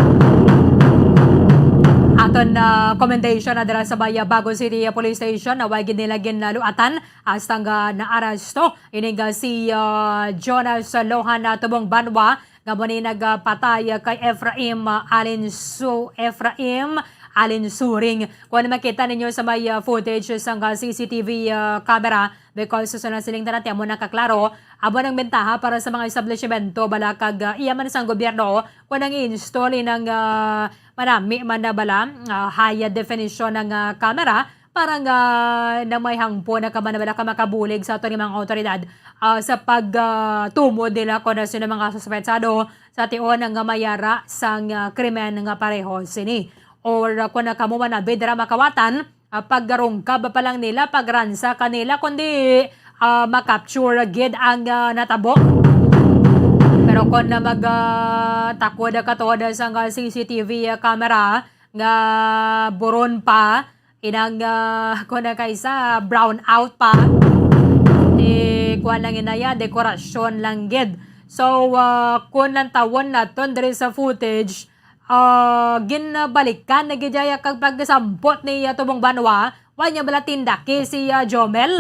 Aton, ah, commendation na dira sa may, ah, Bago City, ah, Police Station na way gid nila ginluatan hasta nga naaresto. Ini nga si, ah, Jonas Lohan, ah, Tubong Banwa, nga mo ni nagpatay, ah, kay Ephraim, ah, Alinsu-, Ephraim Alinsuring. Kung makita ninyo sa may, ah, footage sang, ah, C C T V, ah, camera, because sa nasiling tanan, amo nakaklaro, amo nang bentaha para sa mga establishmento, bala kag, ah, iya man sang gobyerno, kung nang i-install inang, ah, manami man na bala, ah, high definition nga, ah, camera, para nga na may hangpo na ka man na bala ka makabulig sa aton nga mga awtoridad, ah, sa pag, ah, tumod nila kung ano sino mga suspetsado sa tion nga may ara sang, ah, krimen nga pareho sini. Or, ah, kung na kamo man na bidra makawatan, ah, paggarungkab pa lang nila, pagransa kanila, kundi, ah, ma-capture gid ang, ah, natabo. Pero kung na mag, ah, takod ka tuod sang, ah, C C T V camera nga buron pa, inang, ah, kung na kaisa, brown out pa, eh, kuwan lang inaya, dekorasyon lang gid. So, ah, kung lantawon naton diri sa footage, ah, ginbalikan na gid iya kag pagsampot ni, ah, Tubong Banwa, wa niya bala tindaki si, ah, Jomel.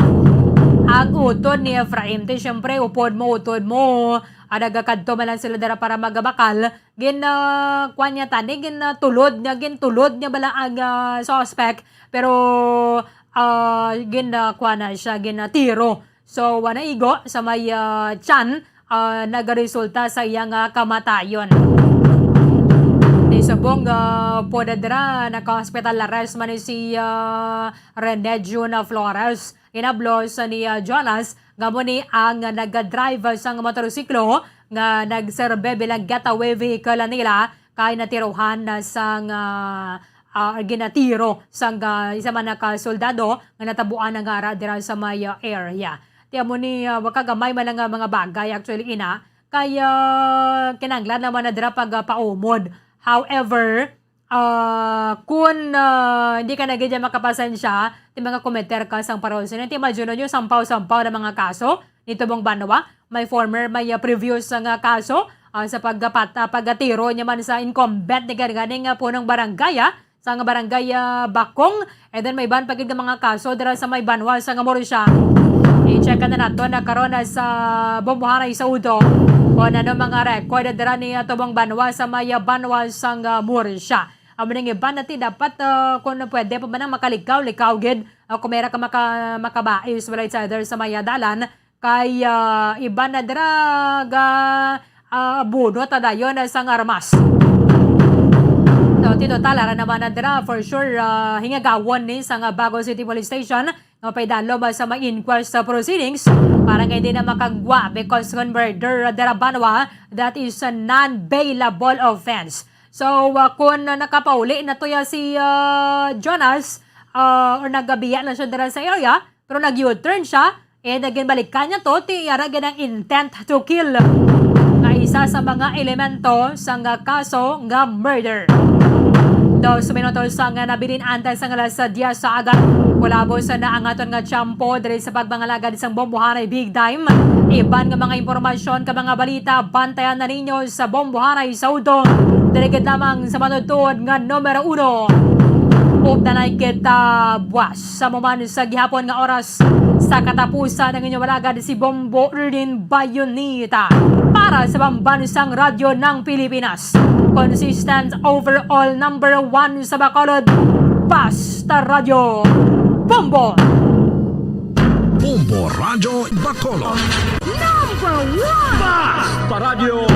Ang utod ni Efraim, ti, siyempre, upod mo, utod mo. Ah, nagakadto man lang sila dira para magabakal. Gin, ah, kuwan niya tani, gin, ah, tulod niya, gintulod niya bala ang, ah, suspect. Pero, ah, gin, ah, kuwan na siya, gin, ah, tiro. So, wala igo sa may, ah, tiyan, ah, nagaresulta sa iya nga kamatayon. Di subong, ah, po na dira, naka-hospitalize man ni si, ah, Rene June Flores. Inablos ni, ah, Jonas nga mo ni ang nagdrive sang motorsiklo nga nagserbe bilang getaway vehicle nila kay natirohan na sang, ah, ah, ginatiro sang, ah, isa man na ka soldado nga natabuan nga ara dira sa may, ah, area. Ti amo ni, ah, wa ka gamay man nga mga bagay actually ina kay, ah, kinahanglan naman na dira pag, ah, paumod. However, ah, kun, ah, hindi ka na gid makapasensya, ti mga committer ka sang pareho sini. Ti imagine nyo, sampaw-sampaw na mga kaso ni Tubong Banwa. May former, may, ah, previous nga kaso, ah, sa paggapat-, ah, paggatiro niya man sa incumbent ni gani nga punong barangay, ah, sa nga barangay, ah, Bakong. And then may iban pa gid nga mga kaso dira sa may Banwa sa nga Murcia. I-check na nato na karon na sa Bombohanay sa Udo kung ano mga record dira ni, ah, Tubong Banwa sa may, ah, Banwa sa nga Murcia. Amo ning iban na ti dapat, ah, kung pwede pa man ang makalikaw-likaw gid, ah, kung may ra ka maka-, makabais, wala it's either sa may, ah, dalan, kay, ah, iban na dira ga, ah, bunot na dayon, ah, sang armas. So, ti total, ara naman na dira, for sure, ah, hingagawon ni sang, ah, Bago City Police Station nga paidalom, ah, sa may inquest, ah, proceedings para nga hindi na makagwa because kung murder, ah, dira Banwa, that is a non-bailable offense. So, ah, kung, ah, nakapauli na to ya si, ah, Jonas, ah, or nagabiya na siya dira sa area, pero nag-U-turn siya, eh, naginbalikan niya to, ti yara gid ang intent to kill nga isa sa mga elemento sa nga kaso nga murder. Dos minutos ang nabilin antes ang alas diyes sa aga. Kulabos na ang aton nga tiyempo diri sa pagmangalagad sang Bombohanay Big Time. Iban nga mga impormasyon ka mga balita, bantayan na ninyo sa Bombohanay sa Udto. Diri gid lamang sa matutuod nga numero uno. Danay kita buwas sa mo man sa gihapon nga oras. Sa katapusan, ang inyong alagad si Bombo Erlin Bayonita para sa Pambansang Radyo ng Pilipinas. Consistent overall number one sa Bacolod. Basta Radyo. Bombo! Bombo Radyo Bacolod. Number one! Basta Radyo